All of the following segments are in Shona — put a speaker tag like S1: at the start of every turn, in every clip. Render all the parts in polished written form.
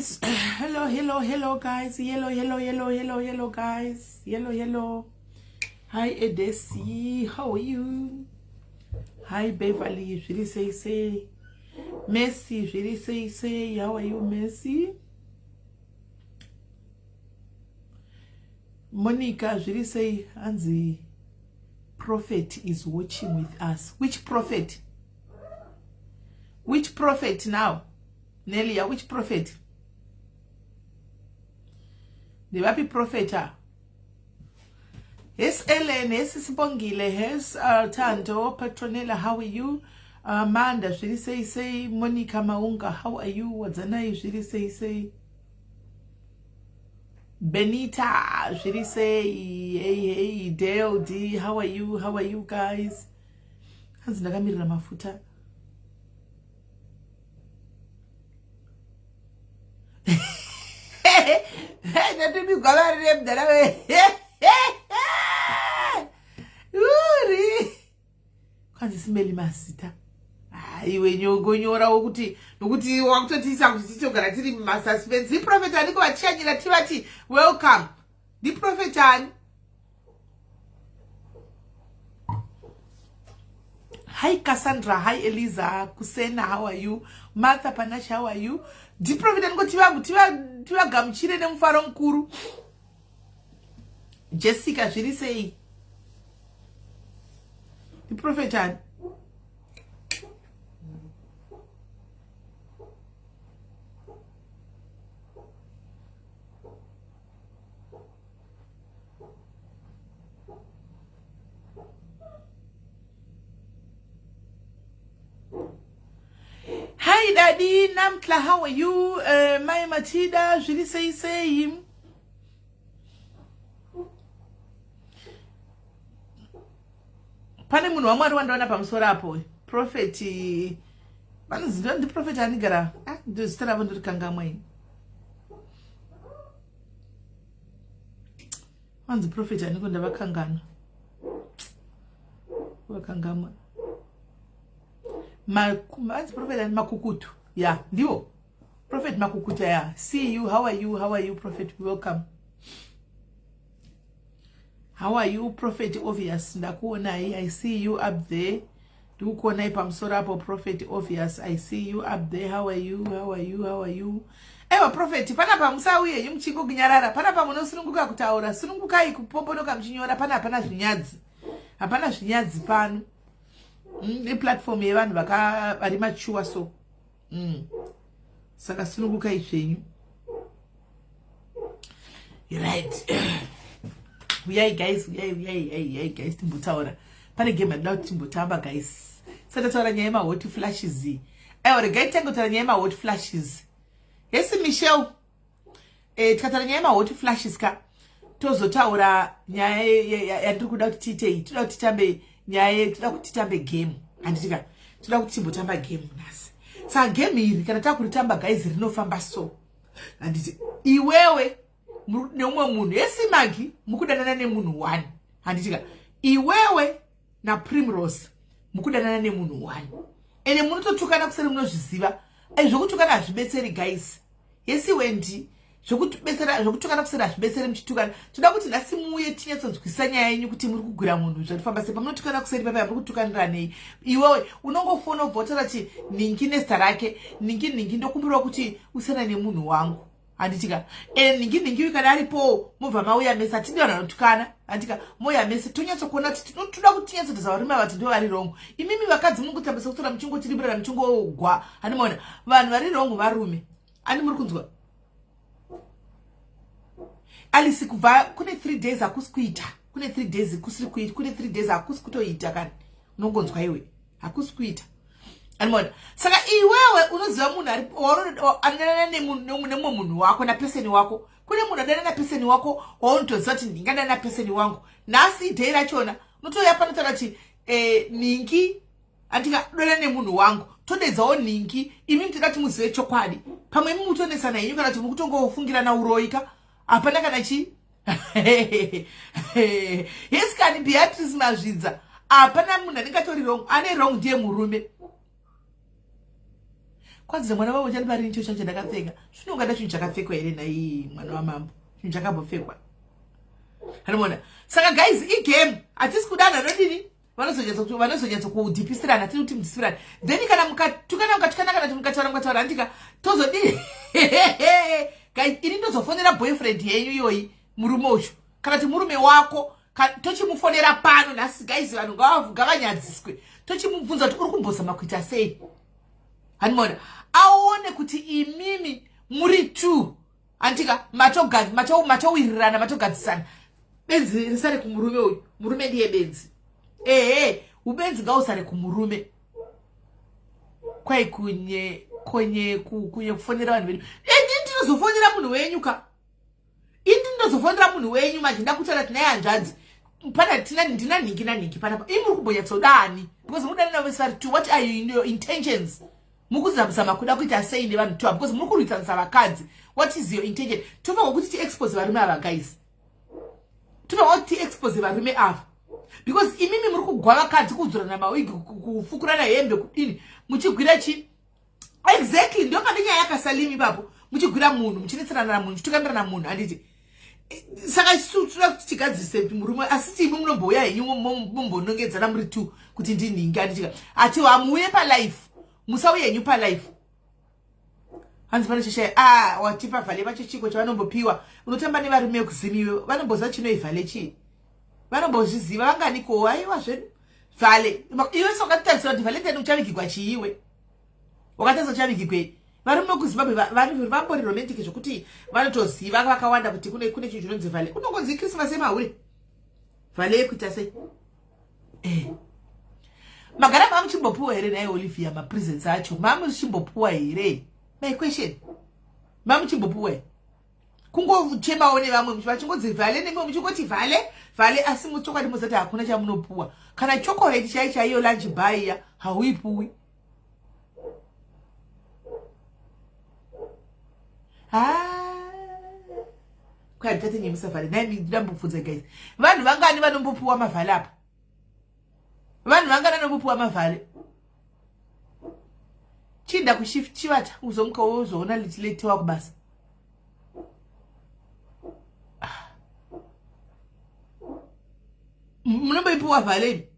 S1: Guys. Hello, hello, hello, guys. Hello, hello, hello, hello, hello, guys. Hello, hello. Hi, Edesi. How are you? Hi, Beverly. Zviri sei sei. Messi, zviri sei sei. How are you, Messi? Monica, zviri sei. Hanzi prophet is watching with us. Which prophet? Which prophet now? Nelia, which prophet? Ndevapi prophet ah? Yes, Ellen, yes, Sibongile, yes, Tando, Petronella, how are you? Amanda, zviri sei sei? Monica Maunga, how are you? Wadzanai, zviri sei sei? Benita, zviri sei? Hey, hey, Dale D, how are you? How are you guys? Hanzi ndakamirira mafuta. Ndatumigwa vari remudhara we. Uri. Kwanzi simeli mazita. Iwe nyongonyorawo kuti nokuti wakutotiisa kuti titogara tiri mumasuspense. Iprofet aniko vachishanyira tivati welcome. Ndiprofet ani? Hi Cassandra, hi Eliza, Kusena, how are you? Martha Panache, how are you? Ndiprofita ndingoti vangu tivagamuchire nemufaro mukuru. Jessica, zviri sei? Ndiprofita ani? Hi daddy, Namtla, how are you? Mai Matida, zviri sei sei? Pane munhu waMwari wandaona pamusoro apo, prophet vanonzi ndi prophet anigara, ah, ndozita ravo ndorikangamwa ini. Vanzi prophet aniko ndavakanganwa. Vakangamwa. Vanzi prophet ani Makukutu. Yeah, ndiwo. Prophet Makukutu, yeah. See you, how are you? How are you, prophet? Welcome. How are you, Prophet Obvious? Ndakuonai, I see you up there. Ndikukuonai pamusoro apo, Prophet Obvious. I see you up there. How are you? How are you? How are you? Ewa, Prophet, panapa musauye henyu muchingokunyarara. Panapa munosununguka kutaura. Sunungukai kupombonoka muchinyora. Pana hapana zvinyadzi. Hapana zvinyadzi pano. Iplatform yevanhu vari mature so. Saka sunungukai zvenyu. Right. Uyai guys, uyai, uyai, uyai, uyai guys, timbotaura. Pane game yandinoda kuti timbotamba guys. Saka taura nyaya yema-hot flashes. Aiwa, regai titange kutaura nyaya yema-hot flashes. Yes, Michelle. Tikataura nyaya yema-hot flashes ka, tozotaura nyaya yandiri kuda kuti tiitei. Toda kuti titambe nyaya, toda kuti titambe game. Handiti ka? Toda kuti timbotamba game nhasi. Saka game iri kana takuritamba guys rinofamba so. Handiti iwewe neumwe munhu yesi Magi mukudanana nemunhu one. Handiti ka? Iwewe na Primrose mukudanana nemunhu one. Ende munototukana kuseri munozviziva. Zvokutukana hazvibetseri guys. Yesi Wendy, zvokutibetsera zvokutukana kuseri hazvibetseri muchitukana. Toda kuti nhasi muuye tinyatsonzwisisa nyaya yenyu kuti muri kugwira munhu zvatifamba sei. Pamunotukana kuseri papa muri kutukanira nei? Iwewe unongofona ubva wataura kuti ningi nezita rake, ningi ningi ndokumbirawo kuti usiyana nemunhu wangu. Handitika? Ningi ningi kana aripo mobva mauya mese, hatidi vanhu vanotukana. Handitika? Mouya mese tonyatsokuona kuti toda kuti tinyatsotodza varume ava kuti ndivo vari wrong. Imimi vakadzi munongotambisa kutora muchingotiriburira muchingogwa. Handimaona vanhu vari wrong varume. Ani muri kunzwa? Alice kubva kune 3 days hakusi kuita. Kune 3 days kusiri kuita. Kune 3 days hakusi kutoita kani. Unongonzwa iwe. Hakusi kuita. Animona. Saka iwewe unoziva munhu ari anodanana nemumwe munhu wako napeseni wako. Kune munhu anodanana napeseni wako waunotoziva kuti ndingadanana napeseni wangu. Nhasi day rachona unotouya pano taura kuti ningi andingadana nemunhu wangu. Todedzawo ningi. Imi toda kuti muzive chokwadi. Pamwe imi mutonesana henyu kana kuti mukutongofungirana uroyi ka. Hapana kana chi. Yes kani Beatrice Mazvidza. Hapana munhu anenge atori wrong. Ane wrong ndiye murume. Kwanzi mwana wavo uchandipa rini cho chacho ndakapfeka. Zvino ungada chinhu chakapfekwa here nhai mwana wamambo? Chinhu chakambopfekwa. Anoona. Saka guys, igame hatisi kudanha nodini? Vanozonyatso kudhipisirana, tiri kuti mudhipisirana. Then kana mukatukana mukatukana kana kuti mukataura mukataura handika tozodini? Guys, ini ndozofonera boyfriend yenyu iyoyi, murume uyu. Kana kuti murume wako tochimufonera pano nhasi guys, vanhu ngavanyadziswe. Tochimubvunza kuti uri kumbozama kuita sei? Hanimona aone kuti imimi muri two andika matowirirana matogadzisana. Benzi risare kumurume uyu, murume ndiye benzi. Ehe, ubenzi ngausare kumurume. Kwai kunye konye kunye kufonera vanhu vedu. Ini ndinozofonera munhu wenyu ka. Ini ndinozofonera munhu wenyu manje ndakutaura tinaye hanzvadzi. Pana tina ndina nhingi nanhingi panapa. Imi muri kumbonyatsodani? Because mudani navo vese vari two. What are your intentions? Mukuzama kuda kuita sei nevanhu two? Because muri kurwisanisa vakadzi. What is your intention? Tofanirwa kuti tiexpose varume ava guys. Tofanirwa kuti tiexpose varume ava. Because imimi muri kugwa vakadzi, kudzurana mawigi, kufukurana hembe, kudini, muchigwira chi exactly ndo pane nyaya yakasalimi ipapo, muchigwira munhu, muchinetserana namunhu, muchitukanirana munhu, handiti? Saka isu toda kuti tigadzirise kuti murume, asi timi munombouya henyu mumbonongedzana muri two kuti ndinhingi, handitika? Ati hamuuye palife, musauye henyu palife. Hanzi pane chishaya ah watipa vhale vacho chiko chavanombopiwa. Unotamba nevarume vekuzimiwe, vanomboziva chinoivhale chii? Vanombozviziva vanganikowo? Aiwa zvedu vhale iwe sewakatarisira kuti Valentine uchavigigwa chiiwe, wakatarisa uchavigigwei? Varume vekuZimbabwe vambori romantic zvokuti vanotoziva vakawanda kuti kune chinhu chinonzi vhale. Unongonzi Christmas yemahure, vhale yekuita sei? Eh. Magara mamuchimbopuwa here naye Olivia mapresents acho? Mamuchimbopuwa here? My question, mamuchimbopuwa here? Kungochemawo nevamwe vachingonzi vhale, nemwe muchingoti vhale vhale, asi muchokwadi muzati hakuna chamunopuwa. Kana chocolate chai chaiyo lunch baiya hauipuwi. Kwai nyemusavhale nai, ndambobvunza guys, vanhu vangani vanombopuwa mavhale apa? Vanhu vangani vanombopuwa mavhale? Chinda kushift chivata uzomuka uzoona late kubasa. Munomboipiwa vhale,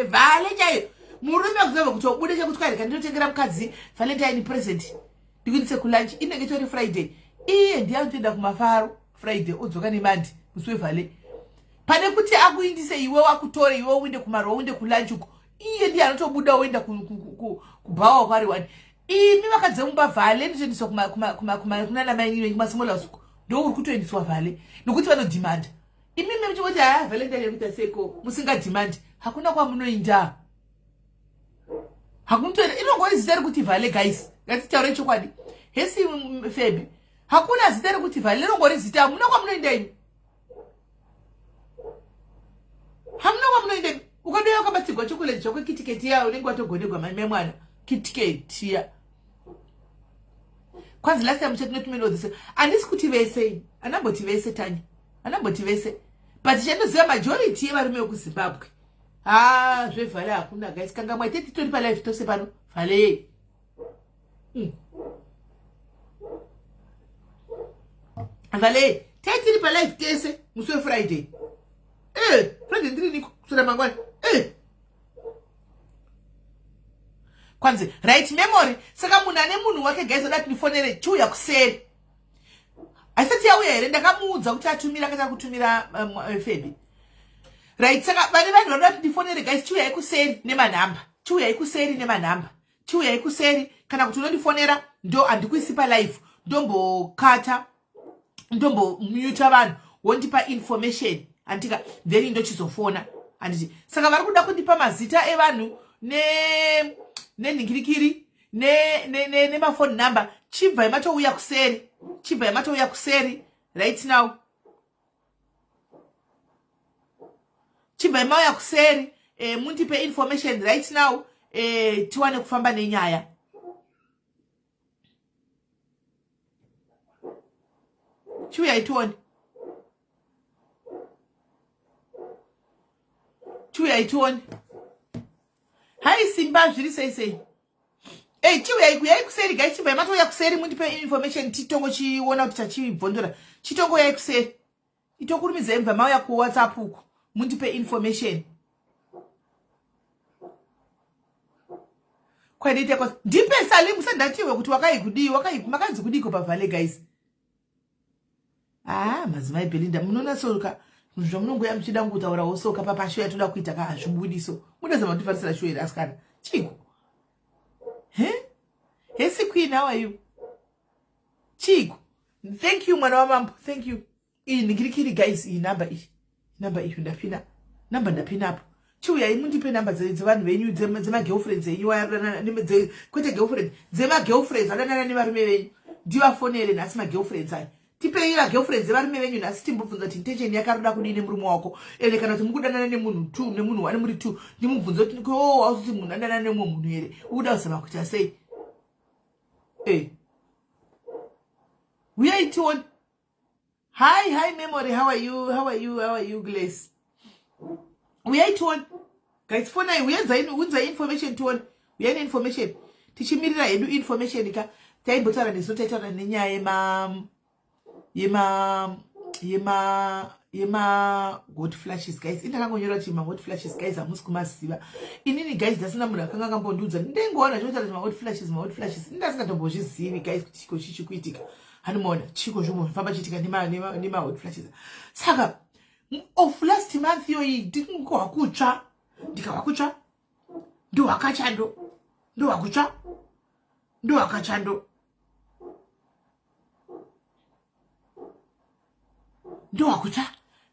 S1: vhale chaiyo? Murume akuzova kuti ubude chekuti kwaireka ndinotengera mukadzi Valentine present, ndikuindise kulunch, inenge itori Friday, iye ndiye anotoenda kumafaro Friday, odzoka nemandi musi wevhale. Pane kuti akuindise iwe, wakutore iwe uinde kumarwa, uinde kulunch uko, iye ndiye anotobuda oenda kubhawa kwari wani. Imi vakadzi vemumba, vhale nditoendeswa kunana mainini kumasimolas uko, ndo uri kutoendeswa vhale nokuti vanodhimanda. Imimi muchingoti haya Valentine yekuita seko, musingadhimandi, hakuna kwamunoinda, hakunotoenda. Inongori zita rekuti vhale guys, ngatitaure chokwadi. Hesi Febi, hakuna zita rekuti vhale, rinongori zita. Hamuna kwamunoinda imi, hamuna kwamunoinda imi. Ukadouya wakabatsirwa chocolate zvako, KitKat ya, unenge watogonegwa mai mwana KitKat ya. Kwanzi last time chatinotumelodhise, handisi kuti vese, andamboti vese Tanya, andamboti vese, but chandoziva majority yevarume vekuZimbabwe, ha, zvevhale hakuna guys. Kanga mwaite titori palife tose pano, vhale. Vhale taitiri palife tese musi weFriday. Friday ndiriniko kuswera mangwana. Kwanzi right memory. Saka munhu ane munhu wake guys oda tindifonere, chiuya kuseri. Haisati yauya here? Ndakamuudza kuti atumira, akatanga kutumira Febi, right? Saka vane vanhu vanoda kuti ndifonere guys, chiuyai kuseri nemanhamba, chiuyai kuseri nemanhamba, chiuyai kuseri. Kana kuti unondifonera, ndo handikuisi palive, ndombokata, ndombomuta vanhu, wondipa information, handika? Then ndochizofona, handiti? Saka vari kuda kundipa mazita evanhu nenhingirikiri nemafoni number, chibvai matouya kuseri, chibvai matouya kuseri right now, chibvai mauya kuseri, mundipe information right now, tiwane kufamba nenyaya. Chiuyai tione, chiuyai tione. Hai Simba, zviri sei sei? Ei, chiuyai kuyai kuseri guys, chibvai matouya kuseri mundipe information titongo chiona kuti tachibvondora. Chitongo yai kuseri. Itokurumidzai mubva mauya kuWhatsApp uko mundipe information. Kwainoita kwa ndipe Salim sandatiwe kuti wakai kudii, wakai makanzi kudiiko pavhale guys. Ah, madzimai Belinda munonasoka zvinhu zvamunongoya muchida kutaurawo soka papasho yatoda kuita ka hazvibudi so munozama kutifarisira sho here asikana chiko he hesi queen how are you chiko thank you mwana wamambo thank you iyi ningirikiri guys iyi namba iyi namba iyo ndapina namba ndapina apo chiuyai mundipe namba dzevanhu venyu dzemagirlfriends enyu kwete girlfriend dzemagirlfriends adanana nevarume venyu ndivafonere nhasi magirlfriends aya tipei magirlfriends evarume venyu nhasi timbobvunza kuti intention yakaroda kudii nemurume wako ende kana kuti mukudanana nemunhu two nemunhu one muri two ndimubvunze kuti o oh, wauzoti munhu adanana nemumwe munhu here ukuda kuzama kuita sei e eh. uyai tione Hi, hi Memory, how are you? How are you? How are you, Glace? Uyai tione. Guys, fonai uyenza unza information tione. Uyai information. Tichimirira hedu information ka. Taimbotaura nesu taitaura nenyaya yema yema yema yema hot flashes guys. Indakangonyora kuti ma hot flashes guys hamusi kumaziva. Inini guys ndasina munhu akanga akambondiudza. Ndaingoona chotaura kuti ma hot flashes, ma hot flashes. Indasingatombozvizivi guys kuti chiko chichi kuitika. Handimaona chiko zvimofamba chiitika nemahot flashes. Saka of last month iyoyi ndingohwa kutsva, ndikahwa kutsva ndohwakachando, ndohwa kutsva ndohwakachando, ndohwa kutsva.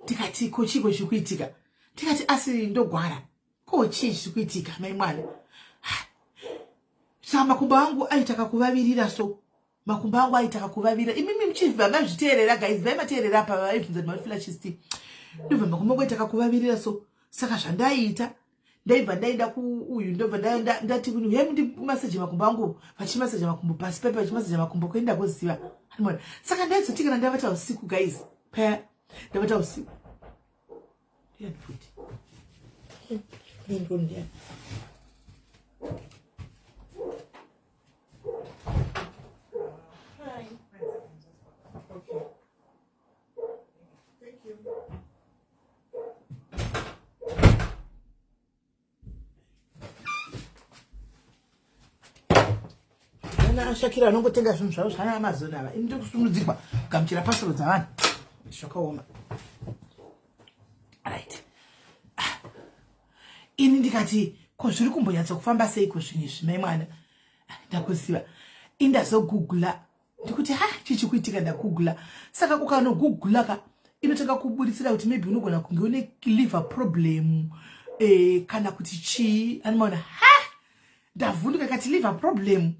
S1: Ndikati ko chiko chiri kuitika? Ndikati asi ndogwara ko chii chiri kuitika mai mwana? Saka makumbo angu aita kakuvavirira so makumbo angu aita kakuvavira. Imimi muchibva mazviteerera guys, vai mateerera apa vaibvunza kuti maflashes ti ndobva makumbo angu aita kakuvavirira so. Saka zvandaiita ndaibva ndaenda kuuyu ndobva ndati kuni uyai mundimaseje makumbo angu, vachimaseja makumbo pasi pepe vachimaseja makumbo kuenda koziva hanimona. Saka ndaizoti kana ndavata usiku guys, paya ndavata usiku ndiani futi ndiani ana Shakira anongotenga zvinhu zvavo zvana Amazon ava. Ini ndiri kusunudzirwa kugamuchira pasoro dzavanhu, zvakaoma. Right, ini ndikati ko zviri kumbonyatsa kufamba seiko zvinhu izvi mai mwana? Ndakuziva indazogugula ndikuti ha chichi kuitika. Ndagugula, saka ukanogugula ka inotanga kuburitsira kuti maybe unogona kunge une liver problem e, kana kuti chii animaona. Ha, ndavhunduka kati liver problem.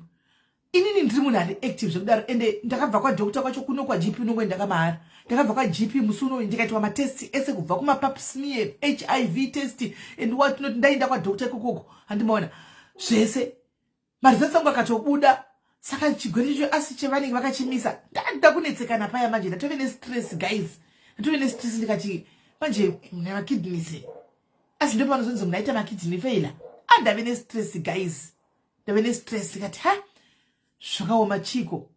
S1: Inini ndiri munhu ari active zvekudaro, ende ndakabva kwadoctor kwacho kuno kwaGP unongoenda kamahara. Ndakabva kwaGP musi uno ndikaitwa matest ese kubva kumapap smear, HIV test and what not. Ndaenda kwadoctor ikokoko, handimaona zvese maresults angu akatobuda. Saka chigwere chacho asi chevanenge vakachimisa. Ndada kunetsekana paya manje, ndatove nestress guys, ndatove nestress. Ndikati manje nemakidneys asi ndo panozonzi munhu aita makidney failure. Andave nestress guys, ndave nestress. Ndikati ha, zvakaoma chiko?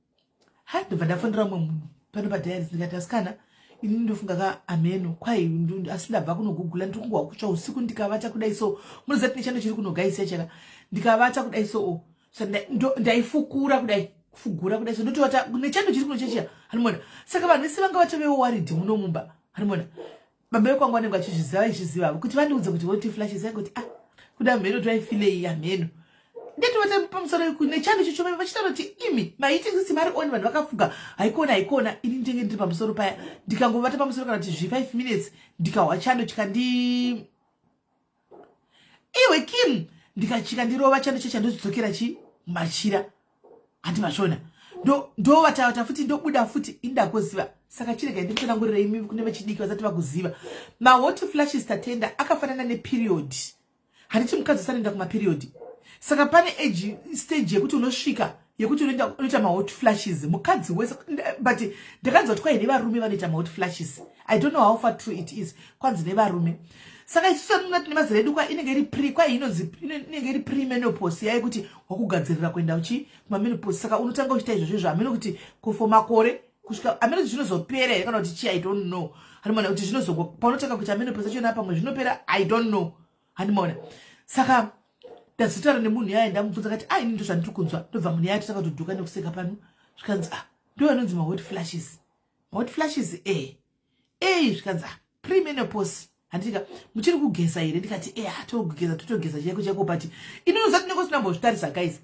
S1: Ha, ndobva ndafonera umwe munhu pano padiaries. Ndikati asikana, ini ndofunga ka ameno kwai asi ndabva kunogugula ndiri kungowa kutsva usiku ndikavata kudai so. Munoziva tine chando chiri kunogaisa chaka, ndikavata kudai so o so ndaifukura kudai, kufugura kudai so ndotovata nechando chiri kunochechiya, hanimona. Saka vanhu vese vanga vatovewo worried muno mumba, hanimona. Baba vekwangu vanenge vachizviziva, vaizviziva kuti vandiudze kuti hot flashes aingoti ah, kuda mheno twaifilei yamheno. Ndetovata pamusoro nechando chicho vachitaura kuti imi maheating system ari on, vanhu vakafuga, haikona haikona. Ini ndenge ndiri pamusoro paya, ndikangovata pamusoro kana kuti zvi 5 minutes ndikahwa chando chikandi iwe Kim ndikachika ndirova chando checha, ndochidzokera chi machira, handi mashona ndovatavata futi ndobuda futi indakoziva. Saka chirega ndikutsanangurira imi kune vechidiki vasati vakuziva mahot flashes. Tatenda akafanana neperiod, handiti? Mukadzi usanoenda kumaperiod, saka pane age stage yekuti unosvika yekuti unoita mahot flashes mukadzi wese. But ndakanzwa kuti kwai nevarume vanoita mahot flashes. I don't know how far true it is. Kwanzi nevarume. Saka isusu anonga tine mazera edu, kwa inenge iri pre, kwa inonzi inenge iri pre menopause yaye, kuti wakugadzirira kuenda uchi kumamenopause. Saka unotanga uchiita izvozvo izvo, hameno kuti for makore kusvika, hameno kuti zvinozopera here kana kuti chii, I don't know. Handimaona kuti zvinozo paunotanga kuita menopause achona pamwe zvinopera, I don't know. Handimaona. Saka ndazotaura nemunhu yaye, ndamubvunza kati, "A, ini ndo zvandiri kunzwa." Ndobva munhu yaye totanga kutodhuka nekuseka pano. Zvikanzi, "Ah, ndo anonzi mahot flashes, mahot flashes." E ei, zvikanzi, "Ah, premenopause, handika muchiri kugeza here?" Ndikati, "E, hatogeza, totogeza chaiko chaiko." But inonoza tinenge usina guys,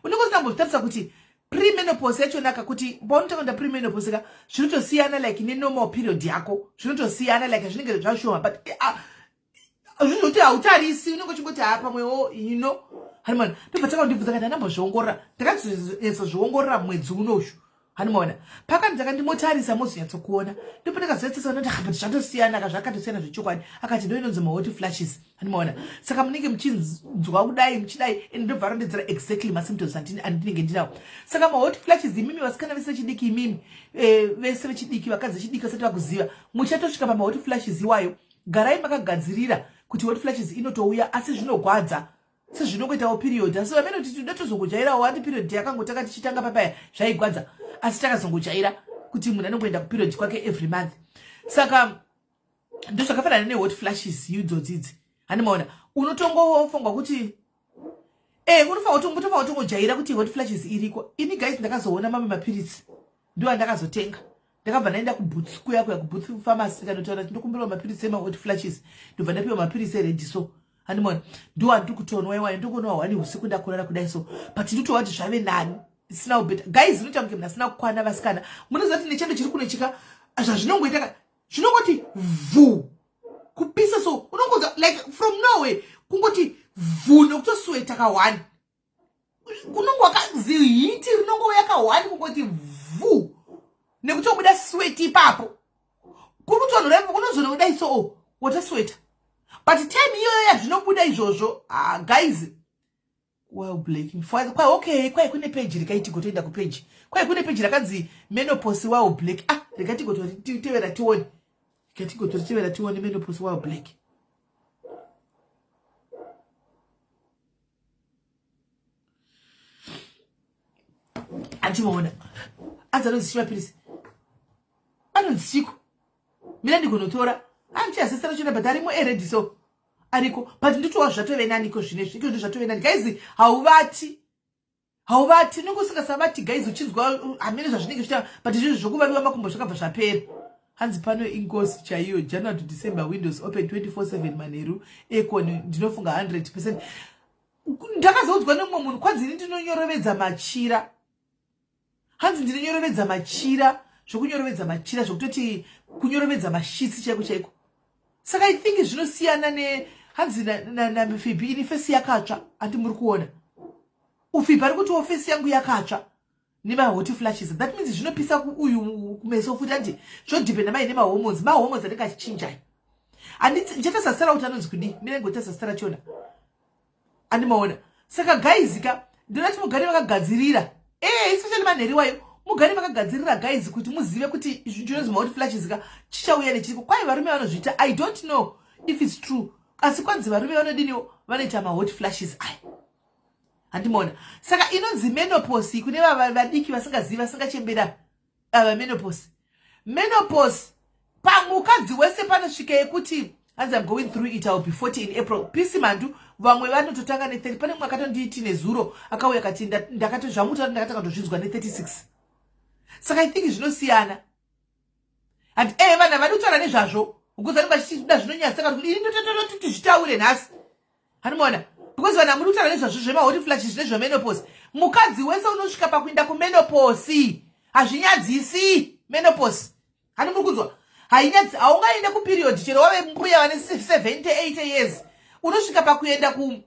S1: unenge usina mbozvitarisa kuti premenopause yachonaka, kuti paunotanga kuita premenopause ka, zvinotosiyana like nenormal period yako, zvinotosiyana, like zvinenge zvashoma, but zvinoti hautarisi, unenge uchingoti, "Ha, pamwewo." Hanimona. Ndobva tanga kundibvunza kati handambozviongorora. Ndakazonyatsozviongorora mwedzi unoshu. Hanimona, pakati ndakandimotarisa, mozonyatsokuona, ndipo ndakazoyatsasaona kuti, but zvatosiyana ka, zvakatosiyana zvechokwadi. Akati ndo inonzi mahot flashes. Hanimona. Saka munenge muchinzwa kudai, muchidai, ende ndobva rondedzera exactly masymptoms andinenge ndinawo. Saka mahot flashes, imimi vasikana vese vechidiki, imimi vese vechidiki, vakadzi vechidiki vasati vakuziva, muchatosvika pamahot flashes iwayo. Garai makagadzirira kuti hot flashes inotouya, asi zvinogwadza sezvinongoitawo period. Asi vamene kuti tinoda tozongojairawo wati period yakangotanga tichitanga papaya zvaigwadza, asi takazongojaira kuti munhu anongoenda kuperiod kwake every month. Saka ndozvakafanana nehot flashes idzodzidzi. Handimaona, unotongofunga kuti unofanira kutongojaira kuti hot flashes iriko. Ini guys, ndakazoona mamwe mapiritsi, ndo andakazotenga. Ndakabva ndaenda kuBoots kuya kuya, kuBoots pharmacy, kanotaura kuti ndokumbirawo mapiritsi emahot flashes. Ndobva ndapiwa mapiritsi ered so. Handimaona, ndo andiri kutonwa iwayo. Ndokuonwa 1 usiku ndakurara kudai so, but ndotova kuti zvave nani, isina kubeta. Guys, inoita kunge munhu asina kukwana. Vasikana, munoziva kuti nechando chiri kunochika, zvazvinongoita, zvinongoti vhu kupisa so, unongonza like from nowhere kungoti vhu nekutosweta ka1, kunonge wakaziheat rinongouya ka1, kungoti vhu nekutobuda sweat ipapo, kuri kutonhora ipapo, kunozonodai so, oh, watosweta. But time iyoyo yazvinobuda izvozvo, ah, guys, well, black kwai, okay, kwai kune peji, rekai tigotoenda kupeji. Kwai kune peji rakanzi "Menopause while black". Ah, rekai tigototevera tione, rekai tigototevera tione "Menopause while black". Andimaona, anzi anonzi chimapirisi, anonzi chiko, mina ndigonotora andichazesera chona, but arimo ered so ariko. But nditowa zvatove naniko zvinezvi, iko ndo zvatove nani guys. Hauvati, hauvati, unenge usingasavati guys, uchinzwa hamene zvazvinenge zviita, but izvozvo zvokuvaviwa makumbo zvakabva zvapera. Hanzi pano ingozi chaiyo, January to December, windows open 24/7, manheru aircon. Ndinofunga 100%. Ndakazoudzwa nemumwe munhu, kwanzi ini ndinonyorovedza machira. Hanzi ndinonyorovedza machira, zvokunyorovedza machira, zvokutoti kunyorovedza masheets chaiko chaiko. Saka I think zvinosiyana ne hanzi naFibi, ini face yakatsva. Handi muri kuona uFibi ari kuti face yangu yakatsva nemahot flashes. That means zvinopisa uyu kumeso futi. Handi zvodhipenda mai nemahormones, mahormones anenge achichinjai. Handichatasasara kuti anonzi kudii, minengotasasara chona. Andimaona. Saka guys ka, ndinoti mugare makagadzirira, especially manheri wayo, mugare makagadzirira guys, kuti muzive kuti chinonzi mahot flashes ka chichauya nechiriko. Kwai varume vanozviita, I don't know if it's true, asi kwanzi varume vanodiniwo, vanoita mahot flashes aya. Handimaona. Saka inonzi menopause kune vadiki vasingazivi, vasingachembera ava, menopause, menopause pamukadzi wese panosvika yekuti hanzi, "I'm going through it, I'll be 40 in April." Pisi mandu, vamwe vanototanga ne30. Pane mumwe akatondiiti nezuro, akauya akati ndakati zvamuta, ndakatanga kutozvinzwa ne36. Saka I think zvinosiyana. Handi vanhu havadi kutaura nezvazvo because vanenge vachida zvinonyatsa. Ini ndotototi zvitaure nhasi. Handimaona, because vanhu hamudi kutaura nezvazvo zvemahot flashes nezvemenopause. Mukadzi wese unosvika pakuinda kumenopause, hazvinyadzisi menopause. Hani muri kunzwa? Hainyadzi. Haungaende kuperiod chero wave mbuya vane 70 80 years, unosvika pakuenda ku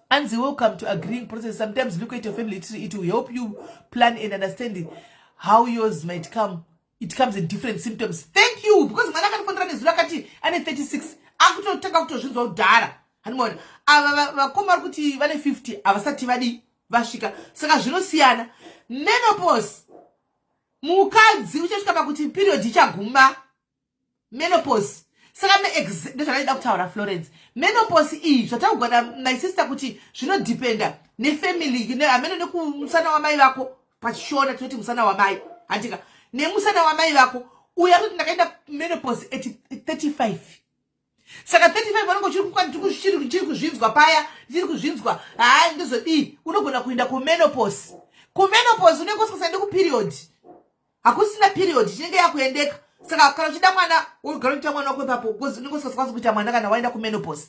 S1: anzi, "Welcome to agreeing process. Sometimes look at your family tree. It will help you plan and understand how yours might come. It comes in different symptoms." Thank you, because mwana akatifonera nezuro akati ane 36, akutotanga kutozvinzwa kudhara. Handimaona, ava vakoma vari kuti vane 50, havasati vadi vasvika. Saka zvinosiyana. Menopause, mukadzi uchasvika pakuti period ichaguma, menopause. Saka ndozvakaida kutaura Florence, menopause iyi zvatakugona, my sister, kuti zvinodhipenda nefamily, hameno nekumusana wamai vako. Pachishona tinoti musana wamai, handika? Nemusana wamai vako. Uyo atoti ndakaenda menopause at 35. Saka 35 vanonge chiri kuzvinzwa paya, chiri kuzvinzwa. Haa, ndozodii? Unogona kuenda kumenopause. Kumenopause unenge usikasaende kuperiod, hakusina period, chinenge yakuendeka. Saka kana uchida mwana, wogara uchiita mwana wako ipapo, because unenge usingakwanisi kuita mwana kana waenda kumenopause,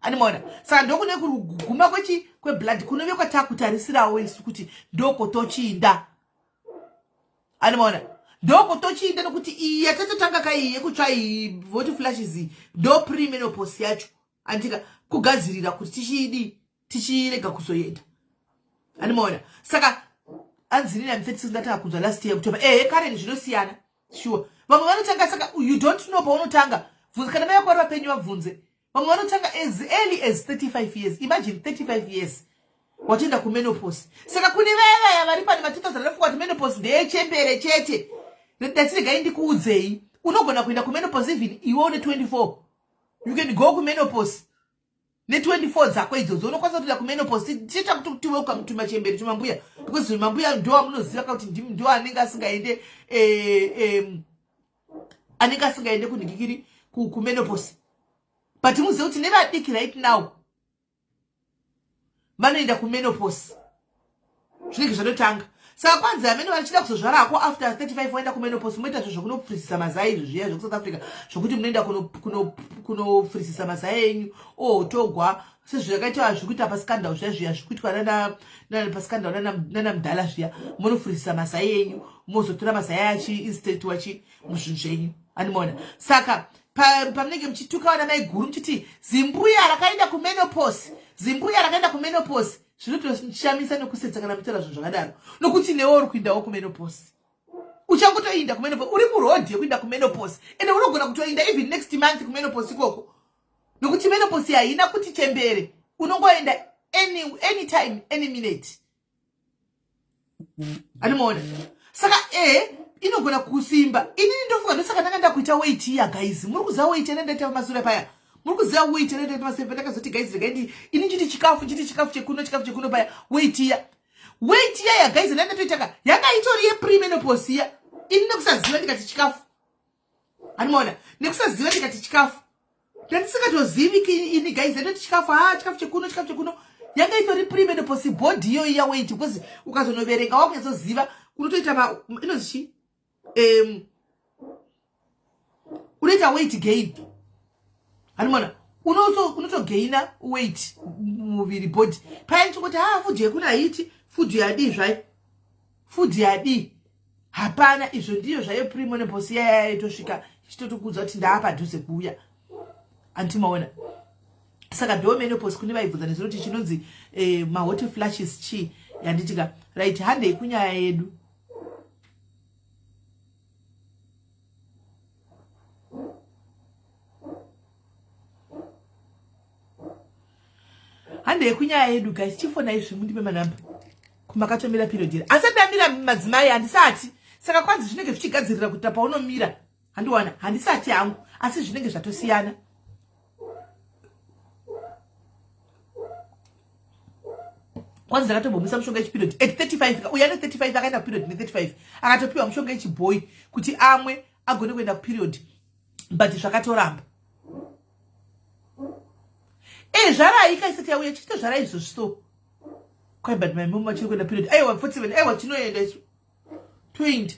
S1: animaona? Saka ndokune kuri kuguma kwechi kweblood kunove kwatakutarisirawo isu kuti ndokotochiinda, animaona? Ndokotochiinda, nokuti iyi yatatotanga kaiyi yekutsva iyi, hot flashes, ndo premenopause yacho, andika? Kugadzirira kuti tichiidi, tichirega kuzoenda, animaona? Saka anzi nini, am 36, ndatanga kunzwa last year October. Ehe, Karen, zvinosiyana sure. Vamwe vanotanga, saka you don't know paunotanga. Bvunza kana mai vako vari vapenyu, vabvunze. Vamwe vanotanga as early as 35 years. Imagine, 35 years watoenda kumenopause. Saka kune vaya vaya vari pane ma2000 anofunga kuti menopause ndeyechembere chete, ndatiregai ndikuudzei, unogona kuenda kumenopause even iwe une 24. You can go kumenopause ne24 dzako idzodzo, unokwanisa kutoenda kumenopause. Tichiita kuti tiweka tumachembere, tumambuya, because mambuya ndo amunoziva kuti ndo anenge asingaende, anenge asingaende kunhikikiri kumenopause. But muzive kuti nevadiki right now vanoenda kumenopause, zvinenge zvatotanga. Saka kwanzi amene vachida kuzozvarako after 35, waenda kumenopause, moita zvo zvokunopfurisisa mazai izvo zviya zvekuSouth Africa, zvokuti munoenda kunopfurisisa mazai enyu otogwa, sezvakaitwa zviri kuita pascandal zviya, zviya zviri kuitwa pascandal nanamudhala zviya. Munofurisisa mazai enyu, mozotora mazai achiinstatwa chi muzvinhu zvenyu, animaona? Saka pamunenge muchituka vana mai guru muchiti zimbuya rakaenda kumenopause, zimbuya rakaenda kumenopause, zvinotoshamisa nekusetsa kana muchitaura zvinhu zvakadaro, nokuti newe uri kuendawo kumenopause. Uchangotoinda kumenopause, uri muroad yekuinda kumenopause, ende unogona kutoinda even next month kumenopause ikoko, nokuti menopause haina kuti chembere. Unongoenda anytime, any minute, animaona? Saka ehe, inogona kusimba. Inini ndofunga ndosaka ndanga ndakuita weight iya, guys. Muri kuziva weight ene ndaita pamasure paya? Muri kuziva weight ene ndaita pamasure paya? Ndakazoti, guys, regai ini nchiti chikafu, nchiti chikafu chekuno, chikafu chekuno paya. Weight iya, weight iya ya, guys, ndandatoitaka yanga itori yepremenopause iya. Ini nekusaziva ndikati chikafu, animaona? Nekusaziva ndikati chikafu, ndandisingatozivi ini, guys. Ndandoti chikafu, ha, chikafu chekuno, chikafu chekuno, yanga itori premenopause body iyo iya weight, because ukazonoverenga wakunyatsoziva unotoita inonzi chi unoita weight gain, hanimona? Unotogaina weight muviri, body paya. Ndichingoti, ha, food yekuna haiti, food yadii zvayo, food yadii, hapana. Izvo ndiyo zvayo premenopause yaya yaitosvika ichitotokuudza kuti ndaapadhuze kuuya, antimaona? Saka ndo menopause. Kune vaibvunza nezvinoti chinonzi mahot flashes chii, yanditika? Right, handei kunyaya yedu. Handei kunyaya yedu, guys. Chifonai zvimundipe manamba. Kumakatomira period here? Asati ndamira, madzimai, handisati. Saka kwanzi zvinenge zvichigadzirira kuita paunomira, handiwana. Handisati hangu, asi zvinenge zvatosiyana. Kwanzi ndakatombomisa mushonga yechiperiod at 35. Uyo ane 35 akaenda kuperiod ne35, akatopiwa mushonga yechibhoi kuti amwe agone kuenda kuperiod, but zvakatoramba. E, zvarai kaisati yauya, chichitozvarai izvozvi. So kwai, but my mom vachiri kuenda period. Aiwa, 47, aiwa, tinoenda isu, toinda,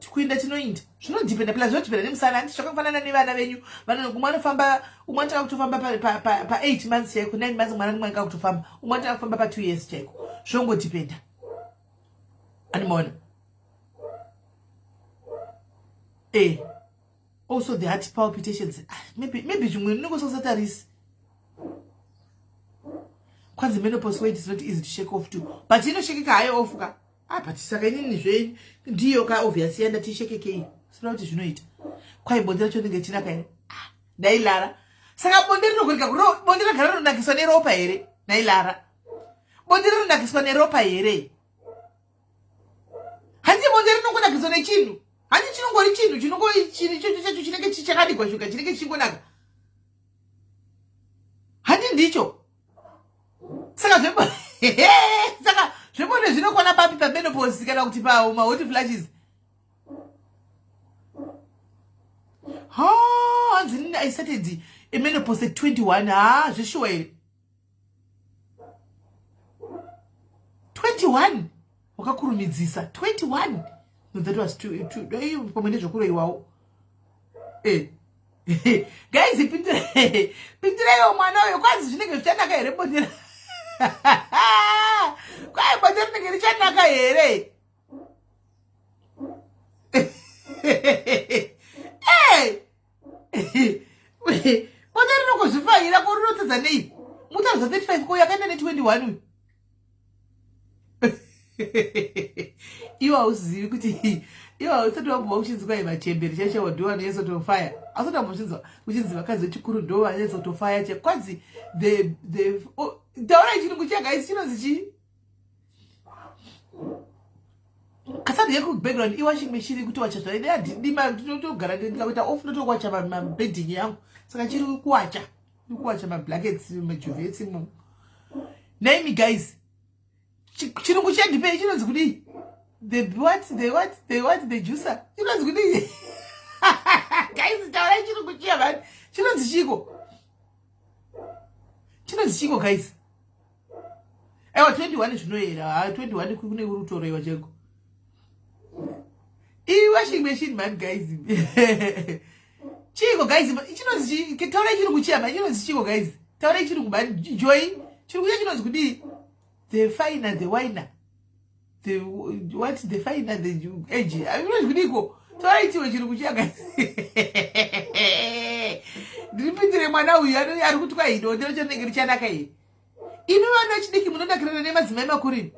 S1: kuinda tinoinda. Zvinodhipenda plus zvinodhipenda nemusana, handiti? Zvakafanana nevana venyu, umwe anofamba, umwe anotanga kutofamba pa8 months chaiko, 9 months mwana mwana kutofamba, umwe anotanga kufamba pa2 years chaiko. Zvongodhipenda, animaona? E, also the heart palpitations. Ah, maybe zvimwe ndinongososatarisi. Kwanzi menopause weight is not easy to shake off too, but inoshekeka hayo off ka. Ah, but saka inini zve ndiyo ka obvious yanda tishekekei, sina kuti zvinoita. Kwai bonde racho rinenge chinaka here? Ah, ndailara. Saka bonde rinogoreka, bonde ragara rinonakiswa neropa here? Nailara, bonde rinonakiswa neropa here? Handi bonde rinongonakiswa nechinhu, handi chinongori chinhu. chinhu chinongo chinhu chacho chinenge chakadigwa shuga chinenge chichingonaka handi ndicho saka zvebo saka zvebonde zvinokwana papi pamenopause kana kuti pamahot flashes ha hanzi nini i started emenopause at 21 ha zveshuwa here 21 wakakurumidzisa 21 no that was too, too, pamwe nezvekuroiwawo eh. guys pindiraiwo mwana uyo kwanzi zvinenge zvichanaka here bonde kwai bonde rinenge richanaka here bonde rinongozvifaira ko rinotadza nei mutaura zva 35 ko yakaenda ne 21 uyu iwe hauzivi kuti iwe hausati wambova uchinzi kwai machembere chaichaiwo ndo vanonyatsa kutofaya ausati wambozvinzwa uchinzi vakadzi vechikuru ndo vanonyatsa kutofaya che kwanzi the the oh, taurai chirungu chagaisi chinonzi chii kasati yekubackground iwashing machine ikutowacha zvaide handidima ndinotogara ndikakuita off ndotowacha mabedding yangu saka chiri kuwacha iri kuwacha mablackets majuvetsi mo naimi guys chirungu chendipei chinonzi kudii the what the what the what the juicer chinonzi kudii guys taurai chirungu chiya vani chinonzi chiko chinonzi chiko guys aiwa 21 zvinoyera ha 21 kune kuri kutorewa cheko iwashing machine man guys chiko guys chinonzi taurai chirungu chiya man chinonzi chiko guys taurai chirungu man joy chirungu chiya chinonzi kudii the finer the winer the what the finer the age chinonzi kudiko taurai chiwe chirungu chiya guys ndiripindire mwana uyu ari kuti kwahido ndiro chinenge richanaka iyi imi vana vechidiki munonakirana nemadzimai makuru imi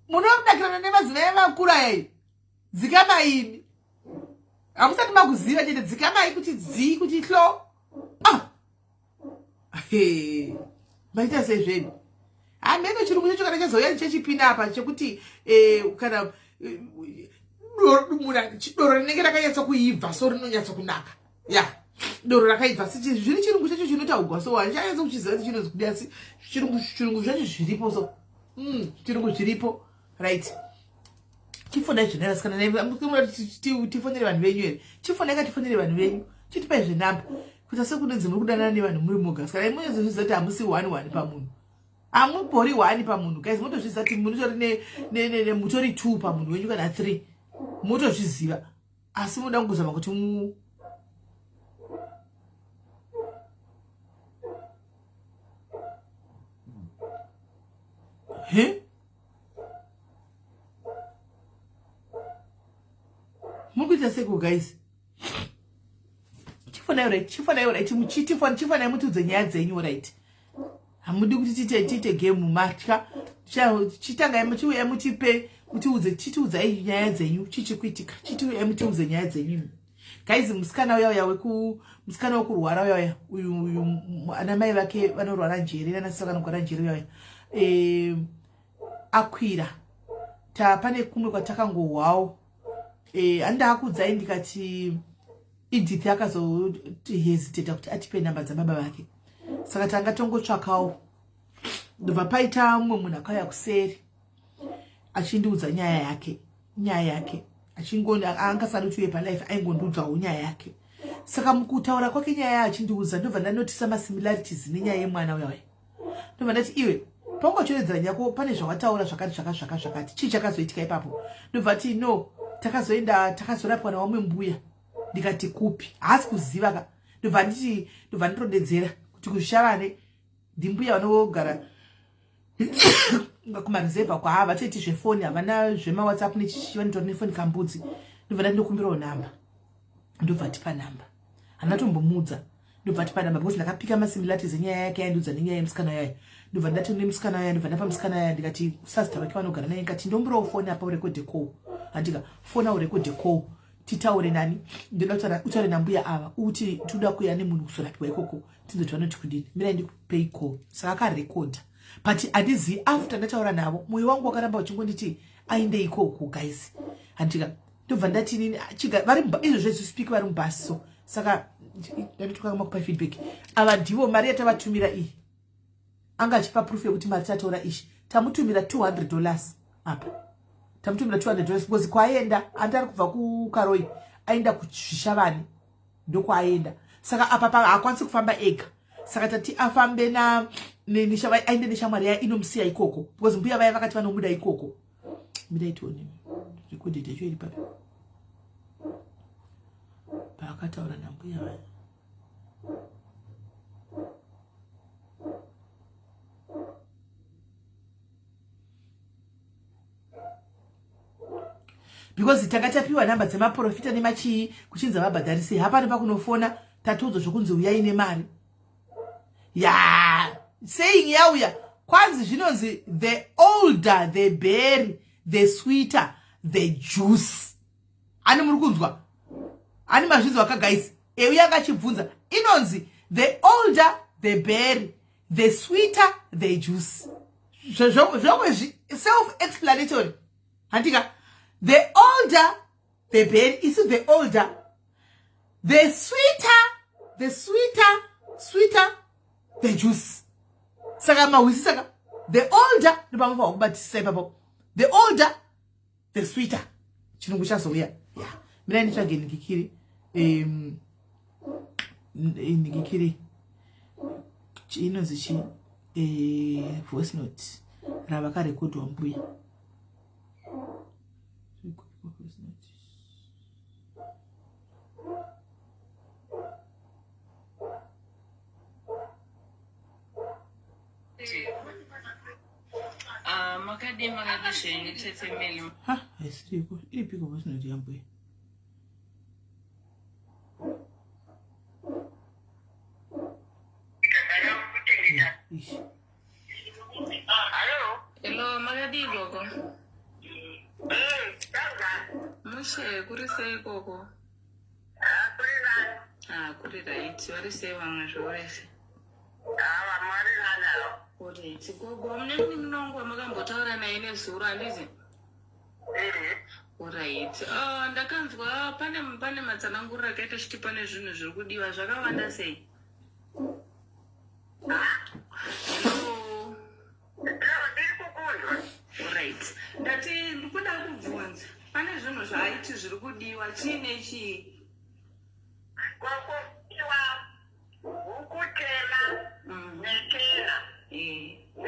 S1: munonakirana nemadzimai makuru aya imi dzikamai imi hamusati makuziva chete dzikamai kuti dzii kuti hlo ah! maita sei zvenyu hameno chirungu chacho kana chazouya chechipinda apa chekuti eh, kana eh, doro rinenge rakanyatsa kuibva so rinonyatsa kunaka ya doro rakaibva si zviri chirungu chacho chinotaugwa so handichanyatsa kuchiziva kuti chinonzi kudi asi chirungu chirungu zvacho zviripo so mm, chirungu zviripo right chifonai zvene vasikana tifonere vanhu venyu here chifonai ka tifonere vanhu venyu chitipai zvenamba kuita sekunonzi muri kudanana nevanhu muri moga sikana munozozviziva kuti hamusi one one pamunhu hamubori one pamunhu guys motozviziva kuti munotori mutori two pamunhu wenyu kana three motozviziva asi munoda kungozama kuti mu he muri kuita seko guys chifonai right chifonai right muchitifona chifonai mutiudze nyaya dzenyu right hamudi kuti tiite tiite game matya chitangai muchiuya mutipe mutiudze chitiudzai nyaya dzenyu chichi kuitika chitiuya mutiudze nyaya dzenyu guys musikana uya uya weku musikana wekurwara uya uya uyu uyu ana mai vake vanorwara njere nana sisi vanorwara njere uya uya eh akwira ta pane kumwe kwatakangohwawo eh andakudzai ndikati Edith akazohesitata kuti atipe namba dzababa vake saka tanga tongotsvakawo ndobva paita mumwe munhu akauya kuseri achindiudza nyaya yake nyaya yake angasadi kuti uye palife aingondiudzawo nyaya yake saka mukutaura kwake nyaya achindiudza ndobva ndanotisa masimilarities nenyaya yemwana uya uya ndobva ndati iwe paungacheredzera nyako pane zvawataura zvakati zvaka zvaka zvakati chii chakazoitika ipapo ndobva ti no takazoenda takazorapwa nawamwe mbuya ndikati kupi haasi kuziva ka ndobva nditi ndobva nditodedzera kuti kuzvishavane ndimbuya vanogara kumareserva kwaa vatoiti zvefoni havana zvemawhatsapp nechichi vanotori nefoni kambudzi ndobva ndati ndokumbirawo namba ndobva tipa namba handina tombomuudza ndobva tipa namba because ndakapika masimilarities enyaya yake yaindiudza nenyaya yemusikana yayo ndobva ndati nemusikana yayo ndobva ndapa musikana yayo ndikati sazita vake vanogara naye ndikati ndombirawo foni apa urekodhe call handika fona urekodhe call titaure nani ndoda kutaura utaure nambuya ava uti toda kuya nemunhu kuzorapiwa ikoko tinzoti vanoti kudini mirai ndikupei call saka akarekodha but handizivi after ndataura navo mwoyo wangu wakaramba uchingonditi ainde ikoko guys handika Ndobva ndati inini ah, chiga vari izvo zvesu speak vari mubhasi so saka ndanditokanga kupa feedback. Ava ndivo mari yatavatumira iyi. Anga achipa proof yekuti mari tatora ishi. Tamutumira $200 apa. Tamutumira $200 because kwaenda andi ari kubva kuKaroi aenda kuZvishavane ndokwaenda. Saka apa pa haakwanisi kufamba ega. Saka tati afambe na aende neshamwari yaye inomusiya ikoko because mbuya vaya vakati vanomuda ikoko. Mirai tione recorded yacho iri papi paakataura nambuya vaya. Because tanga tapiwa nhamba dzemaprofita nemachii kuchinzi vabhadharise hapana pakunofona tatiudzwa zvokunzi uyai nemari ya saying yauya kwanzi zvinonzi the older the berry the sweeter the juice. Ani muri kunzwa? Ani mazvinzwa ka guys? Euya akachibvunza inonzi the older the berry the sweeter the juice. Zvomwe self explanatory handika. The older the berry isu the older the sweeter, the sweeter, sweeter the juice. Saka mahwisi saka the older ndopamufaa kubatisisa ipapo. The older the sweeter chirungu chazouya. Ya mina nditsvage ndikikiri ndikikiri inonzi chi voice note ravakarekodwa mbuya. Voice note.
S2: Ah, makadii makadii zvenyu tete Meli?
S1: Ha, haisiriko. Iripiko voice note yambuya? Ishi.
S2: Hello, makadii gogo? Mushe, kuri sei gogo? Ah, kuri right. Vari sei vamwe zvorese? Alright, gogo, mune munongo makambotaura naye nezuro handizi? Alright. Uh, ndakanzwa pane pane matsananguriro akaita chiti pane zvinhu zviri kudiwa zvakawanda sei? Hello. Alright. Ndati ndikuda kubvunza pane zvinhu zvaaiti zviri kudiwa chii nechii?
S3: Kwakudiwa huku tema nechena ne$100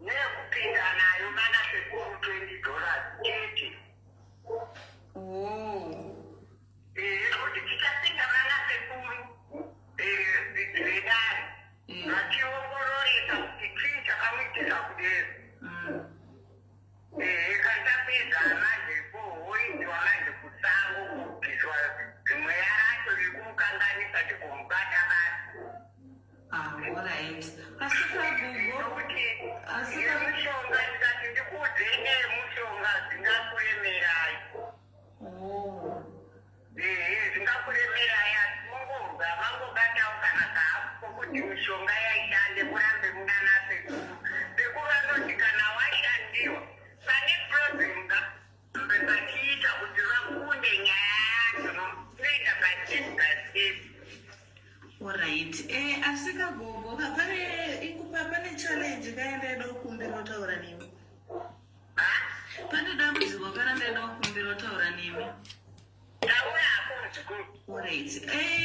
S3: neyekupinda nayo mana sekuru $20 chete.
S2: Oh.
S3: Kuti tichapinda mana sekuru vedare vachiongororesa kuti chii chakamuitisa kudero. Kana tapedza manje kohoindiwa manje kusango kubviswa zvimweya racho riri kumukanganisa tigomubata bata.
S2: Ah, alright. Asi kagogo
S3: Nokuti
S2: asi
S3: yemushonga ndikati ndikuudzei neyemushonga zvingakuremerai.
S2: Oh.
S3: Ehe, zvingakuremerai asi mungobva mangobatawo kana kahafu kokuti mishonga yaishande murambe munana sekuru. Sekuru vanoti kana washandiwa pane problem ngarambe vachiita kuti vakunde nyaya yacho inoita by step by step.
S2: Alright. Asi kagogo ka pane ikupa pane challenge kaya ndaida kukumbira kutaura nemi. Pane dambudziko kana ndaida kukumbira kutaura nemi.
S3: Taura hako muzukuru.
S2: Alright.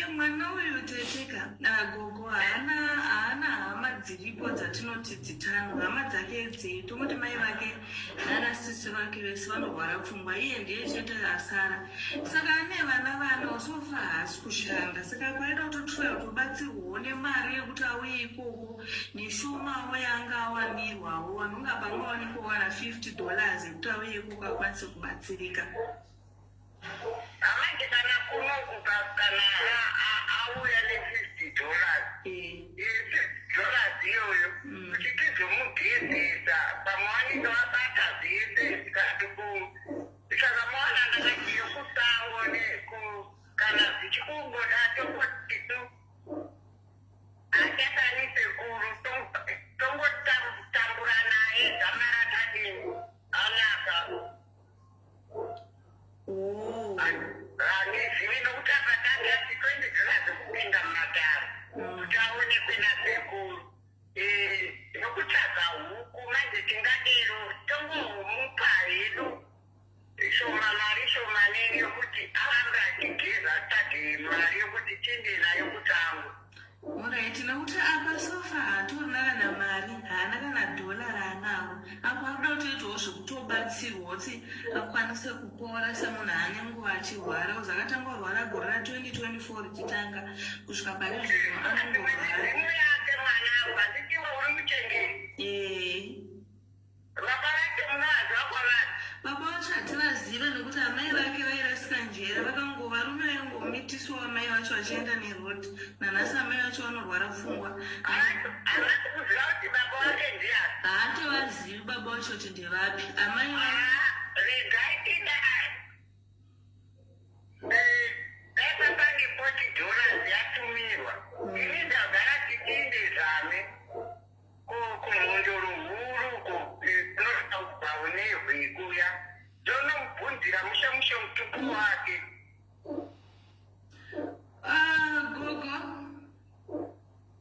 S2: Mwana uyu teteka gogo haana hama dziripo dzatinoti dzitano. Hama dzake dzi tomuti mai vake nana sisi vake vese vanorwara pfungwa iye ndiye chete asara. Saka ane vana vana so far haasi kushanda. Saka kwaida kutotraya kutobatsirwawo nemari yekuti auye ikoko neshomawo yaanga awanirwawo anonga pamwe awane kuwana $50 yekuti auye ikoko akwanise kubatsirika.
S3: Amanje kana kunoku kana auya ne$50, $50 iyoyo kuti tizomugezesa pamwe vanenge vabata zvese kati ku saka maona ndakati yokusango kana zvichikungoda tongoti tu hachatani sekuru tongotambura naye dzamara tadini anaka.
S2: akwanise kupora semunhu ane nguva achirwara kuzi akatanga kurwara gore ra 2024 richitanga kusvika pari zvino anongorwara.
S3: Midzimu yake mwanangu, handiti iwe uri muchengeti.
S2: Ee.
S3: Baba vake munovaziva kwavari?
S2: Baba vacho hativazive nekuti amai vake vairasika njere vakango varume vaingomitiswa amai vacho vachienda neroad nanhasi amai vacho vanorwara pfungwa.
S3: Havasi kuziva kuti baba vake ndiani.
S2: Haatovazivi baba vacho kuti ndevapi amai va
S3: Ah, regai tidai. Eh, dai papange $40 yatumirwa. Ini ndagara tichiinde zvame. Kumhondoro huru uko kunotaurwa unehwe kuya. Ndonomubvunzira mushe mushe mutupo wake.
S2: Ah, gogo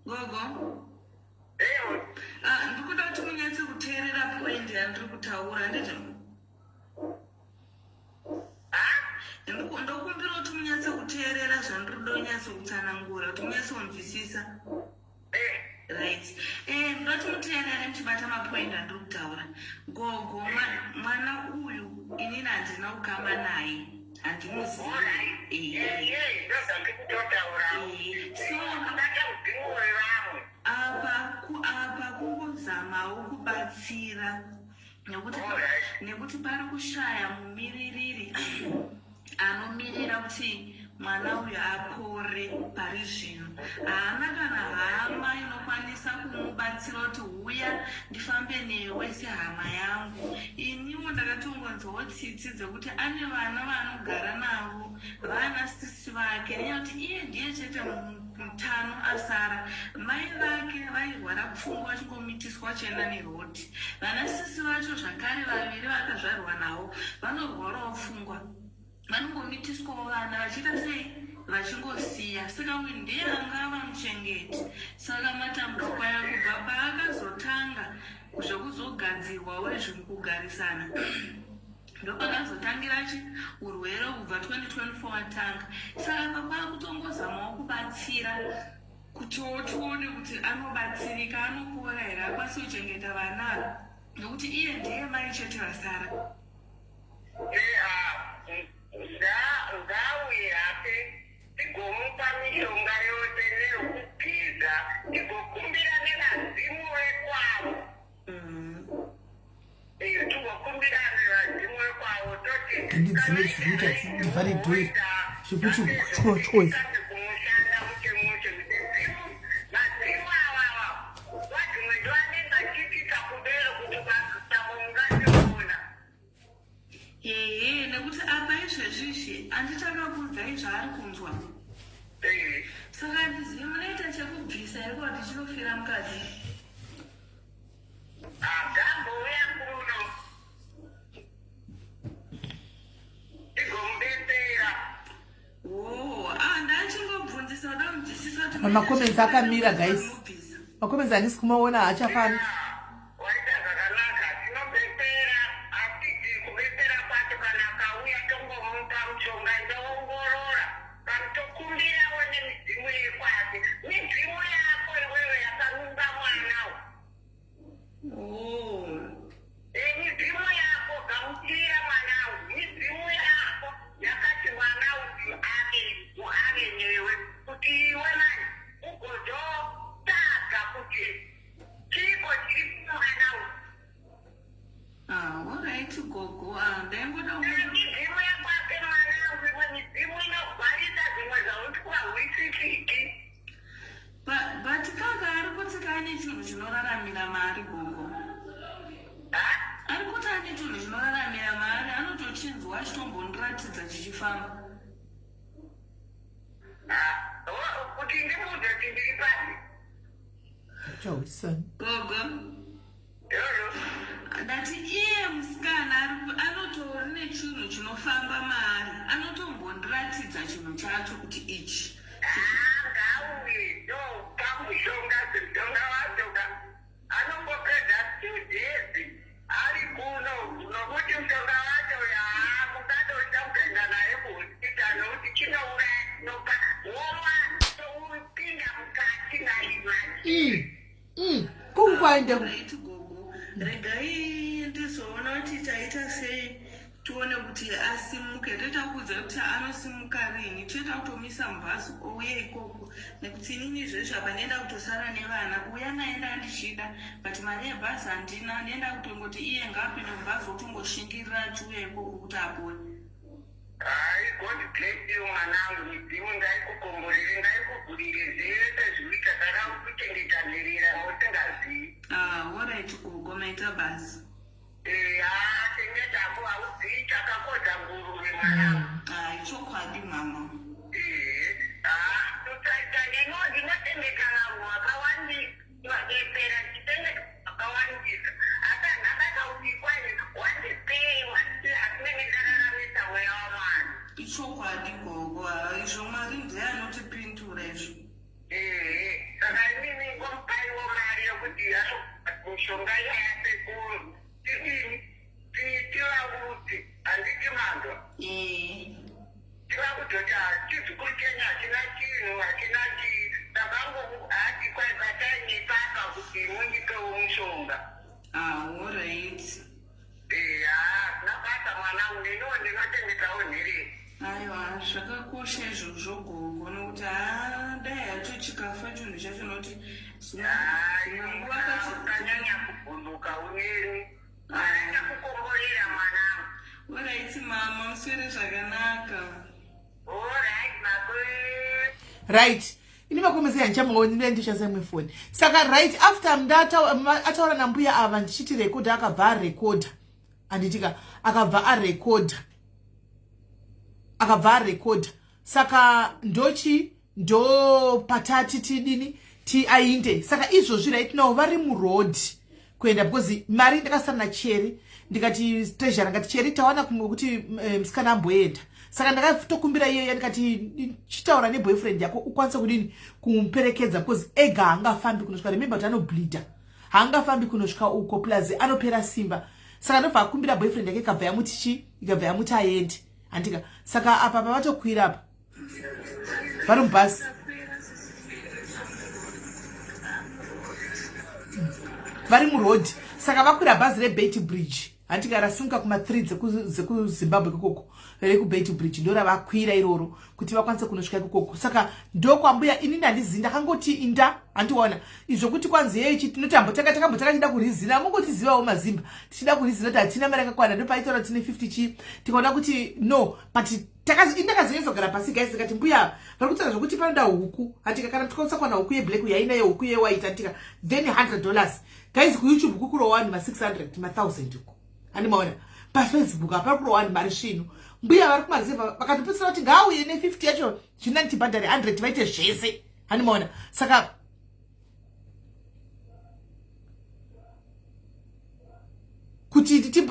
S2: gogo.
S3: Ewo.
S2: Ah, ndikuda kuti munyatse kuteerera point yandiri kutaura, handiti?
S3: Ha?
S2: Ndokumbira kuti munyatse kuteerera zvandiri kuda kunyatso kutsanangura kuti munyatse kunzwisisa.
S3: Eh.
S2: Right, ndoti muteerere muchibata mapoint andiri kutaura, gogo. Mwana uyu inini handina kukama naye, handimuzivi.
S3: Alright.
S2: Ehe.
S3: Ehe, ndozvandikutotaurawo.
S2: So
S3: Kubata mudzimu wevamwe.
S2: apa kungozamawo kubatsira nekuti nekuti pari kushaya mumiririri anomirira kuti mwana uyu apore. Pari zvino haana kana hama inokwanisa kumubatsira kuti huya ndifambe newe sehama yangu. Iniwo ndakatongonzwawo tsitsi dzekuti ane vana vaanogara navo, vana sisi vake, nenyaya kuti iye ndiye chete mutano asara. Mai vake vairwara pfungwa vachingomitiswa vachienda neroad. Vana sisi vacho zvakare vaviri vakazvarwa navo vanorwarawo pfungwa, vanongomitiswawo vana vachiita sei, vachingosiya. Saka uyu ndiye angava muchengeti. Saka matambudziko aya kubva paakazotanga zvekuzogadzirwawo izvi mukugarisana, ndopakazotangira chi urwere kubva 2024 watanga. Saka papa kutongozamawo kubatsira kutiwo tione kuti anobatsirika, anopora here, akwanise kuchengeta vana ava, nekuti iye ndiye mai chete vasara.
S3: Ngauye hake tigomupa mishonga yose neyokugeza, tigokumbira nevadzimu vekwavo. Tigokumbira nevadzimu vekwavo toti
S1: Handidzive zvikuita ndivhare door zvekuti tyo tyo.
S3: Kumushanda mushe mushe kuti vadzimu avava vadzimwe ndo anenge achiitisa kudero kuti pamwe mungationa.
S2: Ehe, nekuti apa izvezvizvi handichakakuudzai zvaari kunzwa. Saka handizivi munoita chekubvisa here kuti chinofira mukadzi.
S3: Ngambouya kuno tigomubetsera.
S2: O, ah, ndachingobvunzisa kuda kunzwisisa kuti
S1: Macomments akamira, guys.
S2: Kubvisa.
S1: Macomments handisi kumaona, haachafambi.
S3: Waita zvakanaka, tinobetsera, asi kubetsera kwacho kana akauya tongomupa mushonga, ndoongorora kana tokumbirawo nemidzimu yekwake, midzimu yako iwewe yakarumba mwana.
S2: Oh.
S3: Midzimu yako, gamuchira mwanangu, midzimu yako yakati mwana uyu ave newe kuti iwe mani ugozotsvaga kuti chiko chiri kumwana uyu.
S2: Ah, alright gogo. Ah, ndaingoda
S3: Midzimu yakwake mwanangu, imwe midzimu inogwarisa zvimwe zvauti kuhahwisisiki.
S2: But kaka ari kuti kaane chinhu chinoraramira mari, gogo. Ari kuti ane chinhu chinoraramira mari, anotochinzwa achitombondiratidza chichifamba.
S3: Kuti ndimuudze kuti ndiri pasi.
S1: Chautisani.
S2: Gogo.
S3: Yoyo.
S2: Ndati iye musikana anotori nechinhu chinofamba maari, anotombondiratidza chinhu chacho kuti ichi.
S3: Ngauye ndopa mushonga, semushonga wacho ka anongopedza 2 days ari kuno, nokuti mushonga wacho yaa mungadoita kuenda naye kuhospital, nokuti chinouraya, chinopa womwa toupinda mukati naimani.
S1: Kungwaende.
S2: Right gogo, regai ndizoona kuti taita sei, tione kuti kuti asimuke, toita kuudza kuti anosimuka rini, toita kutomisa mubhazi ouye ikoko, nekuti inini izvezvi apa ndienda kutosara nevana. Kuuya naye ndandichida, but mari yebhazi handina. Ndienda kutongoti iye ngaapinde mubhazi otongoshingirira achiuya ikoko kuti apone.
S3: Hai, God bless you mwanangu, midzimu ngaikukomborere, ngaikuvhurire zvese zvikuita kana kuchengeta nherera musingazivi.
S2: Ah, alright gogo, maita basa.
S3: Eya, chengetako, hauzivi chakakodza nguruve mwanangu.
S2: Ah, ichokwadi mama.
S3: Ehe, ah, tusaita ndinochengeta vanhu vakawandisa, vadetsera ndichengeta vakawandisa, asi handabata kuti kwai wandipei wandi, asi ndinenge ndararamisa mweya wamwana.
S2: Ichokwadi gogo, ha izvo Mwari ndiye anotipindura izvo.
S3: Ehe, saka inini ngomupaiwo mari yekuti mishonga iya yasekuru tidini, tivaudze, handiti manzwa?
S2: Ee.
S3: Tivakutoti chizukuru chenyu hachina chinhu, hachina chii, saka hati kwai batai nepapa kuti mundipewo mushonga.
S2: Ah, alright.
S3: Eya, hazvina basa mwanangu, neniwo ndinochengetawo nherera.
S2: Aiwa, zvakakosha izvozvo gogo, nokuti haa dai hacho chikafa chinhu chacho, nokuti dzimwe nguva
S3: ukanyanya kuvhunduka uneni achakukomborera mwanangu.
S2: Alright mama, muswere zvakanaka.
S3: Alright makwe.
S1: Right, ini makomezi handichamonga ndishandisa imwe foni. Saka right after ataura nambuya ava, ndichiti rekodha, akabva arekodha, handitika? Akabva arekodha, akabva arekodha. Saka ndochi ndo patati tidini tiainde. Saka izvozvi right now vari muroad kuenda, because mari ndakasara nacheri, ndikati treasurer, ngati cheri tawana kumwe kuti musikana amboenda. Saka ndakatokumbira iyeya, ndikati chitaura neboyfriend yako ukwanise kudini kumuperekedza, because ega haangafambi kunosvika. Remember kuti anobleeda, haangafambi kunosvika uko, plus anopera simba. Saka ndobva akumbira boyfriend yake, ikabva yamuti chi, ikabva yamuti aende, handika? Saka apa pavatokwira apa vari mubhasi, vari murodhi. Saka vakwira bhazi reBeitbridge, handika? Rasimuka kuma3 dzekuZimbabwe ikokoko, rekuBeitbridge ndo ravakwira iroro kuti vakwanise kunosvika ikokoko. Saka ndokwambuya. Inini handizivi, ndakangoti inda handiona izvo kuti kwanzi yei tinoti ambotanga takambotanga tichida kurizina, mungotizivawo mazimba, tichida kurizina kuti hatina mari yakakwana. Ndopaitaura tine 50 chii, tikaona kuti no, but ndakazonyatsogara pasi guys, ndikati mbuya vari kutaura zvokuti panoda huku, hatika? Kana tikwanisa kuwana huku yeblack yainayo, huku yewhite, hatika? Then $100 guys, kuYouTube kukurowa vanhu ma600, ma1000 uko, handimaona? PaFacebook hapari kurowa vanhu mari svinu. Mbuya vari kumareserva vakatopedzisira kuti ngaauye ne50 yacho, zvinani tibhadhare 100 vaite zvese, handimaona? Saka kuti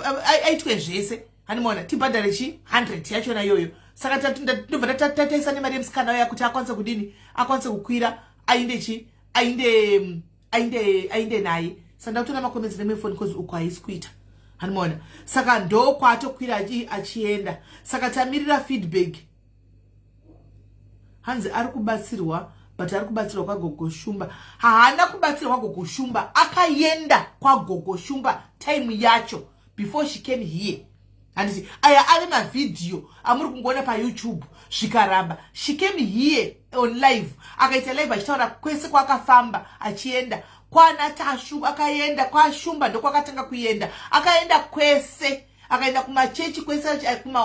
S1: aitwe zvese, handimaona, tibhadhare chi 100 yachona iyoyo. Saka ndobva tataisa nemari yemusikana uya kuti akwanise kudini, akwanise kukwira ainde chi, ainde naye. Saka ndakutora macomments nemwe because uko haisi kuita, handimaona? Saka ndokwatokwira achienda. Saka tamirira feedback. Hanzi ari kubatsirwa, but ari kubatsirwa kwaGogo Shumba. Haana kubatsirwa kwaGogo Shumba, akaenda kwaGogo Shumba time yacho before she came here, handiti? Aya ave mavhidhiyo amuri kungoona paYouTube zvikaramba. She came here on live, akaita live achitaura kwese kwaakafamba achienda kwana Tasvu, akaenda kwaShumba, ndokwakatanga kuenda, akaenda kwese, akaenda kumachechi kwese,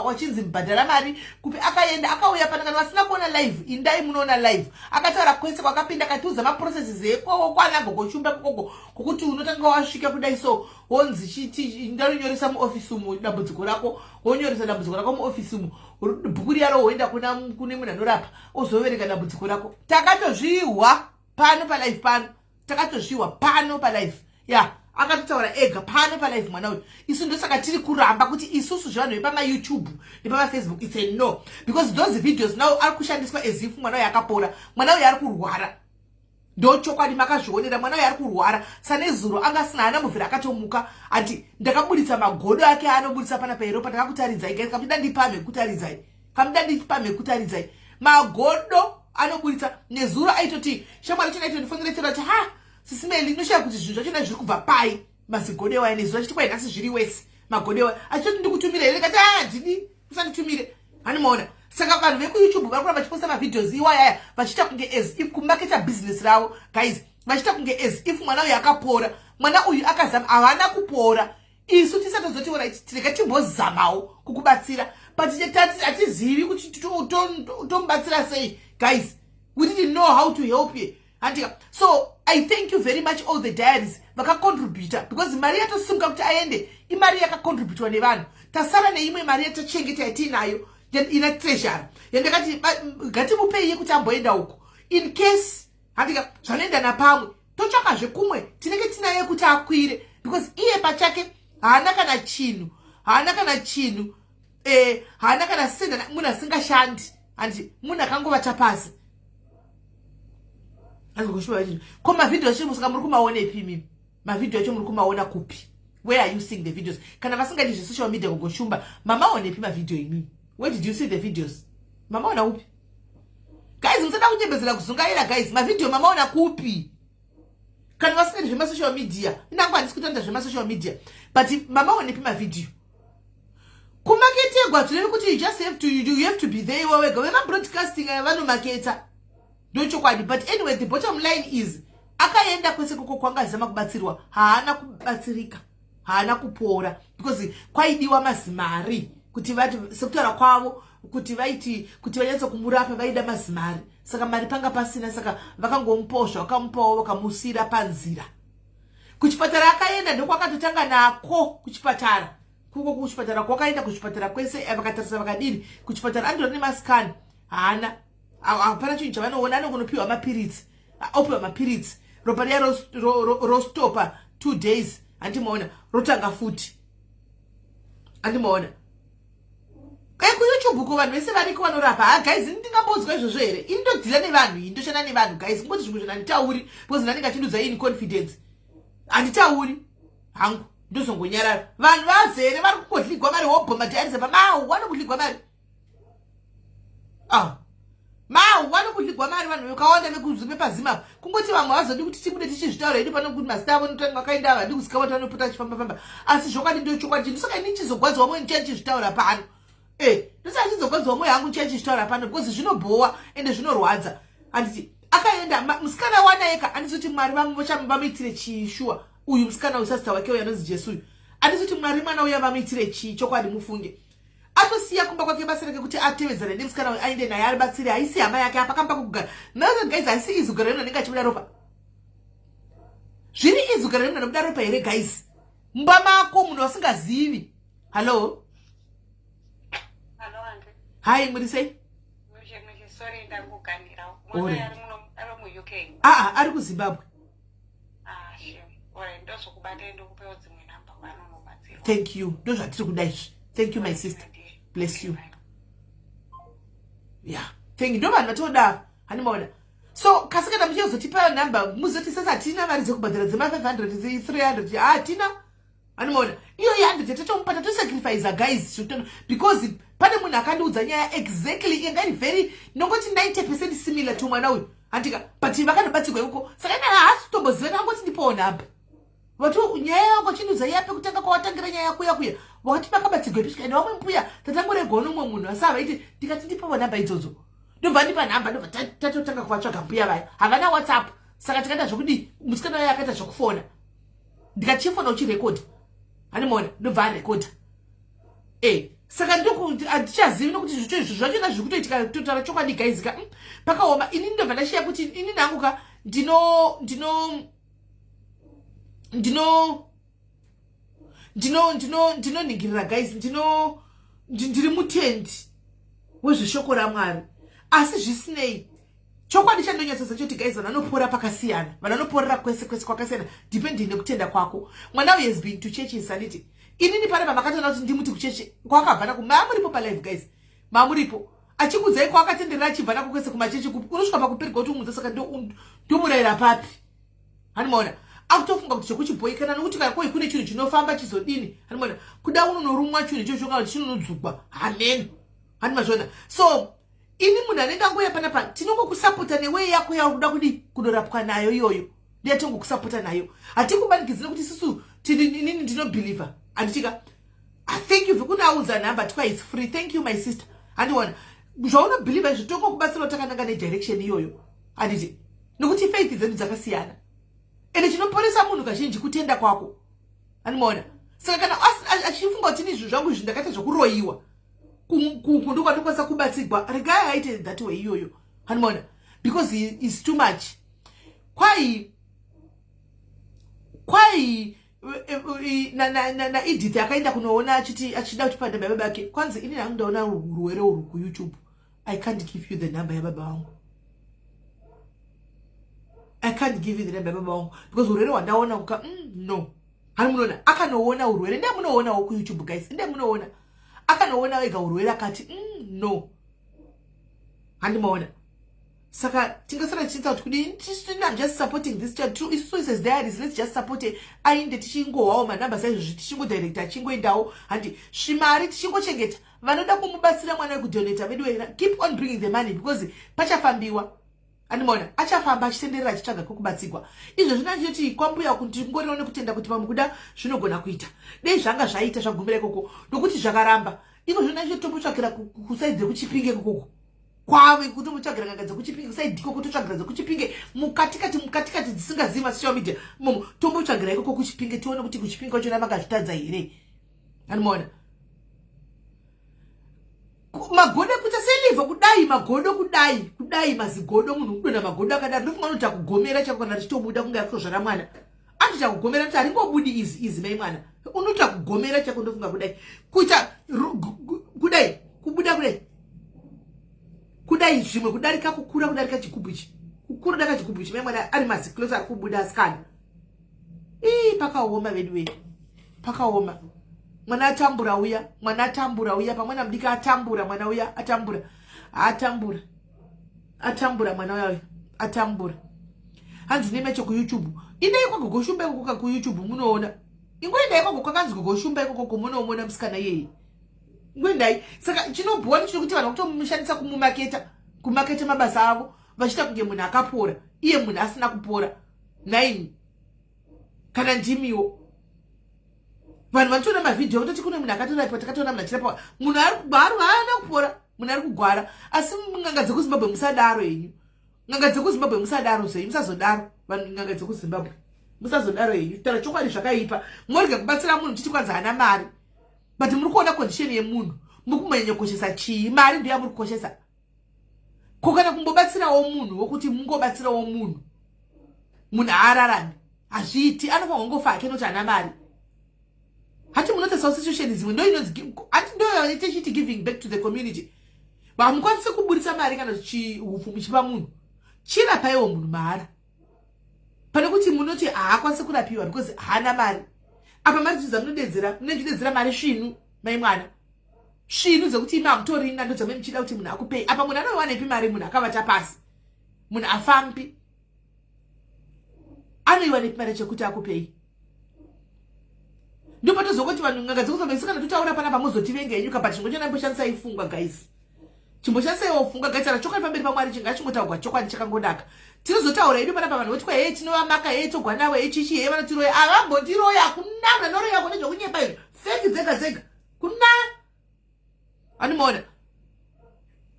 S1: wachinzi mubhadhara mari kupi, akaenda, akauya pano. Kana vasina kuona live, indai munoona live. Akataura kwese kwakapinda, akatiudza maprocesses ekoko kwana Gogo Shumba kokoko, kokuti unotanga wasvika kudai so, wonzi chiti ndalonyoresa muofisi umu dambudziko rako, wonyoresa dambudziko rako muofisi umu, bhuku riyaro, woenda kune munhu anorapa, ozoverenga dambudziko rako. Takatozvihwa pano palive pano, takatozviwa pano palive ya, akatotaura ega pano palive mwana uyu. Isu ndosaka tiri kuramba kuti isusu zvevanhu vepamaYouTube nepamaFacebook, it's a no, because those videos now ari kushandiswa as if mwana uyu akapora. Mwana uyu ari kurwara, ndochokwadi, makazvionera. Mwana uyu ari kurwara. Sanezuro anga asina, haana muvhiri, akatomuka ati ndakabuditsa magodo ake aanobuditsa pana pairopa. Ndakakutaridzai guys, kamuda ndipamhe kutaridzai, kamuda ndipamhe kutaridzai magodo anobuditsa. Nezuro aitoti shamwari chona aitondifonera kuti, "Ha, Sis Melly, inoshaya kuti zvinhu zvachona zviri kubva pai, mazigodo ewaya." Nezuro achiti kwai nhasi zviri wese. Magodewa achitoti ndikutumire here, kati aya handidi, usanditumire. Hanimaona? Saka vanhu vekuYouTube vari kuramba vachiposta mavideos iwayaya, vachiita kunge as if kumaketa business ravo, guys, vachiita kunge as if mwana uyu akapora. Mwana uyu akazama, havana kupora. Isu tisatozoti, "Alright, tirega timbozamawo kukubatsira," but hatizivi kuti tomubatsira sei. Guys, we didn't know how to help you, handika? So I thank you very much, all the diaries vakacontributa, because mari yatosimuka kuti aende imari yakacontributwa nevanhu. Tasara neimwe mari yatachengeta yatiinayo ina treasury, yandakati ngatimupei yekuti amboenda uko in case, handika, zvanoenda napamwe, totsvakazve kumwe tinenge tinaye kuti akwire, because iye pachake haana kana chinhu, haana kana chinhu, haana kana senda. Munhu asingashandi, handi? Munhu akangovata pasi. Ko mavhidhiyo acho musaka muri kumaonepi imimi? Mavhidhiyo acho muri kumaona kupi? Where are you seeing the videos? Kana vasingadi zvesocial media, kugoshumba, mamaonepi mavhidhiyo imimi? Where did you see the videos? Mamaona kupi, guys? Musada kunyembedzera kuzungaira, guys. Mavhidhiyo mamaona kupi kana vasingadi zvemasocial media? Inangu handisi kutoenda zvemasocial media, but mamaonepi mavhidhiyo? Kumaketegwa zvirevi kuti you have to be there iwe wega. Vemabroadcasting aya vanomaketa, ndochokwadi. But anyway, the bottom line is akaenda kwese koko kwangazama kubatsirwa, haana kubatsirika, haana kupora, because kwaidiwa mazimari kuti vati, sekutaura kwavo, kuti vaiti kuti vanyatso kumurapa vaida mazimari. Saka mari panga pasina, saka vakangomupawo zvavakamupawo, vakamusiyira panzira. Kuchipatara akaenda, ndokwakatotanga nako kuchipatara kuko. Kuchipatara kwakaenda, kuchipatara kwese vakatarisa, vakadini kuchipatara, andori nemascan, haana, hapana chinhu chavanoona. Anongonopiwa mapiritsi, opiwa mapiritsi, ropa riya rostopa 2 days, handimaona? Rotanga futi, handimaona? KuYouTube ko vanhu vese variko vanorapa. Ha, guys, ini ndingambodzwa izvozvo here? Ini ndodzila nevanhu, ini ndoshanda nevanhu, guys. Kungoti zvimwe zvinhu handitauri because ndanenge achindudza ini confidence, handitauri hangu, ndozongonyarara. Vanhu vazere vari kungodligwa mari, hobho madhairisa pamau vanokudligwa mari. Ah, mau vanokudligwa mari vanhu vakawanda vepazimapa. Kungoti vamwe vazodi kuti tibude tichizvitaura hedu pano, kuti mazita avo notanga vakaenda, havadi kuzikava kuti vanopota achifamba famba. Asi zvokwadi ndo chokwadi chinhu. Saka ini chizogwadziwa mwoyo ndichai chizvitaura pano. Ndosaka chizogwadziwa mwoyo hangu ndichai chizvitaura pano, because zvinobhowa ende zvinorwadza, handiti? Akaenda musikana wanaeka, handizoti Mwari vamuitire chii? Shuwa, uyu musikana uyu, sasita wake uyu anonzi Jesu uyu, handizoti Mwari mwana uya vamuitire chii? Chokwadi, mufunge, atosiya kumba kwake basa rake kuti atevedzane nemusikana uyu, aende naye aribatsire. Haisi hama yake, apa kamba kugara nazo. Guys, haisi izi kugara nemunhu anenge achibuda ropa. Zviri izi kugara nemunhu anobuda ropa here, guys, mumba mako, munhu wasingazivi? Hallo?
S2: Hello, Auntie.
S1: Hai, muri sei?
S2: Mushe, mushe, sorry, ndakuganira. Mwana ari muno, ari mu-UK?
S1: Aa, ari kuZimbabwe.
S2: Ah, shame. Alright, ndozokubata, ndokupewo dzimwe namba kwanonobatsirwa.
S1: Thank you, ndozvatiri kuda izvi. Thank you, my sister, bless you. Yeah, thank you. Ndo vanhu vatoda, handimaona? So kasi kana muchizotipa nhamba, muzoti sasa hatina mari dzekubhadhara dzema500, 300, hatina, handimaona? Iyo ye100 yatatomupa, tatosacrifica, guys, zvekutano, because pane munhu akandiudza nyaya exactly yanga iri very, nongoti 90% similar to mwana uyu, handika? But vakanobatsirwa ikoko. Saka ina haasi kutomboziva, angoti ndipowo nhamba. Vati nyaya yako chinudza yape kutanga kwawatangira nyaya yako yakuya, wakati makabatsirwa ipi? Ende vamwe mbuya tatangoregwa nomumwe munhu, asi havaiti. Ndikati ndipowo nhamba idzodzo, ndobva ndipa nhamba, ndobva tatotanga kuvatsvaga mbuya vaya. Havana WhatsApp, saka tikaita zvokudii? Musikana wayo akaita zvokufona, ndikati chifona uchirekodha, handimaona? Ndobva arekodha. Saka handichazivi nokuti zvicho izvo zvachona zviri kutoitika. Totaura chokwadi, guys ka, pakaoma. Ini ndobva ndashiya kuti ini nangu ka ndino ndinoningirira, guys, ndiri mutendi wezveshoko raMwari. Asi zvisinei, chokwadi chandonyatsoza choti, guys, vanhu vanopora pakasiyana, vanhu vanoporera kwese kwese kwakasiyana, depending nekutenda kwako. Mwana uyu has been to church insanity. Inini panapa makatoona kuti ndimuti kuchechi kwakabva nako. Maamuripo palive, guys, mamuripo achikudzai kwaakatenderera achibva nako kwese kumachechi kupi. Unosvika pakuperega kuti umudza, saka ndomurayira papi? Hanimaona? Akutofunga kuti chekuchibhoi kana nokuti kana koi kune chinhu chinofamba chizodini, hanimaona? Kuda unonorumwa chinhu ichocho kana kuti chinonodzugwa, hameno, hanimazviona? So ini munhu anenge angoya panapa, tinongokusapota newei yako yauri kuda kudi kunorapwa nayo iyoyo, ndiyatongokusapota nayo. Hatikubanikidzire kuti isusu inini ndinobhilivha, handitika? Ah, thank you vekunaudza number twice free. Thank you my sister. Handiona zvaunobhilivha izvi, tongokubatsira takananga nedirection iyoyo, handiti? Nokuti faith dzedu dzakasiyana, ende chinoporesa munhu kazhinji kutenda kwako, handimaona? Saka kana achifunga kuti ini zvinhu zvangu izvi ndakaita zvekuroyiwa, ndokwandokwanisa kubatsigwa, regai aite that way iyoyo, handimaona? Because is too much. Kwai kwai naEdith akaenda kunoona achiti achida kuti panhamba yababa ake, kwanzi ini hangu ndaona urwere urwu kuYouTube. I can't give you the number yababa vangu. I can't give you the number yababa vangu because urwere hwandaona kuka no. Hani munoona akanoona urwere, nde munoonawo kuYouTube guys, nde munoona akanoona ega urwere akati no, handimaona? Saka tingasara tichiita kuti kudii? I'm just supporting this child true. Isusu as diaries, let's just support ainde, tichingohwawo manamba saizvozvi, tichingodirecta, achingoendawo, handi svimari tichingochengeta. Vanoda kumubatsira mwana wekudonata vedu, keep on bringing the money because pachafambiwa, andimaona? Achafamba achitenderera achitsvaga kwekubatsigwa. Izvo zvino achitoti kwambuya kuti ngoriwo nekutenda kuti pamwe kuda zvinogona kuita. Dei zvanga zvaita zvagumira ikoko, nokuti zvakaramba iko zvino achitotombotsvakira kuside dzekuChipinge ikokoko kwave kutombotsvagira nganga dzekuChipinge kuside ikoko, totsvagira dzekuChipinge mukatikati mukatikati dzisingazivi masocial media momo, tombotsvagira ikoko kuChipinge, tione kuti kuChipinge kwachona vakazvitadza here, andimaona? Magodo kuita selivha kudai, magodo kudai kudai, mazigodo, munhu kudonha magodo akadaro. Ndofunga unoita kugomera chako kana richitobuda kunge akutozvara mwana, anoita kugomera kuti haringobudi izi izi mai mwana, unoita kugomera chako. Ndofunga kudai kuita kudai, kubuda kudai kudai, zvimwe kudarika kukura kudarika chigubhu ichi, kukura kudarika chigubhu ichi, mai mwana ari maziclots ari kubuda asikana. Ii, pakaoma vedu wee, pakaoma. Mwana atambura uya, mwana atambura uya, pamwana mudiki atambura, mwana uya atambura, atambura, atambura mwana uya uya atambura. Hanzi nemecho kuYouTube, indai kwaGogoshumba ikoko kuYouTube munoona. Ingoendai kwako kwakanzi Gogoshumba ikoko munomuona musikana iyeye, ingoendai. Saka chinobhowa ndechekuti vanhu vakutomushandisa kumumaketa, kumaketa mabasa avo, vachiita kunge munhu akapora, iye munhu asina kupora. Naini kana ndimiwo, vanhu vanotoona mavhidhiyo vototi kune munhu akatorapwa, takatoona munhu achirapwa, munhu haana kupora, munhu ari kugwara. Asi n'anga dzekuZimbabwe musadaro henyu, n'anga dzekuZimbabwe musadaro zvenyu, musazodaro vanhu, n'anga dzekuZimbabwe musazodaro henyu. Taura chokwadi, zvakaipa. Morega kubatsira munhu muchiti kwanzi haana mari, but muri kuona condition yemunhu, muri kumanyanyokoshesa chii? Mari ndo yamuri kukoshesa ko? Kana kumbobatsirawo munhu wokuti mungobatsirawo munhu, munhu haararami, hazviiti, anofanwa kungofa hake noti haana mari. Hati munotasawo situation dzimwe, ndo inonzi hati ndo tichiti giving back to the community. Hamukwanisi kuburitsa mari kana chiupfu muchipa munhu, chirapaiwo munhu mahara pane kuti munoti haakwanisi kurapiwa because haana mari. Apa mari dzidza munodedzera, munechidedzera mari svinu, mai mwana, svinu dzekuti imi hamutorina, ndo dzamai muchida kuti munhu akupei. Apa munhu anoiwanepi mari? Munhu akavata pasi, munhu afambi, anoiwanepi mari chekuti akupei? Ndopatozongoti vanhu n'anga dzekuzambesi, kana totaura panapa muzotivenga henyu kapa. Chingochonamboshandisai pfungwa guys, chimboshandisaiwo pfungwa guys. Kana chokwadi pamberi paMwari chingachingotaurwa, chokwadi chakangonaka. Tinozotaura idu panapa, vanhu voti kwa hee tinovamaka, hee togwa navo, hee chichi, hee vanotiroya. Avambondiroya, hakuna munhu anoroya kone, zvokunyepa izvo, fake dzega dzega kuna animoona.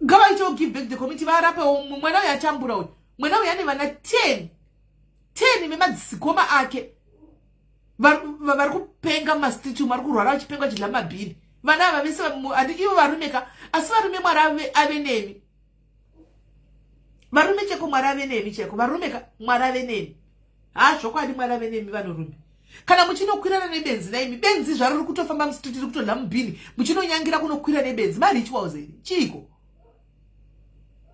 S1: Ngavaitewo give back the community, varapewo mwana uyu atambura uyu. Mwana uyu ane vana 10 10 vemadzikoma ake vari kupenga mumastreet umu, vari kurwara vachipenga, vachidya mabhini. Vana ava vese handi ivo varume ka? Asi varume, Mwari ave nemi. Varume cheko, Mwari ave nemi cheko. Varume ka, Mwari ave nemi. Ha, zvokwadi, Mwari ave nemi vanhurume. Kana muchinokwirana nebenzi naimi, benzi zvaro riri kutofamba mustreet, riri kutodya mubhini, muchinonyangira kunokwira nebenzi, marituals here? Chiiko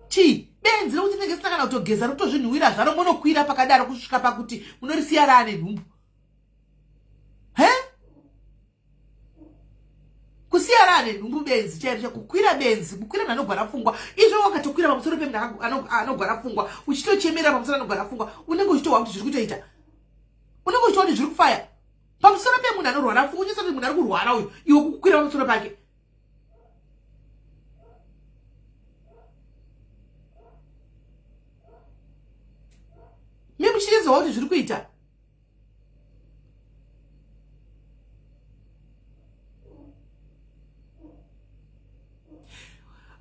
S1: chii? Benzi rekuti rinenge risina kana kutogeza, riri kutozvinhuwira zvaro, munokwira pakadaro kusvika pakuti munorisiya raane nhumbu he? Kusiya raane nhumbu, benzi chairo, kukwira benzi, kukwira munhu anogwara pfungwa. Izvo wakatokwira pamusoro pemunhu anogwara pfungwa, uchitochemera pamusoro anogwara pfungwa, unenge uchitohwa kuti zviri kutoita, unenge uchitoona kuti zviri kufaya pamusoro pemunhu anorwara pfungwa. Unyatsa kuti munhu ari kurwara uyu, iwe kukwira pamusoro pake. Memuchinzwa kuti zviri kuita.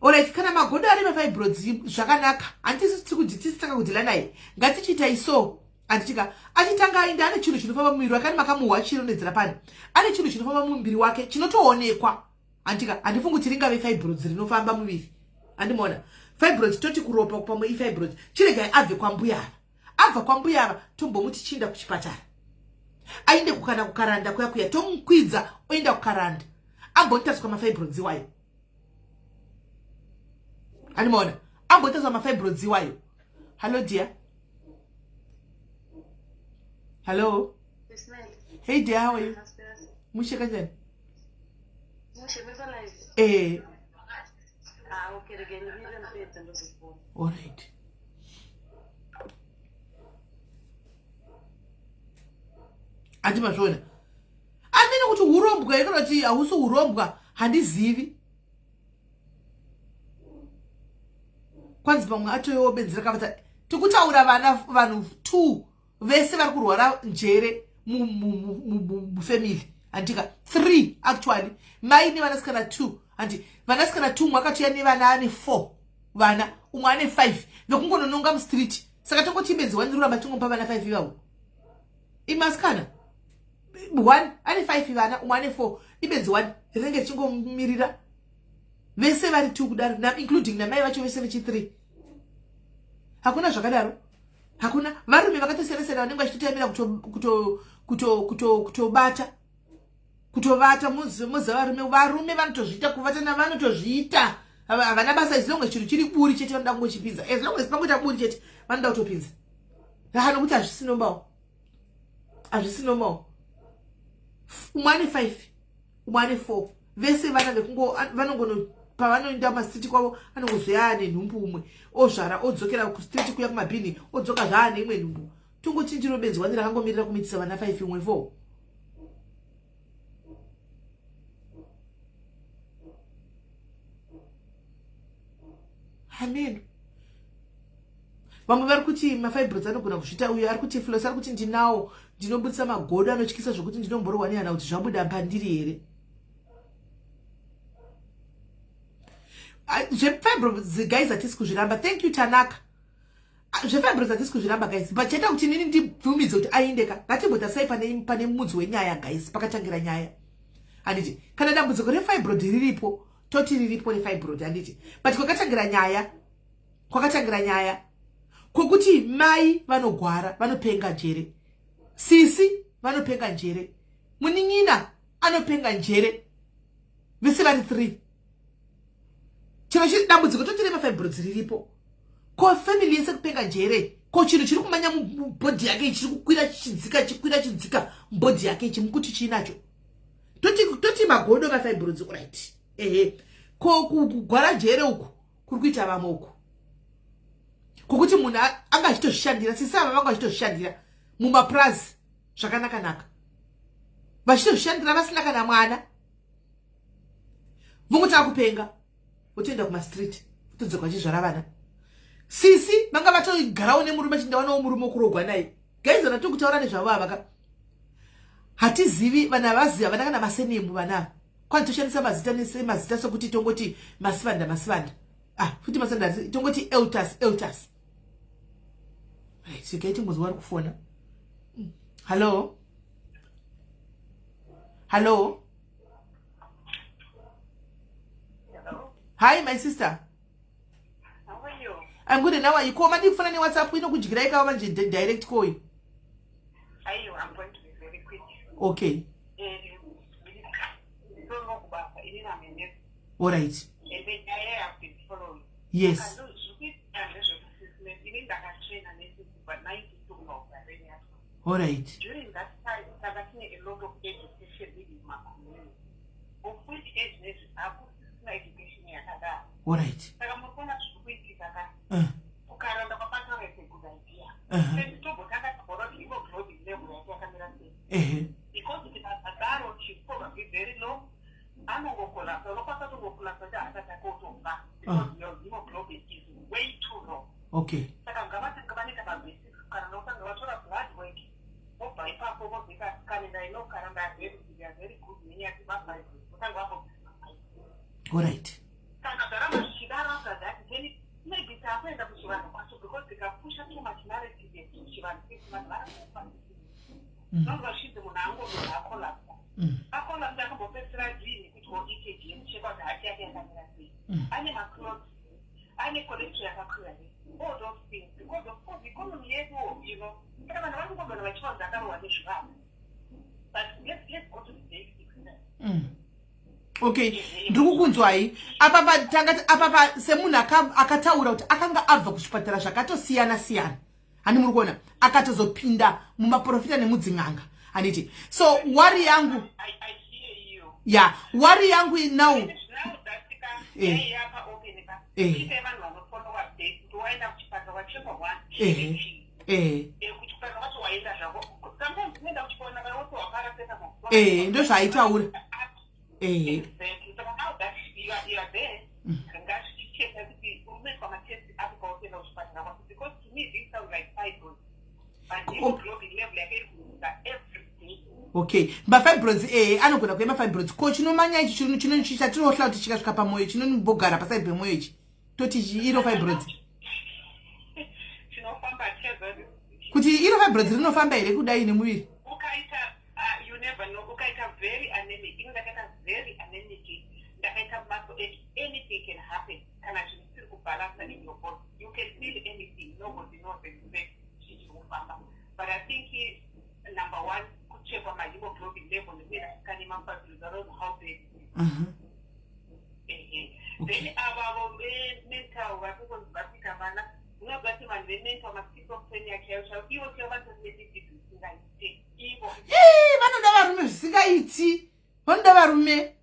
S1: Alright, kana magodo ari mafibroids zvakanaka. Handisi tiri kuti tisitanga kudhila naye. Ngatichiitai so. Handitika achitanga aenda ane chinhu chinofamba mumuviri wake ane makamuhwa achirondedzera pani. Ane chinhu chinofamba mumuviri wake chinotoonekwa. Handitika handifungi kuti ringave fibroids rinofamba muviri. Handimuona. Fibroids toti kuropa pamwe ifibroids. Chiregai abve kwambuya ava. Abva kwambuya ava tombomuti chiinda kuchipatara. Aende kukana kukaranda kuya kuya tomukwidza oenda kukaranda. Ambotariswa mafibroids iwayo. Handimuona. Ambotariswa mafibroids iwayo. Hello dear. Hello. Hey dear, how are you? Mushe kanjani? Eh.
S2: Ah, okay, again, ngipedze ndozofona.
S1: All right. Andi mazviona. Amene kuti hurombwa here kana kuti hausi hurombwa handizivi. Kwanzi pamwe atoyewo benzi rakavata. Tikutaura vana vanhu 2 vese vari kurwara njere mufamily handika 3 actually mai nevanasikana 2 handi vanasikana 2 umwe akatouya nevana ane 4 vana umwe ane 5 vekungonononga mustreet saka tongoti ibenzi wani ruramba tingomupa vana 5 ivavo imasikana 1 ane 5 vana umwe ane 4 ibenzi wani rinenge richingomirira vese vari 2 kudaro including namai vacho vese vechi 3 hakuna zvakadaro hakuna varume vakatosiyana siyana vanenge vachitotaimira kutobata kutovata moziva varume varume vanotozviita kuvatana vanotozviita havana basa as long as chinhu chiri buri chete vanoda kungochipinza as long as pangoita buri chete vanoda kutopinza haa nokuti hazvisinombawo hazvisinombawo umwe ane 5 umwe ane 4 vese vana vekungo vanongono pavanoenda kumastreet kwavo anongozoya ane nhumbu umwe ozvara odzokera kustreet kuya kumabhini odzoka zvaane imwe nhumbu tongoti ndiro benzi wani rakangomirira kumitisa vana 5 umwe 4 hameno vamwe vari kuti mafibroids anogona kuzviita uyo ari kuti flos ari kuti ndinawo ndinobudisa magodo anotyisa zvokuti ndinomborwa nehana kuti zvabuda pandiri here zvefibroids guys hatisi kuzviramba thank you tanaka zvefibroids hatisi kuzviramba guys but chaita kuti inini ndibvumidze kuti ainde ka ngatimbotarisai pane, pane mudzi wenyaya guys pakatangira nyaya handiti kana dambudziko refibroid riripo toti riripo refibroid handiti but kwakatangira nyaya kwakatangira nyaya kwokuti mai vanogwara vanopenga njere sisi vanopenga njere munin'ina anopenga njere vese vari 3 chero chiri dambudziko toti remafibroids riripo ko family yese kupenga njere ko chinhu chiri kumanya mubhodhi yake chiri kukwira chichidzika chikwira chidzika mubhodhi yake ichi mukuti chiinacho toti, toti magodo mafibroids right ehe ko kugwara jere uku kuri kuita vamwe uku kwokuti munhu anga achitozvishandira sisi ava vanga vachitozvishandira mumapurazi zvakanaka naka vachitozvishandira vasina kana mwana vongotanga kupenga votoenda kumastreet votodzoka vachizvara vana sisi vanga vatogarawo nemurume chindawanawo murume wokurogwa naye guys vana tiri kutaura nezvavo ava ka hatizivi vana havazivi havana kana masenemu vana ava kwanzi toshandisa mazita nemazita sokuti tongoti masivanda masivanda ah futi masivanda tongoti eltas eltas right regai timbonzwa vari kufona hallo hallo hi my sister
S2: How are you?
S1: I'm good and how are you? Ko madii kufona newhatsapp inokudyirai kava manje direct call.
S2: Ayo, I'm going to be very quick.
S1: Okay.
S2: Eh,
S1: All right. Yes. All right.
S2: During that time, tanga tine a lot of education in my community. Of which age hakusisina education yakadaro.
S1: All right.
S2: Saka muri kuona zviri kuitika ka. Ukaramba kwapataura is a good idea. Tombotanga taona kuti hemoglobin level yake yakamira sei. Because tikasadaro she's probably very low. Anongokolapsa, unokwanisa kutongokolapsa chaheart attack otofa. Because your hemoglobin is way too low.
S1: Okay.
S2: Saka ngavatanga vanoita mabasics kana nokutanga vatora blood work vobva ipapo vozoita scan and I know karamba are very, they are very good nenyaya dzemafibroids. Votanga vambobvisa mafibroids.
S1: All right.
S2: Kana zvaramba zvichidaro
S3: Ane maclot, ane cholesterol yakakwira here? All those things, because of course economy yedu, saka vanhu vari kungogara vachivanza akarohwa nezvivana, but let's go to the basics.
S1: Okay, ndiri kukunzwai. Apa tanga apa semunhu akataura kuti akanga abva kuzvipatara zvakatosiyana siyana, handi muri kuona, akatozopinda mumaprofita nemudzin'anga, handiti? So worry yangu, ya, worry yangu now eh, ndozvaaitaura.
S3: Ngazvichicheka kuti unoitwa matest apo pautoenda kuchipatara kwacho, because to me this sounds like fibroids, but hemoglobin level yake iri kuuza every day.
S1: Okay, mafibroids, anogona kuve mafibroids. Ko chinomanya ichi chatinohla kuti chikasvika pamwoyo, chinombogara paside pemwoyo ichi, toti iro fibroids?
S3: Chinofamba.
S1: Kuti iro fibroids rinofamba here kudai nemuviri?
S3: Ukaita, you never know, ukaita very anemic. Ini ndakaita very anemic, ndakaita muscle ache. Anything can happen kana zvinhu zvisiri kubalansa in your body. You can feel anything, nobody knows exact chii chiri kufamba, but I think number one kuchekwa mahemoglobin level nekuenda scan yemafibroids around how bad it is. Ehe. Then avavo vemental vari kungonzi vari kuita vana, unoziva kuti vanhu vemental, maschizophrenia chaivo chaivo, ivo chaivo vatori nelibido isingaite ivo.
S1: Ii, vanoda varume zvisingaiti, vanoda varume.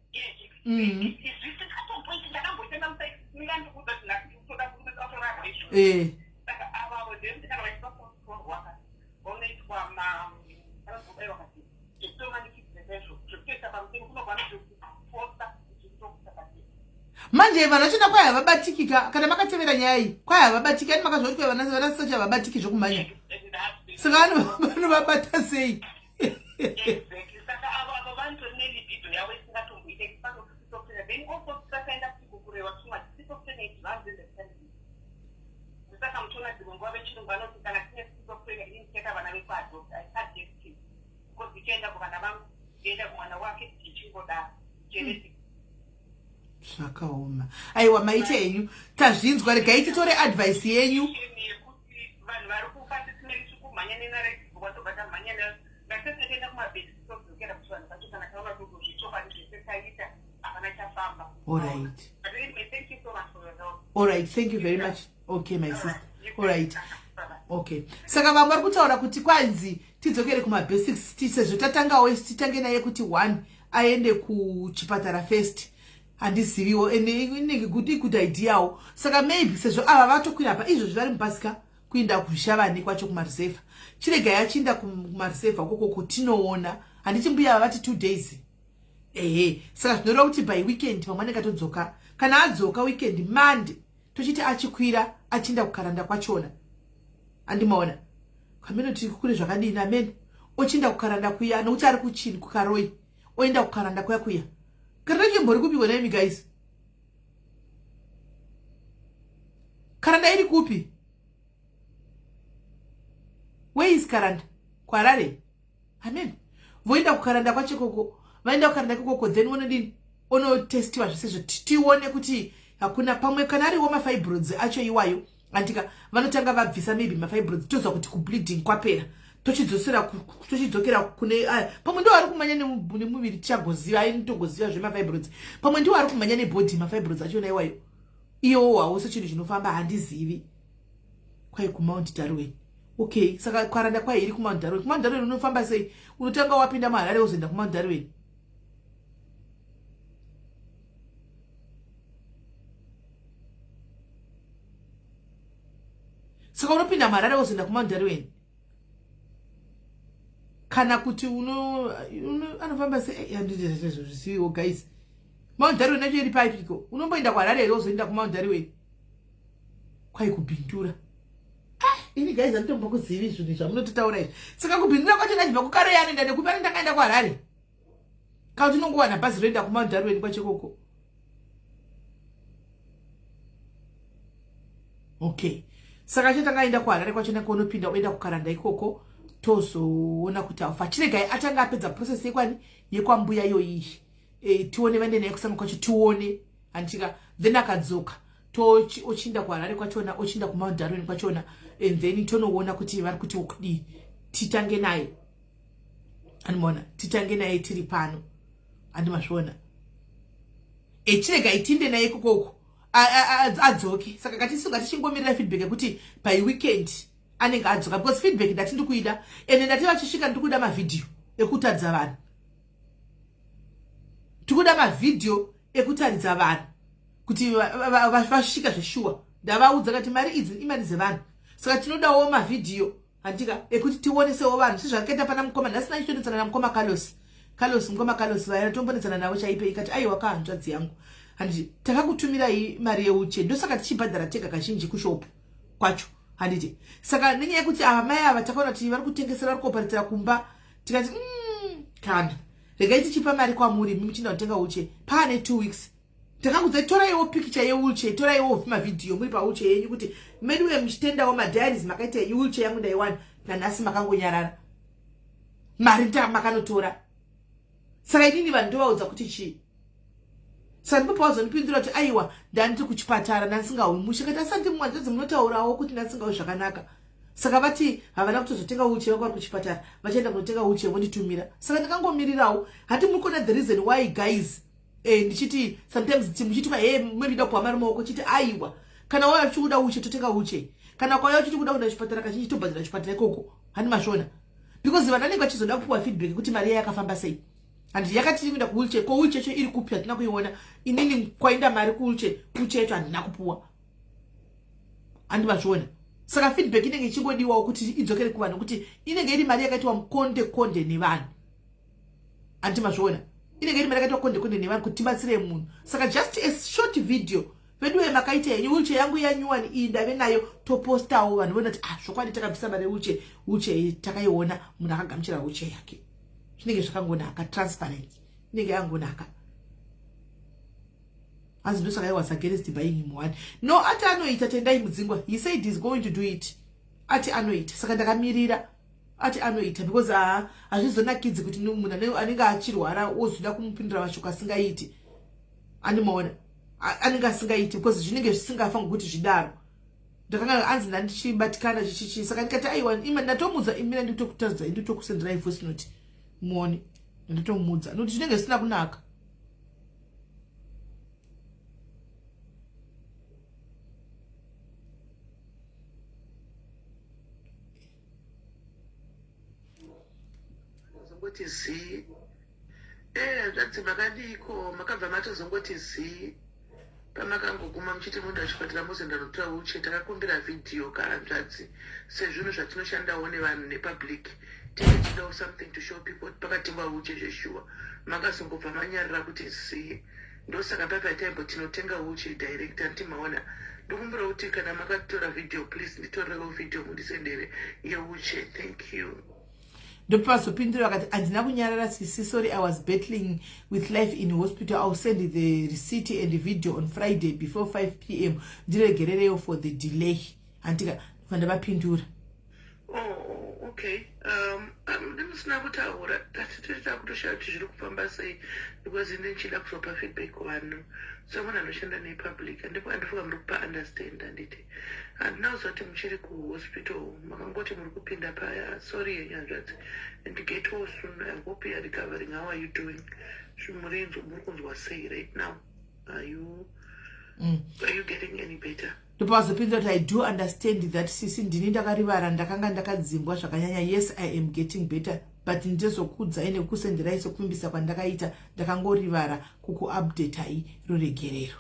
S3: Zvisikatomboiti. Ndakamboshanda musingandikuudza kuti ndatoda murume atorarwa izvozvo. Saka avavo ndekuti kana vachida kucontrolwa, vanoitwa vanozobayiwa kati zvekutomanikidzira chaizvo, zvekutoisa pamutemo, kunobva notokuposta uchitokuisa patemo.
S1: Manje vanhu vachida kwai havabatikika. Kana makatevera nyaya iyi, kwai havabatiki ani? Makazva kuti kwai vana sacha havabatiki zvokumhanya, saka vanovabata sei?
S3: Exactly. Saka avo vanotori nelibido yavo isingatomboite panoschizophrenia. Then also tisasaenda kuti kukurewa tumwa schizophrenia it runs in the family. Saka muchiona dzimwe nguva vechirungu vanoti kana tine schizophrenia, ini ndichaita vana vekuadopt. I suggest it because ichaenda kuvana vangu, ienda kumwana wake, zvichingodaro, genetic.
S1: Zvakaoma. Aiwa, maite henyu, tazvinzwa. Regai titore advice yenyu.
S3: Yekuti vanhu vari kufa tisinei tiri kumhanya nenarrative, watobva tamhanya nayo. Ngatese toenda kumabasics, todzokera kuti vanhu vacho kana taona kuti zvechokwadi zvese taita hapana chafamba.
S1: Alright.
S3: But anyway, thank you so much for your help.
S1: Alright, thank you very much. Okay, my sister. Alright.
S3: Bye-bye.
S1: Okay, saka vamwe vari kutaura kuti kwanzi tidzokere kumabasics, sezvo tatangawo, titange naye kuti one aende kuchipatara first. Handiziviwo, ende inenge good, good ideawo. Saka maybe sezvo ava vatokwira pa izvozvi vari mubhasika kuinda kushavani kwacho kumareserva, chiregai achiinda kumareserva ukokoko, tinoona. Handiti mbuya vati 2 days? Ehe, saka zvinoreva kuti by weekend pamwe anenge atodzoka. Kana adzoka weekend, Monday, tochiti achikwira achiinda kukaranda kwachona. Andimaona kaminoti kune zvakadini amen, ochiinda kukaranda kuya, nokuti ari kuchini, kukaroi, oenda kukaranda kuya kuya. Karanda chimbori kupi kona imi guys? Karanda iri kupi? Where is Karanda? Kuharare? Amen. Voenda kukaranda kwacho ikoko, vaenda kukaranda ikokoko, then vonodini? Onotestiwa zvese izvo, tione kuti hakuna pamwe kana ariwo mafibroids acho iwayo. Andika vanotanga vabvisa maybe mafibroids, tozwa kuti kubleeding kwapera, tochidzosera tochidzokera kune pamwe ndiwo ari kumhanya nemuviri. Tichagoziva, ainotogoziva zvemafibroids, pamwe ndiwo ari kumhanya nebody, mafibroids achona iwayo. Iyowo hausi chinhu chinofamba. Handizivi. Kwai kuMount Darwin. Okay, saka kwaranda kwai iri kuMount Darwin. KuMount Darwin unofamba sei? Unotanga wapinda muHarare, wozoenda kuMount Darwin. Saka unopinda muHarare, wozoenda kuMount Darwin, kana kuti uno anofamba sei? Handizviziviwo guys. Mount Darwin yacho iri paipiko? Unomboenda kuHarare here, wozoenda kuMount Darwin? Kwai kuBindura. Ah, ini guys handitombokuzivi zvinhu zvamunototaura izvi. Saka kuBindura kwacho, ndachibva kuKaroi, anoenda nekupi? Anenge akaenda kuHarare, kana kuti unongowana bhazi roenda kuMount Darwin kwachekoko? Okay, saka chatanga aenda kuHarare kwacho, nakonopinda oenda kukaranda ikoko, tozoona kuti aufa. Chiregai atanga apedza process yekwani, yekwambuya iyoyi. Tione vaende naye kusanga kwacho, tione. Handitika? Then akadzoka, ochinda kuHarare kwachona, ochinda kuMount Darwin kwachona, and then tonoona kuti vari kuti okudii. Titange naye, andimaona? Titange naye tiri pano, andimazviona? Echirega itinde naye ikokoko, adzoke. Saka ngatisunga tichingomirira feedback yekuti paweekend anenge adzoka, because feedback ndati ndikuida, ende ndati vachisvika ndikuda mavhidhiyo ekutaridza vanhu. Tikuda mavhidhiyo ekutaridza vanhu kuti vasvika zveshuwa. Ndavaudza kati mari idzi imari dzevanhu, saka tinodawo mavhidhiyo, handika, ekuti tionesewo vanhu sezvakaita pana mukoma. Nhasi nachitonetsana namukoma Carlos. Carlos, mukoma Carlos vaya, tombonetsana navo chaipe. Ikati, "Aiwa kahanzvadzi yangu, handiti takakutumirai mari yeuche? Ndosaka tichibhadhara tega kazhinji kushopu kwacho, handiti?" Saka nenyaya yekuti ava mai ava takaona kuti vari kutengesera, vari kuoparetera kumba, tikati, kana regai tichipa mari kwamuri, muchinda kutenga uche." Paane 2 weeks takakudzai, toraiwo pikicha yewheelchair, toraiwo mavhidhiyo muri pawheelchair yenyu, kuti meduwe muchitendawo madiaries makaita. Wheelchair yangu ndaiwana, nanhasi makangonyarara, mari makanotora. Saka inini vanhu ndovaudza kuti chii? Saka ndipo pavazondipindura kuti, "Aiwa, ndandiri kuchipatara, ndandisingahwi mushe." Kati asandi mwanzadzi, munotaurawo kuti ndandisingahwi zvakanaka. Saka vati havana kutozotenga wheelchair, vanga vari kuchipatara, vachaenda kunotenga wheelchair vonditumira. Saka ndakangomirirawo. Hati muri kuona the reason why, guys, ndichiti sometimes muchitwa he murida kupuwa mari maoko, chiti aiwa, kana wauya uchikuda wheelchair, totenga wheelchair. Kana kwauya uchiti kuda kuenda kuchipatara, kazhinji tobhadhara chipatara ikoko. Hani mazviona? Because vanhu vanenge vachizoda kupuwa feedback kuti mari iya yakafamba sei. Handiti yakati kuenda kuwheelchair? Ko wheelchair cho iri kupi? Hatina kuiona. Inini kwaenda mari kuwheelchair, wheelchair yacho handina kupuwa. Handi mazviona? Saka feedback inenge ichingodiwawo kuti idzokere kuvanhu, kuti inenge iri mari yakaitwa mukonde konde nevanhu. Handi mazviona? Inenge iri mari yakaitwa konde konde nevanhu kuti tibatsire munhu. Saka just a short video veduwe, makaita henyu, wheelchair yangu yanyuwani iyi ndave nayo, topostawo, vanhu voona kuti, ah, zvokwadi takabvisa mari yewheelchair, wheelchair takaiona, munhu akagamuchira wheelchair yake. Zvinenge zvakangonaka, transparent inenge yangonaka. Hanzi ndosaka I was against buying him one. No, ati anoita. Tendai Mudzingwa, he said he's going to do it. Ati anoita, saka ndakamirira. Ati anoita, because haa, hazvizonakidzi kuti munhu anenge achirwara wozoda kumupindura mashoko asingaiti. Andimaona? Anenge asingaiti, because zvinenge zvisingafangi kuti zvidaro. Ndakanga anzi ndandichibatikana chichichi. Saka ndikati, aiwa, ima ndatomudza, imira nditokutaridza, nditokusenderai voice note muone. Ndandatomudza nokuti zvinenge zvisina kunaka.
S2: Zongoti zii. Hanzvadzi, makadiko? Makabva matozongoti zii pamakangoguma muchiti munhu achipatara, mozoenda notora wheelchair. Takakumbira vhidhiyo kahanzvadzi, sezvinhu zvatinoshandawo nevanhu, nepublic, tinge tichidawo something to show people kuti pakatengwa wheelchair zveshuwa. Makazongobva manyarira kuti zii. Ndosaka papa tinotenga wheelchair direct, handiti maona? Ndokumbira kuti kana makatora vhidhiyo, please nditorewo vhidhiyo mundisendere yewheelchair. Thank you.
S1: Ndopazopindura vakati, "Handina kunyarara sisi, sorry, I was battling with life in hospital. I'll send the receipt and the video on Friday before 5 p.m. Ndiregererewo for the delay." Handika ndavapindura.
S2: Oh, okay. Ndimusina kutaura, tati tiri takutoshaya kuti zviri kufamba sei, because ine ndichida kuzopa feedback kuvanhu semunhu anoshanda nepublic. Ndipo andifunga muri kupa understand, handiti? Handina kuziva kuti muchiri kuhospital, makangoti muri kupinda paya. Sorry yenyu hanzvadzi, and get well soon. I hope you are recovering. How are you doing? Muri kunzwa sei right now? Are you getting any better?
S1: Ndopazopindura kuti, "I do understand that sisi, ndini ndakarivara, ndakanga ndakadzimbwa zvakanyanya. Yes, I am getting better, but ndezokudzai nekukusenderai sekuvimbisa kwandakaita. Ndakangorivara kukuupdatai. Ruregerero."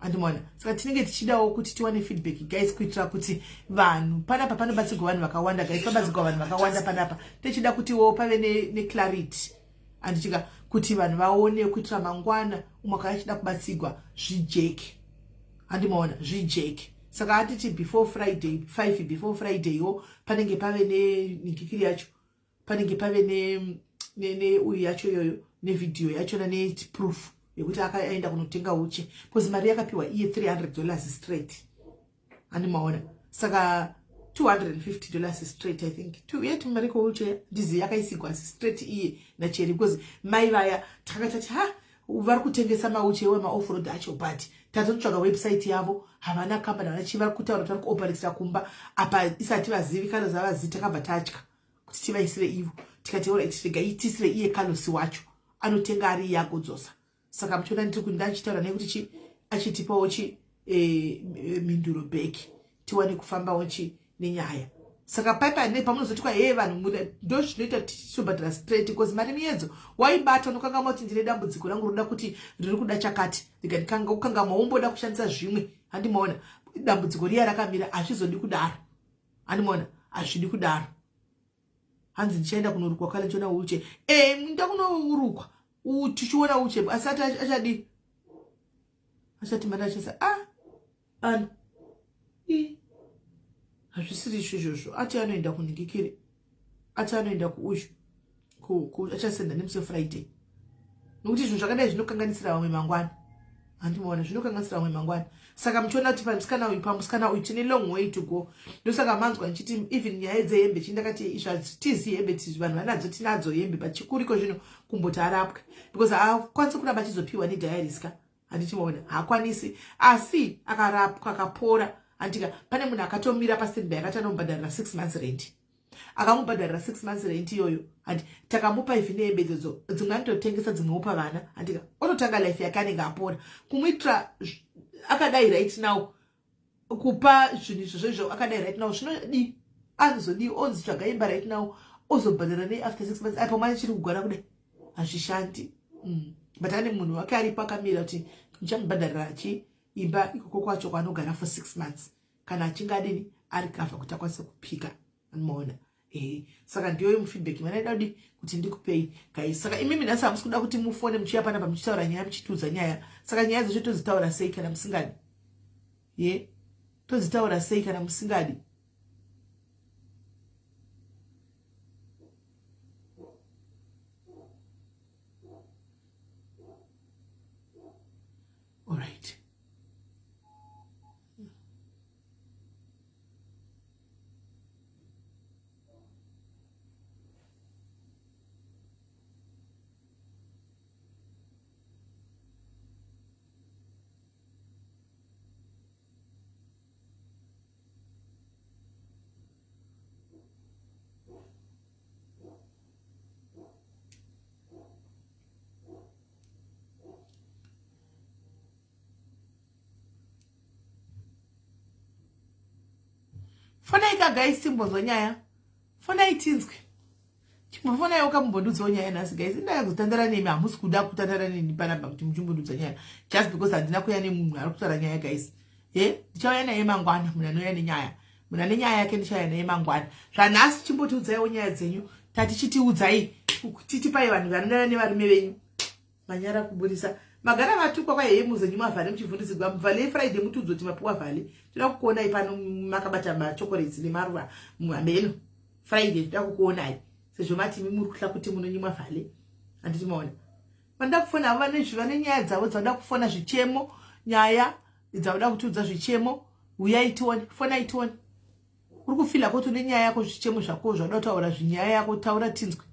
S1: Andimona? Saka tinenge tichidawo kuti tiwane feedback, guys, kuitira kuti vanhu panapa panobatsirwa vanhu vakawanda, guys, pabatsirwa vanhu vakawanda panapa. Tichida kutiwo pave neclarity, handichika, kuti vanhu vaone, kuitira mangwana umwe akauya achida kubatsigwa, zvijeke. Handimaona? Zvijeke. Saka atiti before Friday 5, before Friday yo, panenge pave nenhikikiri yacho, panenge pave neuyu yacho iyoyo, nevhidhiyo yachona, neproof yekuti akaenda kunotenga uche, because mari yakapiwa iye $300 straight. Handimaona? Saka $250 straight, I think yet mari kowheelchair ndizi yakaisigwa straight iye nacheri, because mai vaya takanga tati ha. Vari kutengesa mauche wemaoffroad acho, but tatotsvaga website yavo, havana kambani, havana chii. Vari kutaura kuti vari kuoperatira kumba apa isati vazivi kana zavazivi. Takabva tatya kuti tivaisire ivo, tikati alright, rega itisire iye Carlos wacho, anotenga ari iye agodzosa. Saka muchiona ndiri kuti ndachitaura nekuti chi achitipawo chi mhinduro back, tiwane kufambawo chi nenyaya. Saka paipa ne pamunozoti kwa hee vanhu, ndo zvinoita tichitobhadhara straight, because mari miyedzo waibata unokangama kuti ndine dambudziko rangu roda kuti riri kuda chakati, ndikandikanga ukangama womboda kushandisa zvimwe. Handimaona dambudziko riya rakamira, hazvizodi kudaro. Handimaona hazvidi kudaro. Hanzi ndichaenda kunorukwa kale, ndichiona uche e nda kunorukwa tichiona uche, asi ati achadii, achati mari achisa a ano i hazvisiri izvo izvozvo. Ati anoenda kunhingikiri, ati anoenda kuuzhu, achasenda nemusi weFriday, nokuti zvinhu zvakadai zvinokanganisira vamwe mangwana. Handimaona zvinokanganisira vamwe mangwana. Saka muchiona kuti pamusikana uyu, pamusikana uyu tine long way to go. Ndosaka manzwa ndichiti even nyaya dzehembe chii, ndakati izvatizi hembe vanhu vanadzo, tinadzo hembe pachikuriko zvino kumboti arapwe, because haakwanisi kuramba achizopiwa nedialysis ka. Handichimaona haakwanisi, asi akarapwa akapora, handika pane munhu akatomira pastandby akati anomubhadharira 6 months rent. Akamubhadharira 6 months rent iyoyo, handi takamupa ivhi nehembe idzodzo, dzimwe anototengesa, dzimwe opa vana, handika ototanga life yake anenge apora. Kumuitira akadai right now, kupa zvinhu izvozvo izvo akadai right now, zvinodii? Anozodii? Onzi tsvaga imba right now, ozobhadhara nei after 6 months? Apo mari chiri kugwara kudai, hazvishandi. But ane munhu wake aripo akamira kuti ndichamubhadharira chi imba ikoko kwacho kwaanogara for 6 months kana achinge adini, ari kavha kuti akwanise kupika. Anomaona saka ndiyoyo mufeedback manaida kudi kuti ndikupei, guys. Saka imimi nhasi hamusi kuda kuti mufone muchiya panapa muchitaura nyaya, muchitiudza nyaya. Saka nyaya dzacho todzitaura sei kana musingadi? Ye, todzitaura sei kana musingadi? Alright, fonai ka guys, timbonzwa nyaya. Fonai tinzwe, chimbofonai ukamumbondudzawo nyaya nhasi, guys. Indaya kuzotandara nemi, hamusi kuda kutandara neni panapa kuti muchimbondudza nyaya just because handina kuya nemunhu ari kutaura nyaya, guys. E ndichauya naye mangwana, munhu anouya nenyaya, munhu ane nyaya yake ndichauya naye mangwana. Zvanhasi chimbotiudzaiwo nyaya dzenyu. Tati chitiudzai, titipai vanhu vanodana nevarume venyu manyara kuburisa magara vatukwa kwaheye muzenyu mavhale muchivhundudzigwa muvhale. Friday mutiudze kuti mapiwa vhale, toda kukuonai pano makabata machokoretsi nemaruva muhameno. Friday toda kukuonai sezvo mati imi muri kuhla kuti munonyimwa vhale. Handiti maona vanoda kufona avo, vane nyaya dzavo dzavanoda kufona, zvichemo, nyaya dzavoda kutiudza, zvichemo. Uyai tione, fonai tione. Uri kufila kuti une nyaya yako, zvichemo zvako zvauda kutaura, zvinyaya yako, taura tinzwe.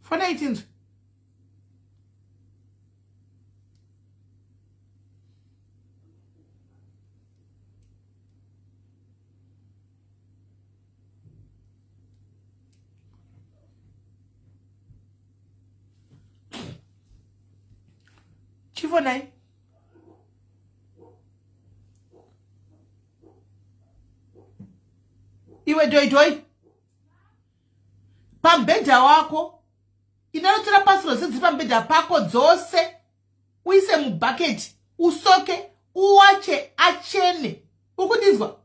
S1: Fonai tinzwe. Chifonai. Iwe doidoi, pamubhedha wako inonotora pasiro dziri pamubhedha pako dzose, uise mubhaketi, usoke, uwache achene. Uri kundinzwa?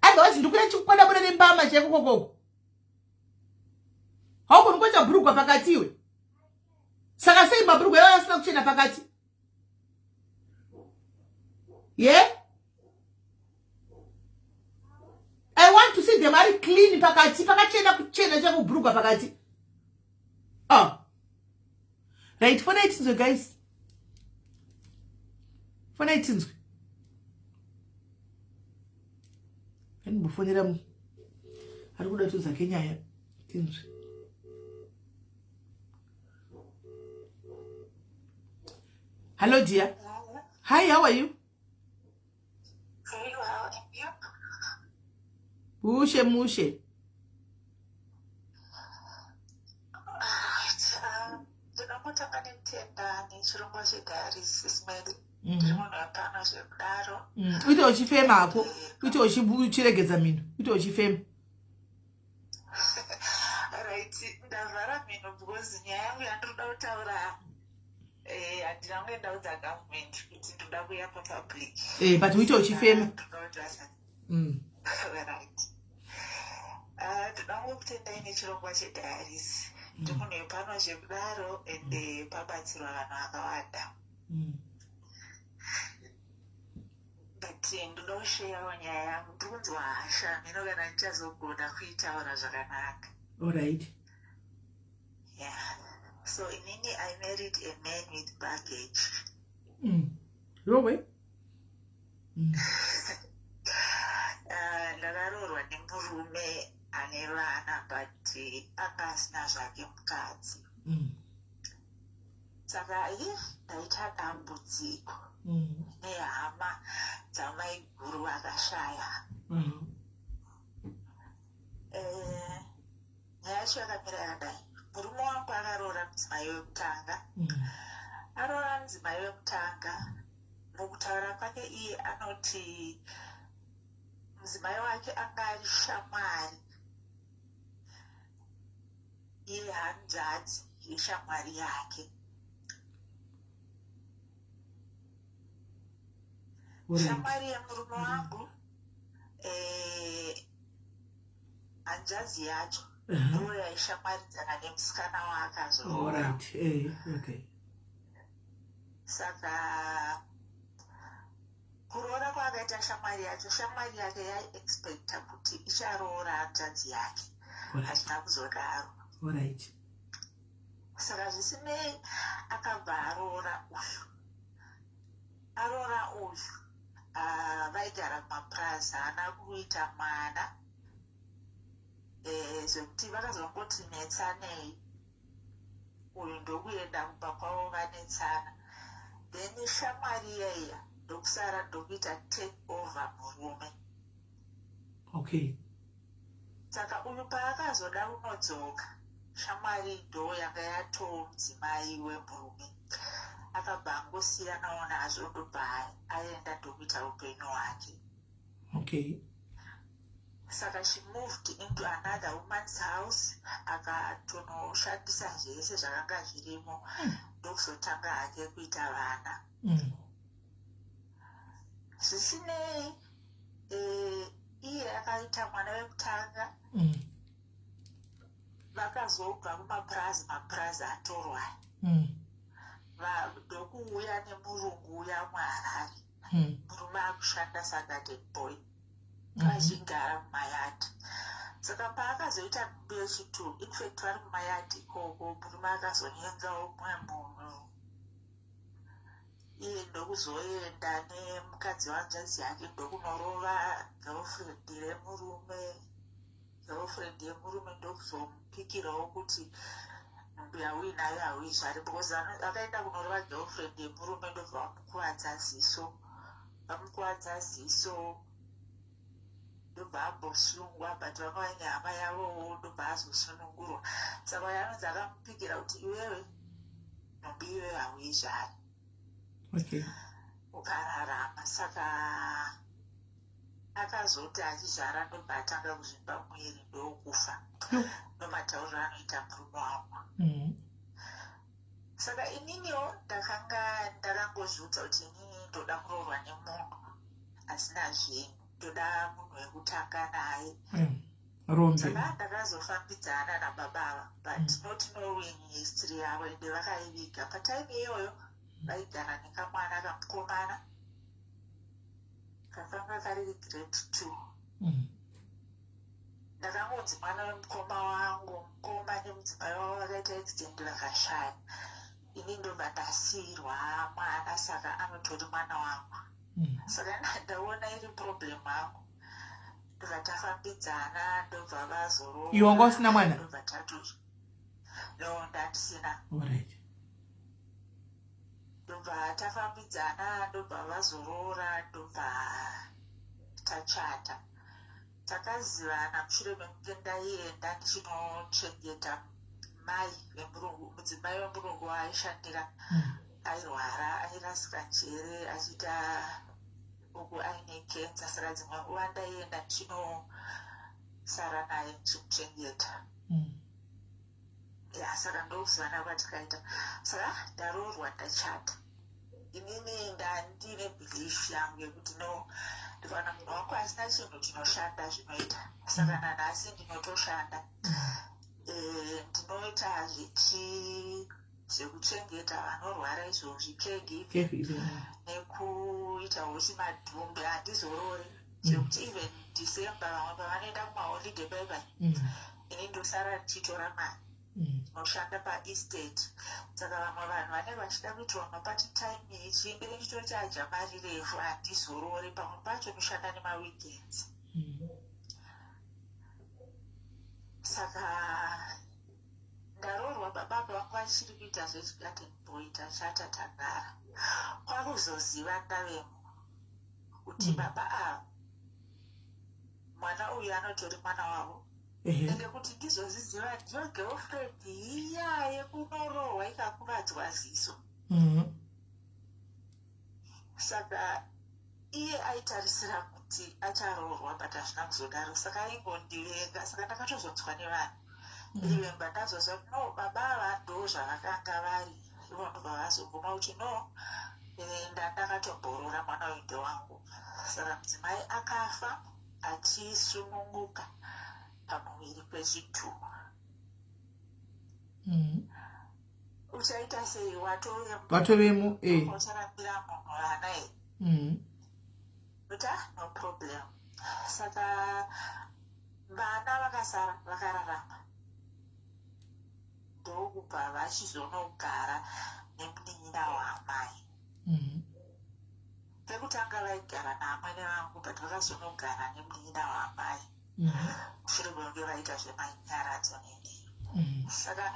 S1: Otherwise ndikuya chikukwadabura nembama chaiko kokoko. Haugoni kuita bhurugwa pakati iwe. Saka sei mabhurugwa iwayo asina kuchena pakati? Yeah? I want to see them ari clean pakati, pakachena kuchena chekubhurugwa pakati. Oh. Right, fonai tinzwe guys. Fonai tinzwe. Andimbofonera mu. Ari kuda tuzake nyaya tinzwe. Hello dear. Hi, how are you?
S2: Very well, and you?
S1: Mushe mushe.
S2: Ndinongotanga nekutenda nechirongwa chediaries Ismail. Ndiri munhu wepano zvekudaro.
S1: Uite uchifema hako, uite uchiregedza mhino, uite uchifema.
S2: Right, ndavhara mhino because nyaya yangu yandinoda kutaura handina kunge ndaudza government kuti ndoda kuya papublic.
S1: But uite uchifema.
S2: Right. Ndoda kungokutendai nechirongwa chediaries. Ndiri munhu wepano zvekudaro ende pabatsirwa vanhu vakawanda. But ndoda kusheyawo nyaya yangu. Ndiri kunzwa hasha mhino kana ndichazogona kuitaura zvakanaka.
S1: Alright.
S2: Yeah. So inini I married a man with baggage.
S1: Rowe?
S2: Ndakaroorwa nemurume ane vana but anga asina zvake mukadzi. Saka iye ndaita dambudziko nehama dzamaiguru vakashaya. Nyaya yacho yakamira yakadai. Murume wangu akaroora mudzimai wekutanga. Aroora mudzimai wekutanga, mukutaura kwake iye anoti mudzimai wake anga ari shamwari yehanzvadzi yeshamwari yake. Shamwari yemurume wangu, hanzvadzi yacho ndo yaishamwaridzana nemusikana waakazoroora.
S1: Alright. Okay.
S2: Saka kuroora kwaakaita shamwari yacho, shamwari yake yaiexpecta kuti icharoora hanzvadzi yake. Hazvina kuzodaro.
S1: Alright.
S2: Saka zvisinei akabva aroora uyu. Aroora uyu, vaigara kumapurazi, haana kuita mwana. Zvekuti vakazongoti netsanei, uyu ndokuenda kumba kwavo vanetsana. Then shamwari iyaiya ndokusara ndokuita take over murume.
S1: Okay.
S2: Saka uyu paakazoda kunodzoka, shamwari ndo yanga yatoo mudzimai wemurume. Akabva angosiyanawo nazvo ndobva aenda ndokuita upenyu hwake.
S1: Okay.
S2: Saka she moved into another woman's house, akatonoshandisa zvese zvakanga zvirimo, ndokuzotanga hake kuita vana. Zvisinei, iye akaita mwana wekutanga. Vakazobva kumapurazi, mapurazi atorwa, ndokuuya nemurungu uya muHarare. Murume akushanda sagarden boy, achigara mumayadhi. Saka paakazoita nhumbu yechitu, in fact vari mumayadhi ikoko, murume akazonyengawo mumwe munhu. Iye ndokuzoenda nemukadzi wanzvadzi yake ndokunorova girlfriend remurume. Girlfriend yemurume ndokuzomupikirawo kuti nhumbu yauinayo hauizvari, because akaenda kunorova girlfriend yemurume ndobva vamukuvadza ziso. Vamukuvadza ziso ndobva ambosungwa, but vanga vaine hama yavowo, ndobva azosunungurwa. Saka uyo anonzi akamupikira kuti iwewe nhumbu iwewe hauizvari ukararama. Saka akazoti achizvara ndobva atanga kuzvimba muviri ndokufa, ndomatauriro anoita murume wangu. Saka ininiwo ndakanga ndakangozviudza kuti inini ndoda kuroorwa nemunhu asina zvinhu, ndoda munhu wekutanga naye.
S1: Rombe.
S2: Saka ndakazofambidzana nababa ava, but not knowing history yavo. Ende vakaiviga patime iyoyo. Vaigara nekamwana kamukomana kakanga kari grade 2. Ndakangonzi mwana wemukoma wangu. Mukoma nemudzimai wavo vakaita accident, vakashaya. Ini ndobva ndasiyirwa mwana, saka anotori mwana wangu. Saka ndaona iri problem yangu, ndobva tafambidzana, ndobva vazoroora.
S1: Iwe wanga usina mwana?
S2: Ndobva tatu, no, ndandisina. Ndobva tafambidzana, ndobva vazoroora, ndobva tachata. Takazivana mushure mekunge ndaienda ndichinochengeta mai vemurungu, mudzimai wemurungu waaishandira. Airwara, airasika njere, achiita uku aine kenza. Saka dzimwe nguva ndaienda ndichinosara naye ndichimuchengeta. Ya, saka ndokuzivana kwatikaita. Saka ndaroorwa, ndachata, inini ndandine belief yangu yekuti no, ndikaona munhu wangu asina chinhu chinoshanda, zvinoita. Saka nanhasi ndinotoshanda. Ndinoita zvichi zvekuchengeta vanorwara izvozvi, caregiving,
S1: Caregiving.
S2: Nekuitawo chimadhumbe. Handizorori zvekuti even December vamwe pavanoenda kumaholiday baibai, ini ndosara ndichitora mari. Ndinoshanda paestate, saka vamwe vanhu vanenge vachida kuitirwa maparty time ichi, ndenge ndichitochaja mari refu. Handizorori, pamwe pacho ndoshanda nemaweekends. Saka ndaroorwa, baba vangu vachiri kuita zvechigarden boy. Tachata, tagara, kwakuzoziva ndavemo kuti baba ava, mwana uyu anotori mwana wavo. Ende kuti ndizozviziva, ndiyo girlfriend iya yekunorohwa ikakuvadzwa ziso. Saka iye aitarisira kuti acharoorwa, but hazvina kuzodaro, saka aingondivenga. Saka ndakatozonzwa nevanhu, remember, ndazozwa kuti no, baba ava ndo zvavakanga vari ivo. Ndobva vazoguma kuti no, ndandakatomborora mwana uyu ndewangu. Saka mudzimai akafa achisununguka pamuviri kwezvidhuma. Uchaita sei? Watove
S1: Watovemo.
S2: Ucharambira munhu vana here? Kuti ah, no problem. Saka vana vakasara vakararama, ndokubva vachizonogara nemunin'ina waamai. Pekutanga vaigara naamwene vangu, but vakazonogara nemunin'ina waamai mushure mekunge vaita zvemanyaradzo neni. Saka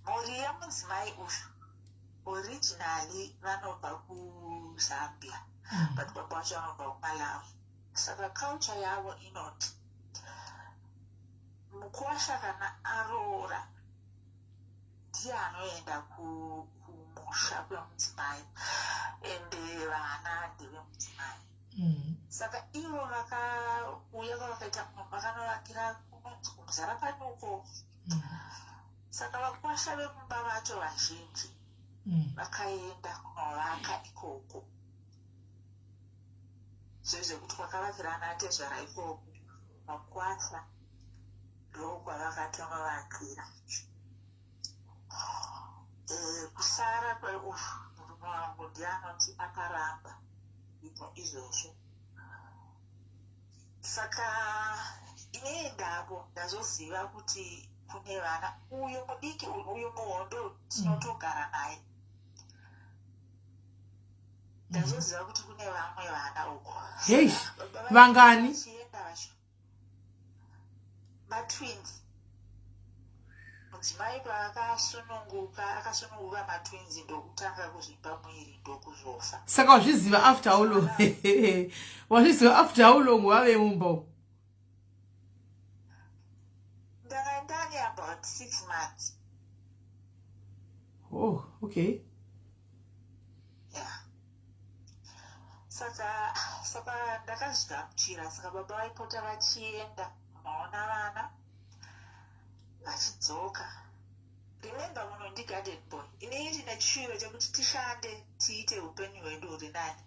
S2: mhuri yemudzimai uyu, originally vanobva kuZambia, but baba vacho vanobva kuMalawi. Saka culture yavo inoti mukwasha kana aroora ndiye anoenda kumusha kwemudzimai, ende vana ndevemudzimai. Saka ivo vakauya kwavakaita kuno, vakanovakira kunonzi kuMuzarabani uko. Saka vakwasha vemumba vacho vazhinji vakaenda kunovaka ikoko, zvezvekuti kwakavakirana atezvara ikoko, vakwasha ndokwavakatonovakira. Kusara kweuyu murume wangu ndiye anoti akaramba kuita izvozvo. Saka inini ndako ndazoziva kuti kune vana. Uyu mudiki uyu muhondo tinotogara naye. Ndazoziva kuti kune vamwe vana uko.
S1: Hei,
S2: Baba
S1: vangani?
S2: Vachienda matwins. Mudzimai paakasununguka, akasununguka matwins, ndokutanga kuzvipa mwiri, ndokuzofa.
S1: Saka wazviziva after how long? Wazviziva after how long wave mumba umu?
S2: Ndanga ndane about 6 months.
S1: Oh, okay.
S2: Yeah, saka ndakazvigamuchira. Saka baba vaipota vachienda kunoona vana, vachidzoka. Remember, muno ndigarden boy. Inini ndine chishuwiro chekuti tishande, tiite upenyu hwedu huri nani.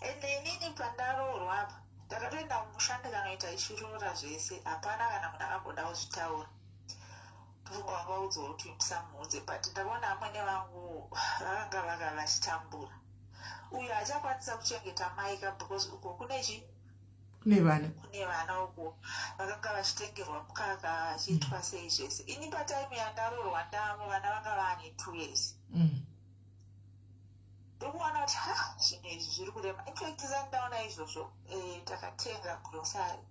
S2: Ende inini pandaroorwa apa, ndakatoenda kumusha ndikanoita zvechiroora zvese hapana kana munhu akamboda kuzvitaura. Ndofunga vanga vaudzwa kuti musamuudze, but ndakaona amwene vangu vakanga vaka vachitambura. Uyo achakwanisa kuchengeta mai ka, because uko kune chi
S1: Kune vana.
S2: Kune vana uko vakanga vachitengerwa mukaka, vachiitwa sei zvese. Ini patime yandaroorwa ndamo, vana vanga vaane 2 years. Ndokuona kuti ha, zvinhu izvi zviri kurema. Infact, isati ndaona izvozvo, takatenga grocery,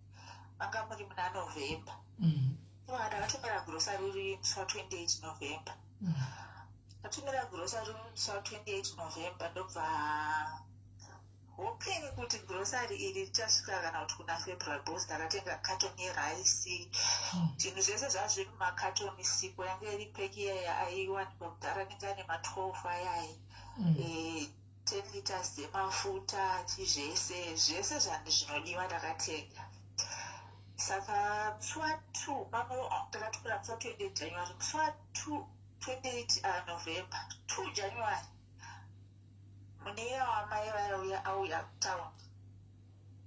S2: manga muri muna November. Iwa ndakatumira grocery uri musi wa28 November. Ndatumira grocery uri musi wa28 November, ndobva hoping kuti grocery iri richasvika kana kuti kuna February, because ndakatenga carton yerice. Zvinhu zvese zvazviri mumakatoni, sipo yange iri pack iyaya aiwanikwa kudhara, nenge ane ma12 ayayi. 10 liters dzemafuta, chizvese zvese zvinodiwa ndakatenga. Saka musi wa2 pamwe ndakatumira musi wa28 January, musi wa2 28 November, 2 January, mune wamai vaiuya auya kutown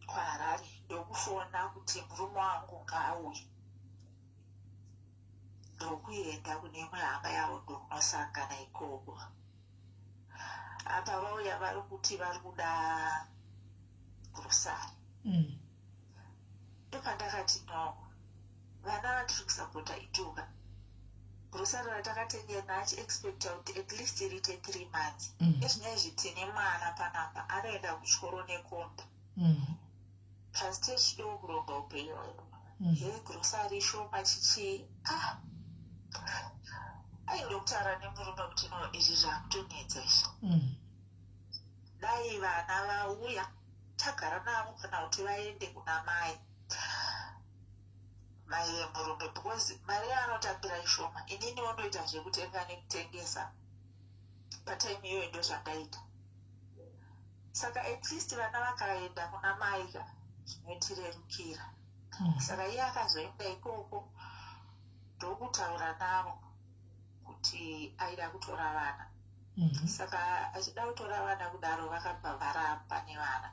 S2: kuHarare, ndokufona kuti murume wangu ngaauye. Ndokuenda kune imwe hama yavo, ndokunosangana ikoko. Apa vauya vari kuti vari kuda grocery. Ndopandakati no, vana vatiri kusapota ituka, grocery ratakatengera achiexpecta kuti at least riite 3 months. Ezvinezvi tine mwana panapa anoenda kuchikoro nekombi. Pasi techidiwo kuronga upenyu hwedu. He, grocery shoma chichii. Ah, ai, ndokutaura nemurume kuti no, izvi zvakutonetsa izvi. Dai vana vauya tagara navo kana kuti vaende kuna mai, mai vemurume, because mari yaanotambira ishoma. Ininiwo ndoita zvekutenga nekutengesa patime iyoyo, ndo zvandaita. Saka at least vana vakaenda kuna mai ka, zvinotirerukira. Saka iye akazoenda ikoko, ndokutaura navo kuti aida kutora vana. Saka achida kutora vana kudaro, vakabva varamba nevana,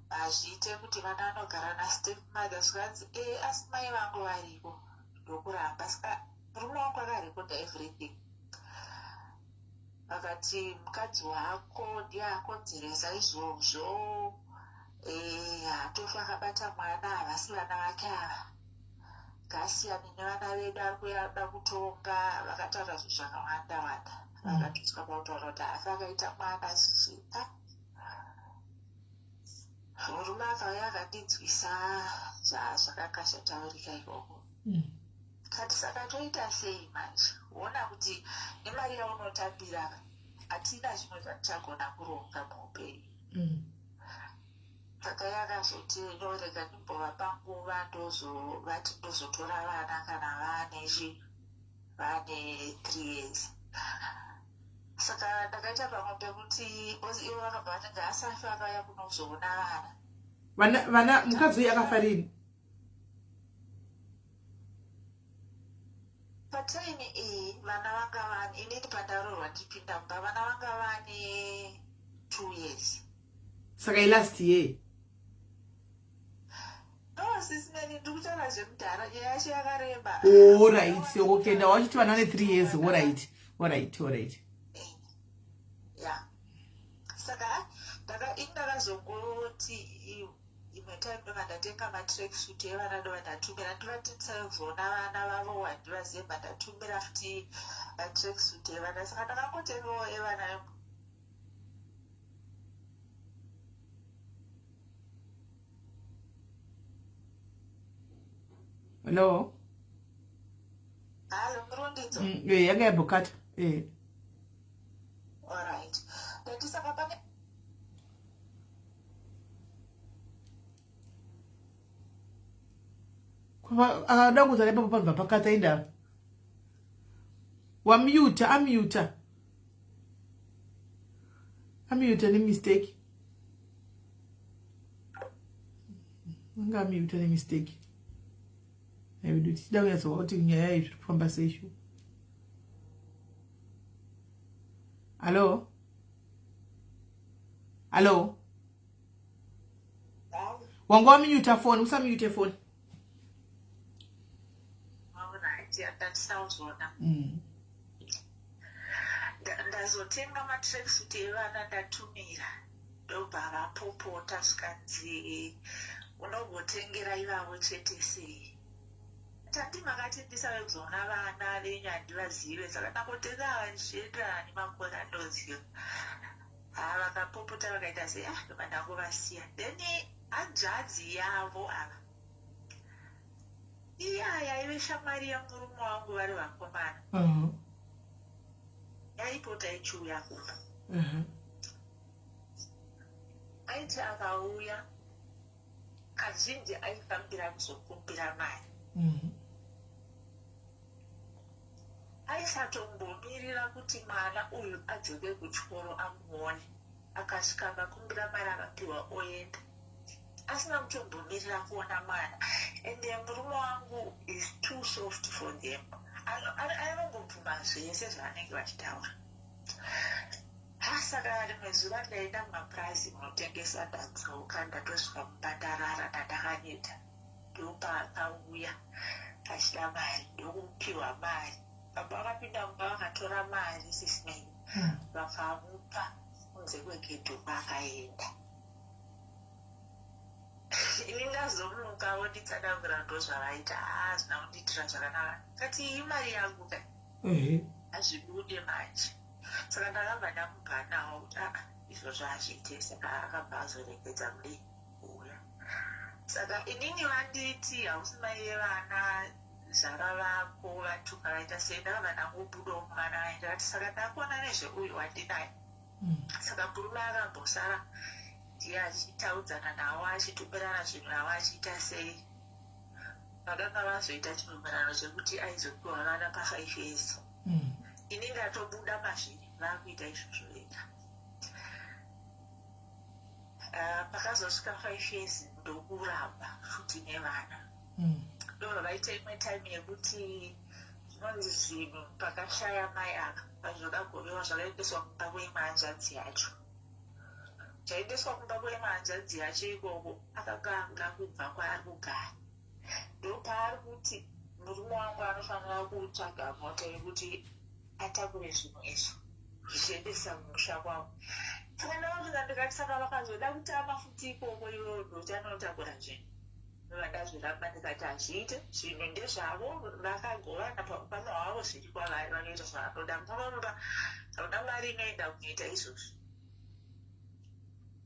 S2: hazviite kuti vana vanogara nastep mother. Zvikanzi e, asi mai vangu variko. Ndokuramba. Saka murume wangu akarekodha everything. Vakati mukadzi wako ndiye akonzeresa izvozvo, haatofi akabata mwana, havasi vana vake ava, ngaasiyane nevana vedu, ari kuda kutonga. Vakataura zvinhu zvakawanda wanda. Vakatosvika pakutaura kuti haafi akaita mwana chichi. Ah, murume akauya akandinzwisa zvakanga zvataurika ikoko. Kati saka toita sei manje? Ona kuti nemari yaunotambira hatina zvimwe zvatichagona kuronga muupenyu. Saka yakazoti norega ndimbovapa nguva, ndozovati ndozotora vana kana vaane chi vaane 3 years. Saka ndakaita pamwe pekuti because ivo vakabva vati ngaasafe akauya kunozoona vana.
S1: Vana, vana, mukadzi uyu akafa rini?
S2: Patime iyi vana vanga vane, inini pandaroorwa ndipinda mumba, vana vanga vane 2 years.
S1: Saka ilast year?
S2: No, Sis Melly, ndiri kutaura zvekudhara, nyaya yacho yakareba.
S1: Alright, okay, ndawachiti vana vane 3 years. Alright.
S2: Ya, saka ini ndakazongoti imwe time ndobva ndatenga matrack suit evana, ndobva ndatumira, ndivati musazoona vana vavo handivazive, bva ndatumira futi matrack suit evana. Saka ndakangotengawo evana.
S1: Hello?
S2: Hallo, murundidzo.
S1: Yanga yabhokata.
S2: Alright, ndati saka pane
S1: Akada kutaura ipapo panobva pakata indava. Wamuta, amuta, amuta nemistake. Anga amuta nemistake. Aidu tichida kunyatsowa kuti nyaya iyi zviri kufamba sei shu. Hallo, hallo. Wanga waminyuta foni, usamiyute foni.
S2: Ndazotenga matracksuit evana, ndatumira, ndobva vapopota, zvikanzi unogotengera ivavo chete sei? Tati makati ndisave kuzoona vana venyu, handivazive, saka ndangotenga ava ndichienderana nemakore andoziva. Ha, vakapopota, vakaita sei. Ah, ndobva ndangovasiya. Then hanzvadzi yavo ava, iya yaive shamwari yemurume wangu vari vakomana, yaipota ichiuya kumba. Aiti akauya, kazhinji aifambira kuzokumbira mari. Aisatombomirira kuti mwana uyu adzoke kuchikoro amuone. Akasvika, akakumbira mari, akapiwa, oenda asina kutombomirira kuona mwana. Ende murume wangu is too soft for them. Anongobvuma zvese zvavanenge vachitaura. Ha, saka rimwe zuva ndaenda mumapurazi kunotengesa. Ndadzoka, ndatosvika mumba, ndarara, ndandakaneta. Ndopaakauya achida mari, ndokupiwa mari. Baba vakapinda mumba, vakatora mari, sisimei, vakamupa kunze kwegedhi kwaakaenda. Ini ndazomuka, vonditsanangura ndozvavaita. Haa, zvina kundiitira zvakanaka. Kati iyi mari yangu kai, hazvibude manje. Saka ndakabva ndamubhanawo kuti aa, izvozvo hazviite. Saka akabva azoregedza mudii kuuya. Saka inini vanditi hausi mai vevana, zvara vako vatuka, vaita sei. Ndakabva ndangobudawo mwana vaenda. Ndakati saka ndakuona nezveuyu wandinaye. Saka murume akambosara ndiye achitaudzana navo, achitumirana zvinhu navo, achiita sei. Vakanga vazoita chibvumirano chekuti aizopiwa vana pa5 years. Ini ndatobuda mazviri, vakuita izvozvo vega. Pakazosvika 5 years, ndokuramba futi nevana. Ndobva vaita imwe time yekuti zvinonzi zvinhu pakashaya mai ava pazvakagovewa, zvakaendeswa kumba kweimwe hanzvadzi yacho. Zvaendeswa kumba kweimwe hanzvadzi yacho ikoko, akanga akuda kubva kwaari kugara. Ndopaari kuti murume wangu anofanira kutsvaga mota yekuti atakure zvinhu izvo zvichiendesa kumusha kwavo. Saka ndakasvika ndikati, saka vakazoda kutama futi ikoko, iwewo ndochanotakura zvinhu? Ndobva ndazviramba, ndikati hazviite, zvinhu ndezvavo, vakagovana paukama hwavo, zviri kwavari, vanoita zvavanoda munomba, hauna mari inoenda kunoita izvozvo.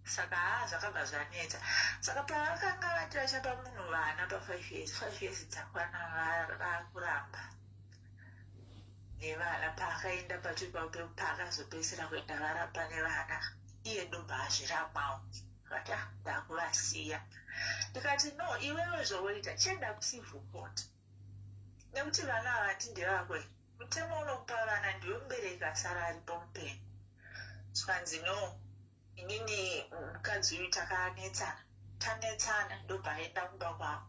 S2: Saka haa, zvakabva zvanetsa. Saka pavakanga vati vachapa munhu vana pa5 years, 5 years dzakwana, vakuramba nevana. Paakaenda pacho ipapo, paakazopedzisira kuenda varamba nevana, iye ndobva azviramwawo, akati, ah, ndakuvasiya. Ndikati no, iwewe zvowoita, chienda kucivil court, nekuti vana ava hati ndevako. Mutemo unokupa vana ndiwe mubereki asara aripo mupenyu. Zvikanzi no, inini mukadzi uyu takanetsana, tanetsana. Ndobva aenda kumba kwavo.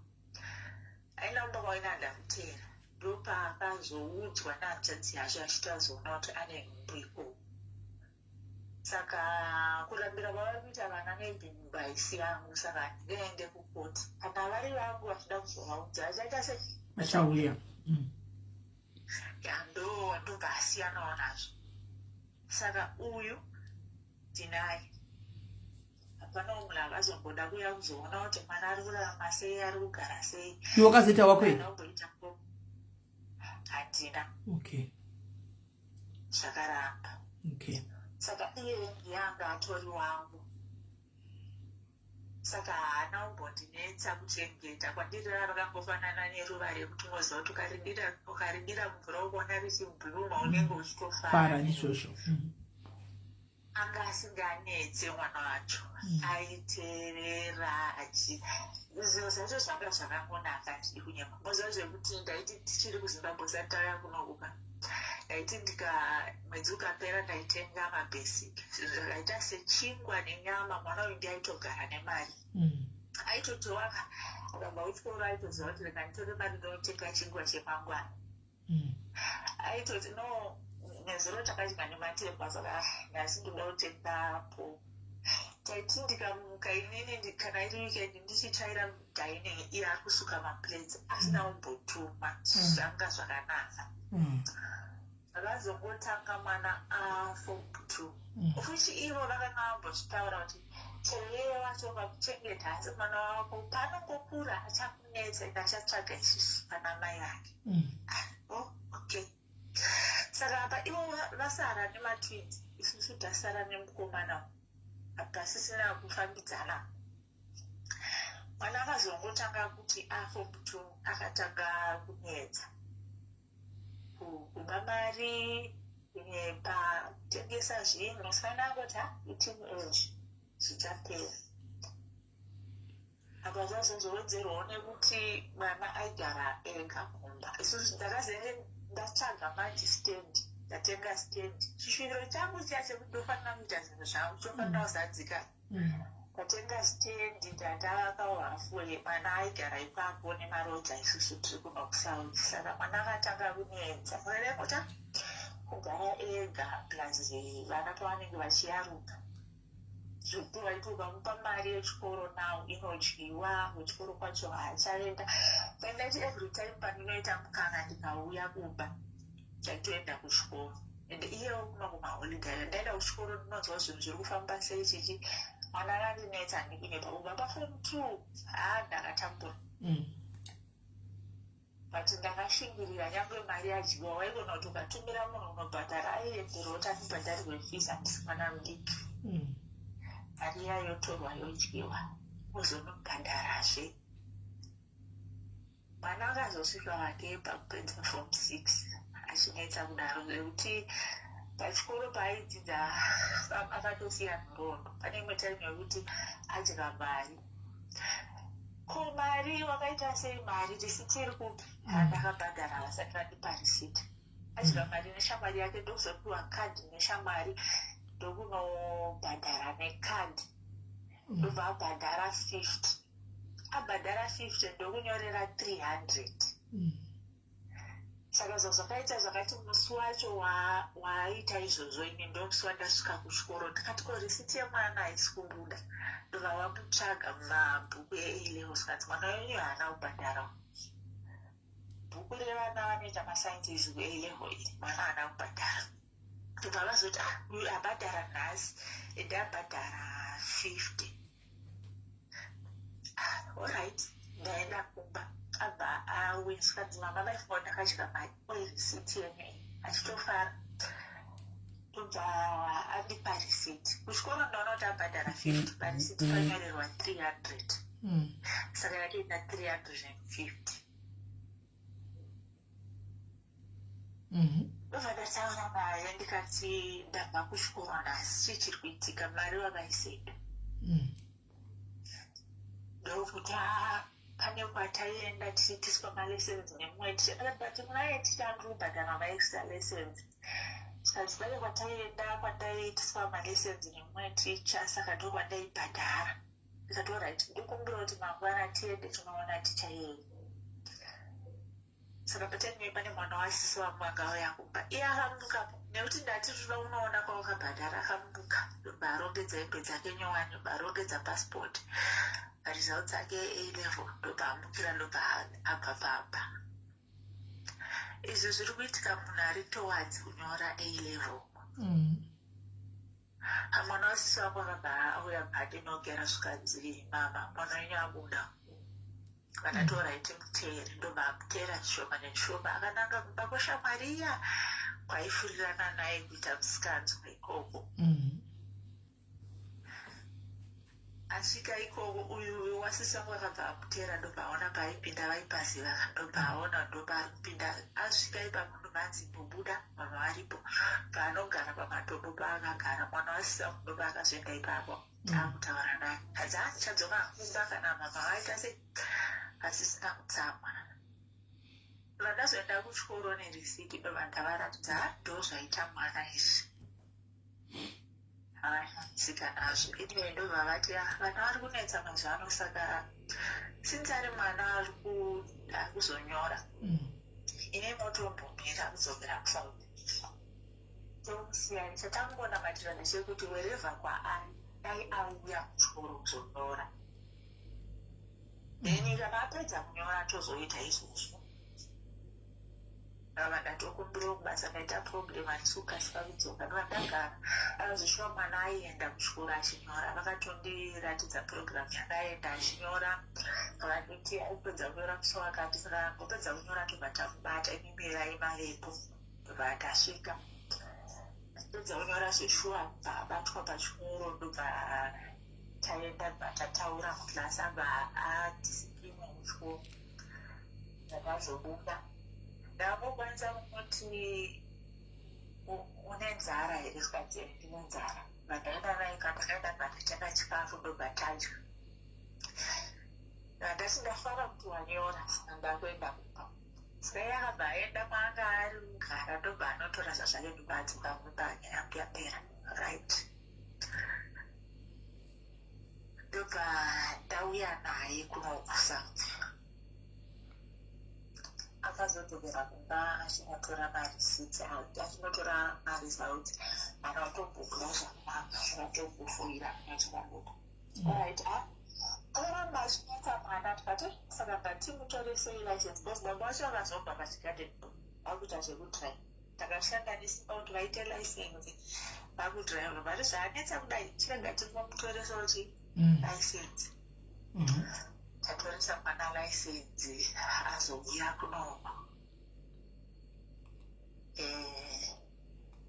S2: Aenda kumba kwavo, ina ndakuteera. Ndopaakazoudzwa nehanzvadzi yacho, achitazoona kuti ane nhumbu ikoko. Saka kurambira kwavari kuita vana, maybe nhumbu haisi yangu, saka handingaende kukoti. Kana vari vangu vachida kuzovaudza, vachaita sei?
S1: Vachauya.
S2: Ya, ndo ndobva asiyanawo nazvo. Saka uyu ndinaye, hapana munhu akazomboda kuuya kuzoona kuti mwana ari kurarama sei, ari kugara sei.
S1: Iwe wakazoita wako here?
S2: Haana kumboita handina. Zvakaramba. Saka iye ndiyanga atori wangu, saka haana kumbondinetsa kuchengeta. Kwandiri rakangofanana neruva rekuti unoziva kuti ukaridira mvura, ukaona richibhuruma, unenge uchitofara.
S1: Fara ndizvozvo.
S2: Anga asinganetse mwana wacho. Aiteerera achi zvinhu zvacho zvanga zvakangonaka. Handidi kunyema, moziva zvekuti ndaiti tichiri kuZimbabwe, sati tauya kunokuka, ndaiti ndika mwedzi ukapera ndaitenga mabasic, zvinhu zvakaita sechingwa nenyama. Mwana uyu ndiaitogara nemari. Aitotiwaka akabva kuchikoro, aitoziva kuti rega nditore mari ndinotenga chingwa chemangwana. Aitoti no, nezuro takadya nematemba, saka nhasi ndoda kutenga po. Taiti ndikamuka inini, kana iri weekend, ndichitsvaira dining, iye ari kusuka maplates asina kumbotuma. Zvanga zvakanaka. Zvakazongotanga mwana aform 2, futi ivo vakanga vambozvitaura kuti chero iye wacho ukamuchengeta, asi mwana wako paanongokura achakunetsa ende achatsvaga isusu pana mai vake. Oh, okay. Saka apa ivo vasara nematwins, isusu tasara nemukomana, pasisina kufambidzana. Mwana akazongotanga kuti aform 2, akatanga kunetsa, kuba mari, kunyepa, kutengesa zvinhu. Saka ndangoti, ha, iteenage, zvichapera. Apa zvazozowedzerwawo nekuti mwana aigara ega kumba. Isusu ndakazenge ndatsvaga manje stand, ndatenga stand. Chishuviro changu chiya chekuti ndofanira kuita zvinhu zvangu chofanira kuzadzika. Ndatenga stand, ndandavakawo halfway, mwana aigara ipapo nemaroja, isusu tiri kuno kuSouth. Saka mwana akatanga kunetsa, saka kugara ega, plus vana pavanenge vachiyaruka, zvekuti waiti ukamupa mari yechikoro now inodyiwa, kuchikoro kwacho haachaenda. Ndaiti every time pandinoita mukana ndikauya kumba, chaitoenda kuchikoro, ende iyewo kuno kumaholiday ndaenda kuchikoro, ndinonzwa zvinhu zviri kufamba sei chichi. Mwana akandinetsa, ndikunyepa, kubva paform 2, haa, ndakatambura. But ndakashingirira. Nyange mari yadyiwa, waigona kuti ukatumira munhu unobhadhara, aiendera kuti andibhadharirwe fees, handisi mwana mudiki. Mari iya yotorwa yodyiwa, ozonobhadharazve. Mwana akazosvika wake pakupedza form 6 achinetsa kudaro, zvekuti pachikoro paaidzidza akatosiya nhoroondo. Pane imwe time yekuti adya mari. Ko mari wakaita sei? Mari, risiti iri kupi? Ndakabhadhara, vasati vandipa risiti. Adya mari neshamwari yake, ndokuzopiwa kadhi neshamwari, ndokunobhadhara nekadhi, ndobva abhadhara 50. Abhadhara 50, ndokunyorera 300. Saka zvazvakaita zvakati musi wacho waaita izvozvo, ini ndomusi wandasvika kuchikoro, ndikati, ko risiti yemwana haisi kubuda? Ndobva vamutsvaga mumabhuku eA-levels, kanzi mwana wenyu haana kubhadhara. Bhuku revana vanoita masciences kuA-level iri, mwana haana kubhadhara. Ndobva vazoti, ah, uyu abhadhara nhasi, ende abhadhara 50. Ah, alright. Ndaenda kumba, abva auya, zvikanzi, mama vaifunga ndakadya mari, oi, risiti yenyu iyi. Achitofara, ndobva andipa risiti. Kuchikoro ndaona kuti abhadhara 50, parisiti panyorerwa 300. Saka yatoenda 350. Ndobva ndataura naye, ndikati, ndabva kuchikoro nhasi, chii chiri kuitika? Mari wakaisepi? Ndokuti, "Ah, pane kwataienda tichiitiswa malessons nemumwe ticha." But munaye ticha andiri kubhadhara maextra lessons. Zvikanzi, pane kwataienda kwandaiitiswa malessons nemumwe ticha, saka ndokwandaibhadhara. Ndikati, alright, ndikumbira kuti mangwana tiende tinoona ticha iyeye. Saka pataive pane mwana wasisi wangu akauya kumba, iye akamuka nekuti ndati toda kunoona kwawakabhadhara. Akamuka, ndobva arongedza hembe dzake nyowani, ndobva arongedza passport, maresults ake A level, ndobva amukira, ndobva abva pamba. Izvi zviri kuitika munhu ari towards kunyora A level. Mwana wasisi wangu akabva auya bhadinogera, zvikanzi, mama, mwana wenyu abuda. Vakatora itimuteere, ndobva amuteera zvishoma nezvishoma, akananga kumba kweshamwari iya kwaifurirana naye kuita musikanzwa ikoko. Asvika ikoko, uyu wasisi wangu akabva amuteera, ndobva aona paaipinda, vaipaziva, ndobva aona ndopaari kupinda. Asvika ipapo, ndobva anzi, imbobuda, mama varipo. Paanogara pamatombo paakagara mwana wasisi wangu, ndobva akazoenda ipapo, akutaura naye, hadzi handichadzoka kumba kana mama vaita sei, asisina kutsamwa. Vandazoenda kuchikoro nerisiti, ndobva ndavaratidza, ndo zvaita mwana izvi. Havasika nazvo. Anyway, ndobva vati, "Ah, vana vari kunetsa mazuva ano, saka since ari mwana ari kuzonyora, ine motombomira kudzokera kuSouth, tomusiyani. Chatangonamatira ndechekuti wherever kwaari." Dai auya kuchikoro kuzonyora, then kana apedza kunyora tozoita izvozvo. Ava ndatokumbirawo kubasa, ndaita problem, handisi kukasika kudzoka. Ndova ndagara akazoshuwa mwana aienda kuchikoro achinyora. Vakatondiratidza program yakaenda achinyora, vakanditi aipedza kunyora musi wakati. Saka angopedza kunyora tobva tamubata, imimirai mavepo. Ndobva tasvika, pedza kunyora zveshuwa, bva abatwa pachikoro. Ndobva taenda, bva tataura muclass, abva adiscipline muchikoro. Ndakazobuda, ndakangokwanisa kumuti, "Une nzara here?" Zvikati, "Ndine nzara." Bva ndaenda naye kwandakaenda, bva ndatenga chikafu, ndobva tadya. Ndati, "Ndafara kuti wanyora, saka ndakuenda kumba." Saka iye akabva aenda kwaanga ari kugara, ndobva anotora zvazvake, ndobva adzoka kumba. Nyaya yangu yapera, right? Ndobva ndauya naye kuno kuSouth. Akazodzokera kumba achinotora mareceipt, achinotora maresults. Akatobhukura zvakanaka, akatokufoira nachakadoko. Alright, akaramba achinetsa mwana. Tikati, "Saka ngatimutoresei license," because baba vacho vakazobva pachigarden vakuita zvekudrive. Takashanda nesimba kuti vaite license, vakudrive. Vari zvaanetsa kudai, chirega tingomutoresawo chi license. Tatoresa mwana license, azouya kunoku.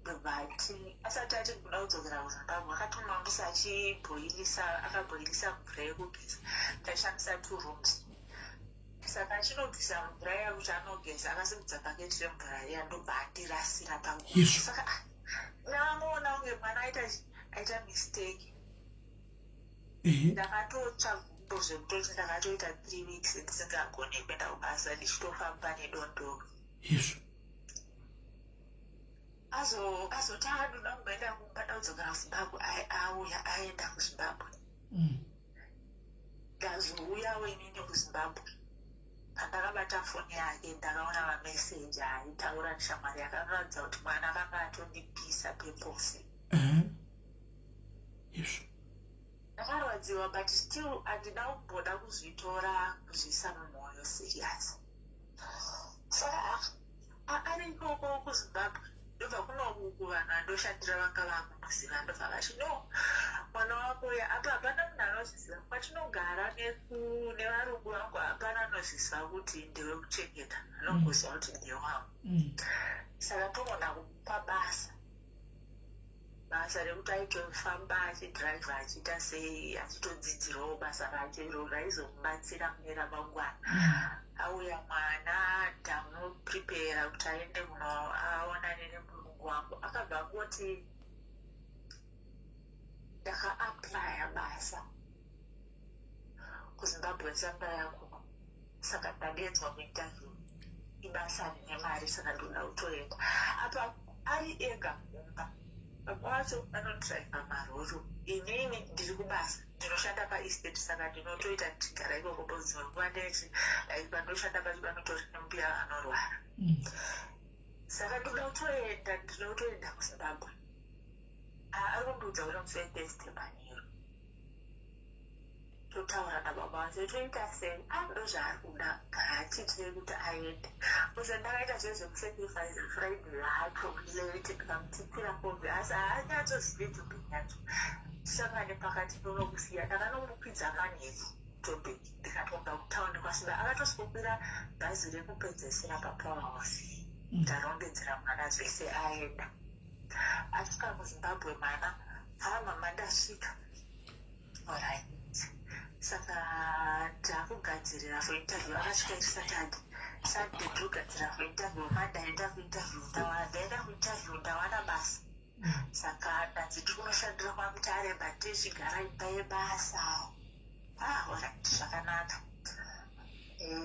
S2: Ndobva ati, asati ati kuda kudzokera kuZimbabwe, akatomambisa achibhoilisa. Akabhoilisa mvura yekugeza. Taishandisa two rooms, saka achinobvisa mvura iya kuti anogeza, akasimudza bhaketi remvura iya, ndobva andirasira panguva. Saka ndakangoona kunge mwana aita mistake. Ndakatotsva gumbo zvekutoti ndakatoita 3 weeks ndisingagone kuenda kubasa, ndichitofamba nedondoro. Azoti adoda kumboenda kumba, da kudzokera kuZimbabwe. Auya aenda kuZimbabwe. Ndazouyawo inini kuZimbabwe. Pandakabata foni yake, ndakaona mameseji aitaura neshamwari. Yakanoratidza kuti mwana akanga atondipisa pepose. Ndakarwadziwa, but still handina kumboda kuzvitora, kuzviisa mumwoyo serious. Saka ari ikoko kuZimbabwe, ndobva kunoku kuvanhu vandoshandira vanga vakumuziva, ndobva vati, "No, mwana wako uya apa hapana munhu anozviziva kwatinogara nevarungu vangu, hapana anozviziva kuti ndewekuchengeta, anongoziva kuti ndewangu. Saka togona kumupa basa rekuti aitofamba achidhiraivha, achiita sei, achitodzidzirawo basa racho iro raizomubatsira mune ramangwana." Auya mwana, ndamuprepare kuti aende kuno aonane nemurungu wangu. Akabva angoti, "Ndakaapplya basa kuZimbabwe ndisati ndauya kuno, saka ndadedzwa kuinterview, ibasa rine mari, saka ndoda kutoenda." Apa ari ega kumba, baba vacho vanodhiraivha maroro, inini ndiri kubasa, ndinoshanda paestate, saka ndinotoita ndichigara ikoko dzimwe nguva. Ndeti like pandoshanda pacho panotori nembuya vanorwara. Saka ndoda kutoenda, ndinoda kutoenda kuZimbabwe. Ari kundiudza kuti musi weThursday manheru totaura nababa vacho, toita sei. Ndo zvaari kuda, ngaatiitire kuti aende. Kuze ndakaita zvezvekusacrifice Friday yacho late, ndikamutipira kombi, asi haanyatsozivi Joburg yacho. Tisangane pakati nonokusiya. Ndakanomukwidza manheru Joburg, ndikatobva kutaundi kwasvika, akatosvikokwira bhazi rekupedzesera paPowerhouse. Ndarongedzera mwana zvese, aenda. Asvika kuZimbabwe mwana, "Ha, mama, ndasvika." Alright, saka takugadzirira for interview. Akasvika iri Saturday. Sunday togadzira for interview. Mandaenda kuinterview, ndaenda kuinterview, ndawana basa. Saka ndanzi tiri kunoshandira kwaMutare, but tichigara imba yebasa. Ah, alright, zvakanaka.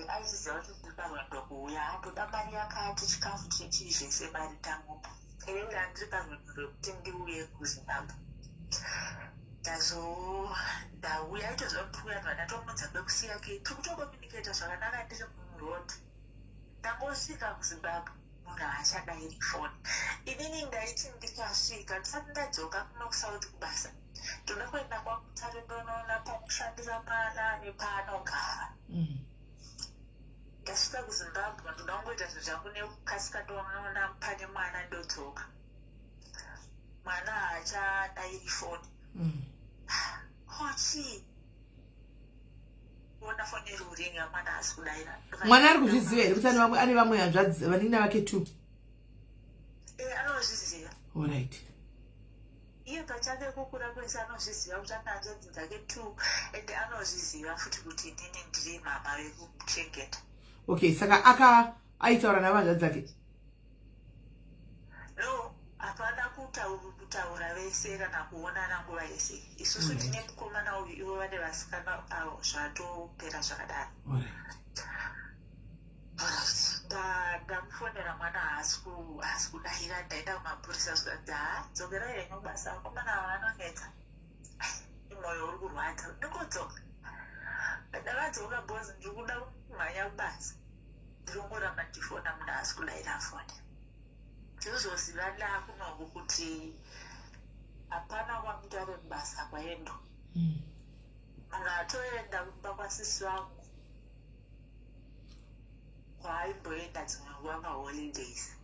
S2: Aiziziva kuti ndiri parwendo kuuya, atoda mari yakati, chikafu chechii, zvese, mari tamupa. Inini ndandiri parwendo rwekuti ndiuye kuZimbabwe. Ndazo ndauya, aitoziva kuti uya ndva ndatomudza kwekusiya ke, tiri kutocommunicata zvakanaka ndiri muroad. Ndangosvika kuZimbabwe, munhu haachadairi foni. Inini ndaiti ndikasvika, ndisati ndadzoka kuno kuSouth kubasa. Ndoda kuenda kwaMutare, ndonoona pakushandira mwana nepaanogara. Ndasvika kuZimbabwe, ndoda kungoita zvinhu zvangu nekukasika, ndonoona pane mwana, ndodzoka. Mwana haachadairi foni. Ko chii? Kuona foni iri kuringa, mwana haasi kudaira.
S1: Mwana ari kuzviziva here kuti ane vamwe hanzvadzi, vanin'ina vake two?
S2: Eh, anozviziva.
S1: Allright.
S2: Iye pachake kukura kwese anozviziva kuti ane hanzvadzi dzake two, and anozviziva futi kuti inini ndiri mama vekumuchengeta.
S1: Okay, saka aka aitaura navanzvadzi dzake?
S2: No, hapana kutaura vese kana kuonana nguva yese. Isusu tine mukomana uyu, ivo vane vasikana avo. Zvatopera zvakadaro. Ndamufonera, mwana haasi kudaira. Ndaenda kumapurisa, zvikanzi, "Ha, dzokerai henyu basa, vakomana ava vanonetsa." Mwoyo uri kurwadza, ndingodzoka. Ndakadzoka bhozi, ndiri kuda kumhanya kubasa, ndinongoramba ndichifona, munhu haasi kudaira foni. Tinozoziva ndakunoku kuti hapana kwaMutare kubasa kwaendwa. Munhu atoenda kumba kwasisi vangu kwaaimboenda dzimwe nguva maholidays.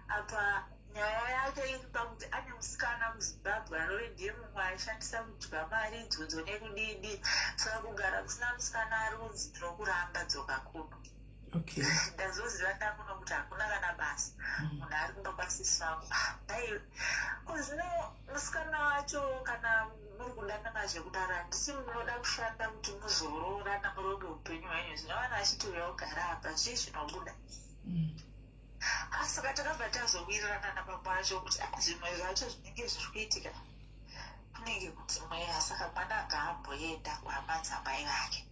S2: Apa nyaya yake iri pakuti ane musikana muZimbabwe anove ndiye mumwe aishandisa kudya mari idzodzo nekudidi. Saka kugara kusina musikana, ari kunzi, "Ndinokuramba, dzoka kuno." Ndazoziva ndakuno kuti hakuna kana basa. Munhu ari kumba kwasisi vangu. Dai kuzvino musikana wacho, kana muri kudanana zvekudaro, handisi munoda kushanda kuti muzoroorana, muronge upenyu hwenyu. Zvino vana vachiti, "Uya ugara apa," zvii zvinobuda? Saka takabva tazowirirana nababa vacho kuti, "Ah, zvimwe zvacho zvinenge zviri kuitika kunenge kuti mweya, saka mwana ngaamboenda kuhama dzamai vake."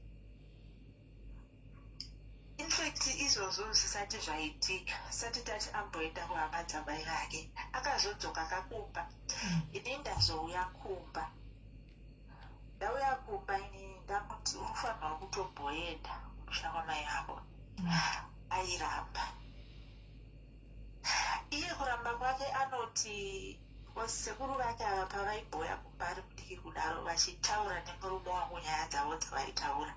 S2: In fact, izvozvo zvisati zvaitika, sati tati amboenda kuhama dzamai vake, akazodzoka kakumba. Ini ndazouya kumba, ndauya kumba inini ndamuti, "Unofanirwa kutomboenda kumusha kwamai vako." Airamba iye. Kuramba kwake anoti sekuru vake ava pavaimboya kumba ari mudiki kudaro, vachitaura nemurume wangu nyaya dzavo dzavaitaura,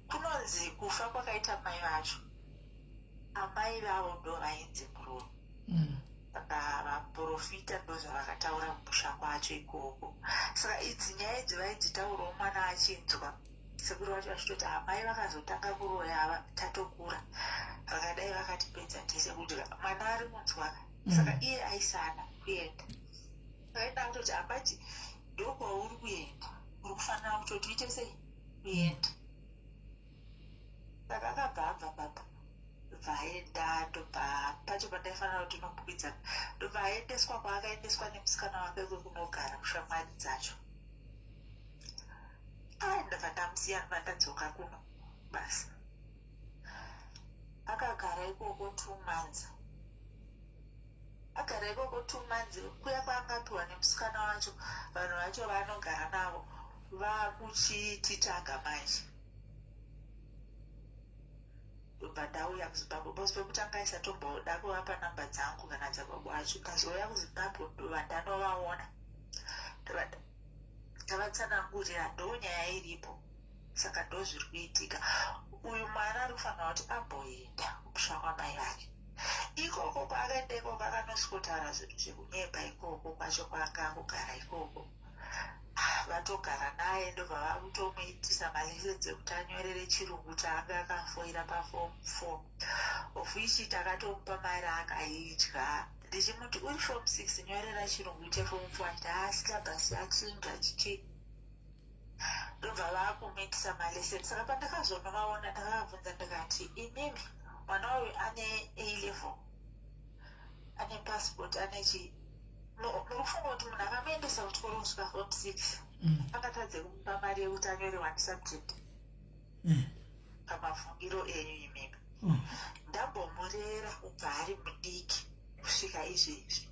S2: kunonzi kufa kwakaita mai vacho, amai vavo ndo vainzi murume. Saka vaprofita ndo zvavakataura kumusha kwacho ikoko. Saka idzi nyaya idzi vaidzitaurawo mwana achinzwa, sekuru vacho vachitoti, "Amai vakazotanga kuroya ava tatokura, vakadai vakatipedza tese kudya." Mwana ari kunzwa. Saka iye aisada kuenda. Akaenda kutoti, "Abati ndokwauri kuenda, uri kufanira kutoti uite sei, kuenda." Saka akabva abva papa, ndobva aenda, ndobva pacho pandaifanira kuti nomukwidza, ndobva aendeswa kwaakaendeswa nemusikana wake kwekunogara kushamwari dzacho. Ai, ndobva ndamusiya, ndobva ndadzoka kuno basa. Akagara ikoko 2 months. Agara ikoko 2 months, kuya kwaangapiwa nemusikana wacho, vanhu vacho vaanogara navo vakuchititsvaga manje. Ndobva ndauya kuZimbabwe because pekutanga aisatomboda kuvapa namba dzangu kana dzababa vacho. Ndazouya kuZimbabwe, ndobva ndanovaona, ndavatsanangurira, ndo nyaya iripo, saka ndo zviri kuitika. Uyu mwana ari kufanira kuti amboenda kumusha kwamai vake ikoko. Kwaakaenda ikoko, akanosvikotaura zvinhu zvekunyepa ikoko kwacho kwaanga akugara ikoko. Vatogara naye, ndobva vakutomuitisa malessons ekuti anyorere chirungu chaanga akafoira paform four, of which takatomupa mari akaidya. Ndichimuti, "Uri form six, nyorera chirungu cheform four." Achiti, "Haa, syllabus yachinja," chichi. Ndobva vakumuitisa malessons. Saka pandakazonovaona, ndakavabvunza ndikati, "Imimi, mwana uyu ane A level, ane passport, ane chii. Muri kufunga kuti munhu akamuendesa kuchikoro kusvika form six akatadze kumupa mari yekuti anyore one subject? Pamafungiro enyu imimi, ndambomurera kubva ari mudiki kusvika izvezvi,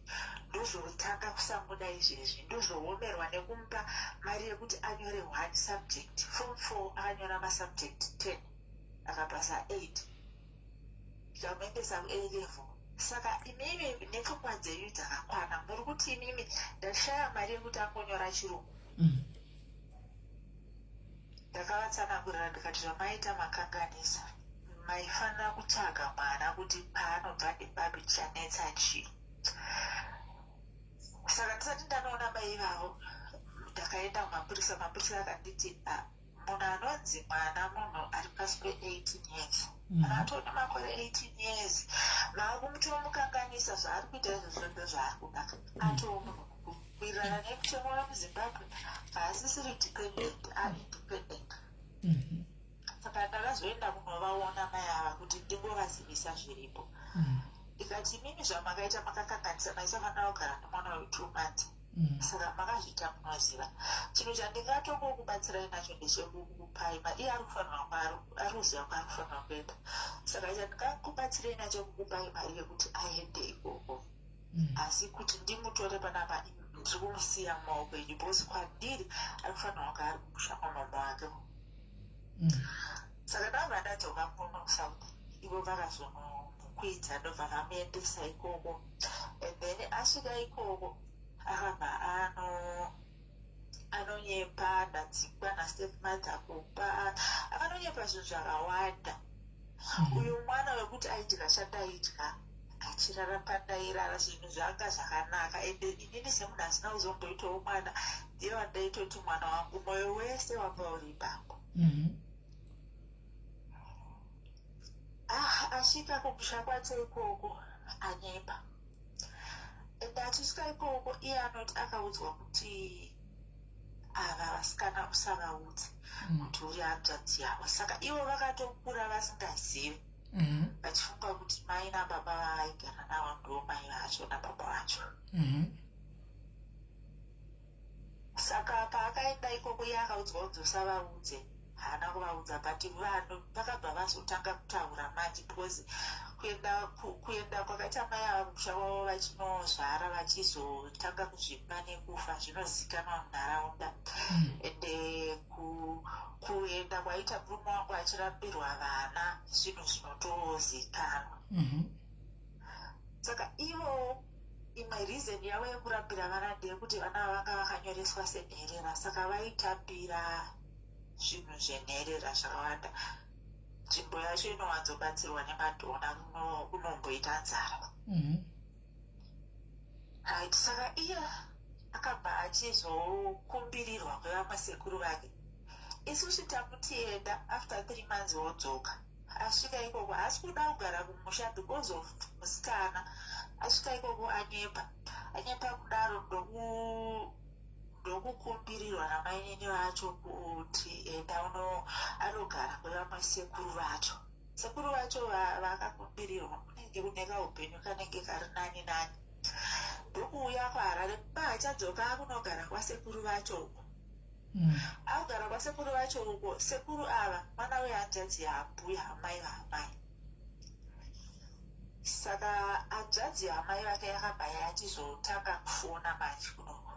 S2: ndozotanga kusamuda izvezvi, ndozoomerwa nekumupa mari yekuti anyore one subject? Form four akanyora masubject 10, akapasa eight, tikamuendesa kuA level. Saka imimi nepfungwa dzenyu dzakakwana muri kuti imimi ndashaya mari yekuti angonyora chirungu. Ndakavatsanangurira ndikati zvamaita makanganisa. Maifanira kutsvaga mwana kuti paanobva ndepapi chanetsa chii. Saka ndisati ndanoona mai ivavo ndakaenda kumapurisa, mapurisa akanditi ah, munhu anonzi mwana munhu ari pasi pe18 years. Kana atone makore 18 years maakumutoomukanganisa zvaari kuita izvozvo ndozvaari kuda. Atoo munhu mukuru. Kuwirirana nemutemo wemuZimbabwe haasisiri dependent, aindependent. Saka ndakazoenda kunovaona mai ava kuti ndingovazivisa zviripo. Ndikati imimi zvamakaita makakanganisa maisafanira kugara nemwana we2 months. Saka makazviita munoziva. Chinhu chandingatongokubatsirai nacho ndechekukupai mari. Iye ari kufanirwa kwaari ari kuziva kwaari kufanirwa kuenda. Saka chandingakubatsirei nacho kukupai mari yekuti aende ikoko. Asi kuti ndimutore panapa ndiri kumusiya mumaoko enyu because kwandiri ari kufanirwa kunge ari kumusha kwamama wake. Saka ndabva ndadzoka kuno kuSouth ivo vakazonomukwidza ndobva vamuendesa ikoko and then asvika ikoko akabva ano anonyepa ndadzingwa nastepmother kumba akanonyepa zvinhu zvakawanda. Uyu mwana wekuti aidya chandaidya achirara pandairara zvinhu zvanga zvakanaka ende inini semunhu asina kuzomboitawo mwana ndiye wandaitoti mwana wangu mwoyo wese wanga uri ipapo. Ah, asvika kumusha kwacho ikoko anyepa ende achisvika ikoko iye anoti akaudzwa kuti ava vasikana usavaudze kuti uri hanzvadzi yavo. Saka ivo vakatokura vasingazivi vachifunga kuti mai nababa vavaigara navo ndo mai vacho nababa vacho. Saka paakaenda ikoko iye akaudzwa kunzi usavaudze, haana kuvaudza but vanhu vakabva vazotanga kutaura manje because kuenda kuenda kwakaita mai ava kumusha kwavo vachinozvara vachizotanga kuzvimba nekufa zvinozikanwa munharaunda. Ende kuenda kwaita murume wangu achirambirwa vana zvinhu zvinotozikanwa. Saka ivo imwe reason yavo yekurambira vana ndeyekuti vana ava vanga vakanyoreswa senherera saka vaitambira zvinhu zvenherera zvakawanda. Nzvimbo yacho inowanzobatsirwa nemadhona kunomboita nzara. Right, saka iye akabva achizokumbirirwa kwevamwe sekuru vake. Isusu tamuti enda after 3 months wodzoka. Asvika ikoko haasi kuda kugara kumusha because of musikana. Asvika ikoko anyepa. Anyepa kudaro ndokukumbirirwa namainini vacho kuti enda uno anogara kwevamwe sekuru vacho. Sekuru vacho vakakumbirirwa kunenge kune kaupenyu kanenge kari nani nani. Ndokuuya kuHarare paachadzoka akunogara kwasekuru vacho uko. Akugara kwasekuru vacho uko sekuru ava mwana wehanzvadzi yaambuya amai vaamai. Saka hanzvadzi yaamai vake yakabva yachizotanga kufona manje kunoko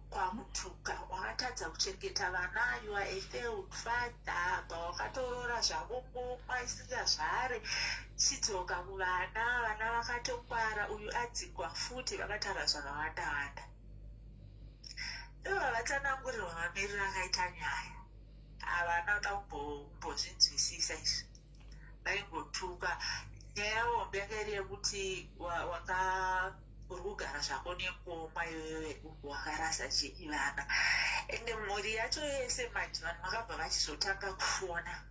S2: kwakutuka wakatadza kuchengeta vana you are a failed father apa wakatoroora zvako ngomwa isingazvare chidzoka kuvana vana vakatongwara uyu adzingwa futi vakataura zvakawanda wanda. Ivo vatsanangurirwa mamiriro akaita nyaya havana kuda kumbozvinzwisisa izvi vaingotuka. Nyaya hombe yanga iri yekuti wanga uri kugara zvako nengoma iwewe wakarasa chii vana ende mhuri yacho yese manje vanhu vakabva vachizotanga kufona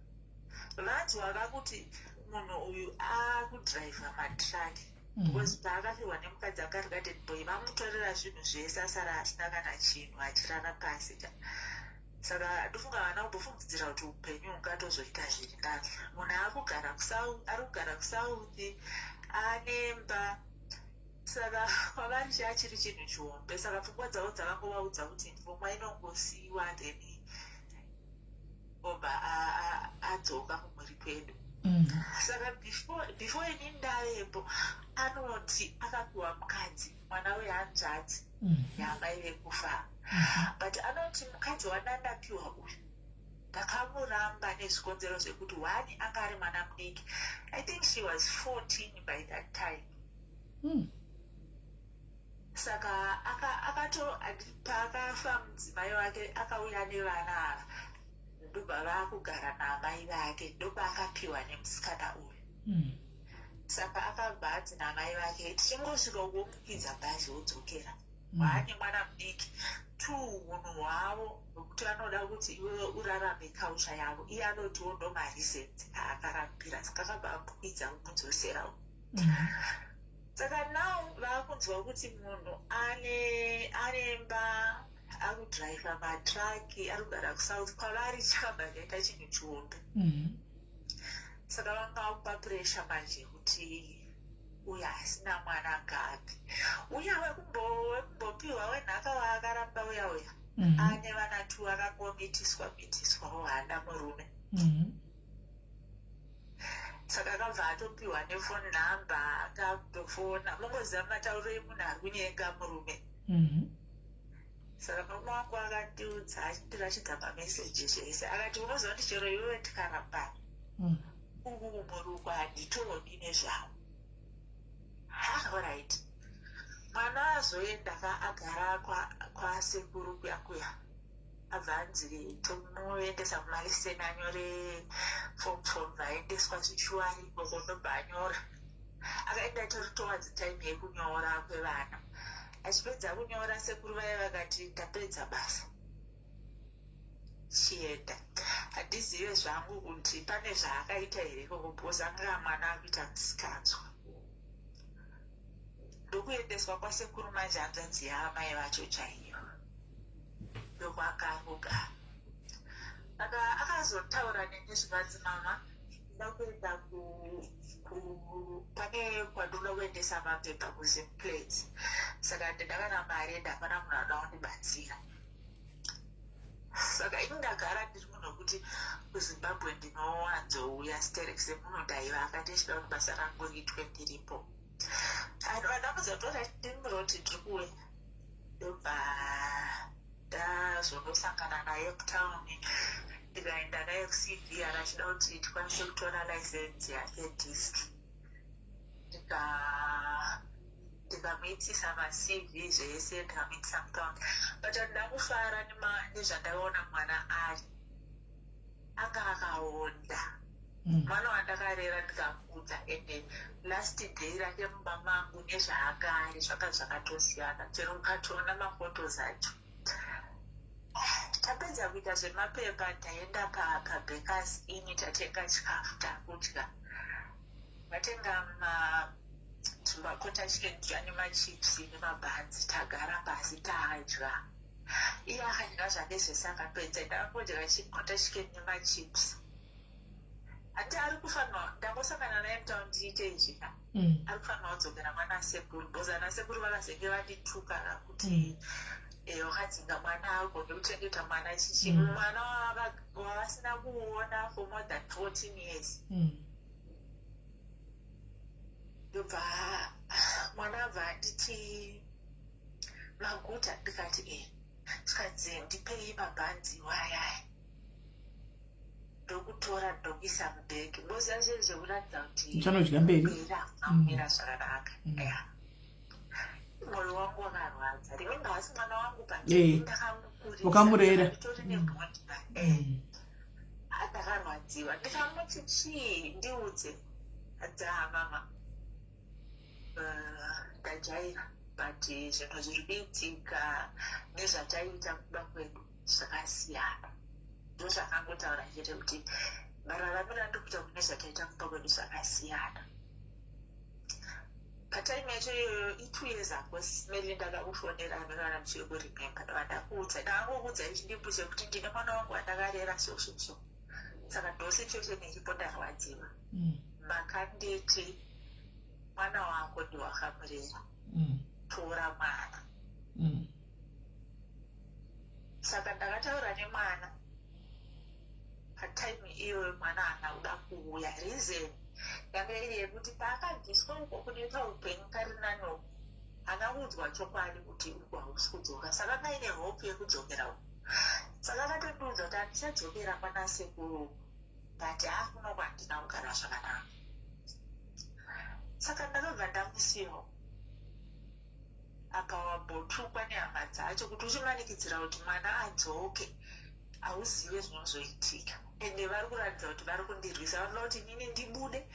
S2: vanzwa vakuti munhu uyu akudhiraivha matraki because paakafirwa nemukadzi anga ari garden boy vamutorera zvinhu zvese asara asina kana chinhu achirara pasi ka. Saka ndofunga havana kumbofungidzira kuti upenyu hungatozoita zviri nani. Munhu akugara ari kugara kuSouth anemba saka kwavari chachiri chinhu chihombe saka pfungwa dzavo dzakangovaudza kuti ngoma inongosiiwa then obva adzoka kumhuri kwedu. Saka before ini ndavepo anoti akapiwa mukadzi mwana wehanzvadzi yaamai vekufa. But anoti mukadzi wandandapiwa uyu Ndakamuramba nezvikonzero zvekuti, one, anga ari mwana mudiki. I think she was 14 by that time. Saka akato paakafa mudzimai wake, akauya nevana ava, ndobva vaakugara naamai vake, ndopaakapiwa nemusikana uyu. Saka akabva anzi namai vake, tichingosvika ugomukwidza bhazi wodzokera. Waane mwana mudiki. Two, unhu hwavo hwekuti vanoda kuti iwewe urarame culture yavo. Iye anotiwo ndo mareasons aakarambira. Saka akabva amukwidza, kumudzosera. Saka now vaakunzwa kuti munhu ane aremba, akudhiraivha matraki, ari kugara kuSouth. Kwavari chakabva chaita chinhu chihombe. Saka vanga vakupa pressure manje kuti uyo asina mwana ngapi, uya wekumbopiwa wenhaka waakaramba uya uya. Ane vana two, akangomitiswa mitiswawo, haana murume. Saka akabva atopiwa nefoni number, akatofona. Mungoziva matauro emunhu ari kunyenga murume. Saka murume wangu akandiudza, achindiratidza mameseji zvese, akati, "Unoziva kuti chero iwewe tikarambana, uku kumuruko handitodi nezvavo." Ha, alright. Mwana azoenda ka, agara kwasekuru kuya kuya, abva anzi tomuendesa kuMariseni anyore form 4. Vaendeswa zvichuari ikoko, ndobva anyora. Akaenda tori towards time yekunyora kwevana. Achipedza kunyora, sekuru vaya vakati, "Tapedza basa, chienda." Handizive zvangu kuti pane zvaakaita here ikoko, because anga mwana akuita musikanzwa. Ndokuendeswa kwasekuru manje, hanzvadzi yaamai vacho chaiyo, ndokwanga ari kugara. Saka akazotaura neni, zvikanzi, "Mama, ndoda kuenda pane kwandoda kuendesa mapepa kuZimplates, saka ndida kana mari, ende hapana munhu anoda kundibatsira." Saka ini ndagara ndiri munhu wekuti kuZimbabwe ndinowanzouya sterek, semunhu ndaivaka, ndichida kuti basa rangu riitwe ndiripo. Vandamudza ndimuroti ndiri kuuya, ndobva ndazondosangana naye mutauni, ndikaenda naye kuCVR, achida kuti tikwanise kutora license yake disc. Ndikamuitisa maCV zvese, ndikamuitisa mutauni. But handina kufara nezvandakaona. Mwana ari anga akaonda. Mwana wandakarera, ndikamudza, ende last day rake mumba mangu nezvaanga ari zvanga zvakatosiyana, chero ukatoona maphotos acho. Tapedza kuita zvemapepa, taenda paBakers Inn, tatenga chikafu, takudya. Vatenga tumaquarter chicken tuya nemachips nemabhanzi. Tagara pasi, tadya. Iye akadya zvake zvese, akapedza. Ndakangodya chiquarter chicken nemachips. Handi ari kufanirwa, ndangosangana naye mutauni ndiite izvika. Ari kufanirwa kudzokera mwana sekuru, because ana sekuru vakazenge vandituka kuti wakadzinga mwana, agone kuchengeta mwana chichi. Mwana wavasina kuona for more than 14 years. Ndobva mwana abva anditi, "Maguta?" Ndikati, "E." Tikanzi, "Ndipei mabhanzi wayaya." Ndokutora, ndokuisa mubhegi. Moziva zvinhu zvekuratidza kuti
S1: Uchanodya mberi.
S2: Mberi hakuna kumira zvakanaka. Ya, mwoyo wangu wakarwadza. Remember, hasi mwana wangu, but ndakamukurisa.
S1: Wakamurera.
S2: Nditori nebond. Ndakarwadziwa. Ndikamuti, "Chii? Ndiudze." Adza, "Mama, ndajaira, but zvinhu zviri kuitika nezvataiita kuba kwedu zvakasiyana." Ndozvakangotaura chete, kuti mararamiro andiri kuita kune zvataita kumba kwedu zvakasiyana. Patime yacho iyoyo, i2 years ago, Mary, ndakakufonera kana muchiri kuremember. Ndava ndakuudza, ndakangokuudza ichidimbu chekuti ndine mwana wangu wandakarera, so so so. Saka ndo situation iripo, ndarwadziwa. Makanditi, "Mwana wako ndiwakamurera, tora mwana." Saka ndakataura nemwana patime iyoyo. Mwana haana kuda kuuya. Reason yanga iri yekuti paakabviswa uko kune kaupenyu kari nani, haana kuudzwa chokwadi kuti uko hausi kudzoka. Saka anga aine hope yekudzokera uko. Saka akatondiudza kuti handichadzokera kwana sekuru, but hakuno kwandina kugara zvakanaka. Saka ndakabva ndamusiyawo. Apa wambotukwa nehama dzacho kuti uchimanikidzira kuti mwana adzoke, hauzive zvinozoitika. Ende vari kuratidza kuti vari kundirwisa, vanoda kuti inini ndibude,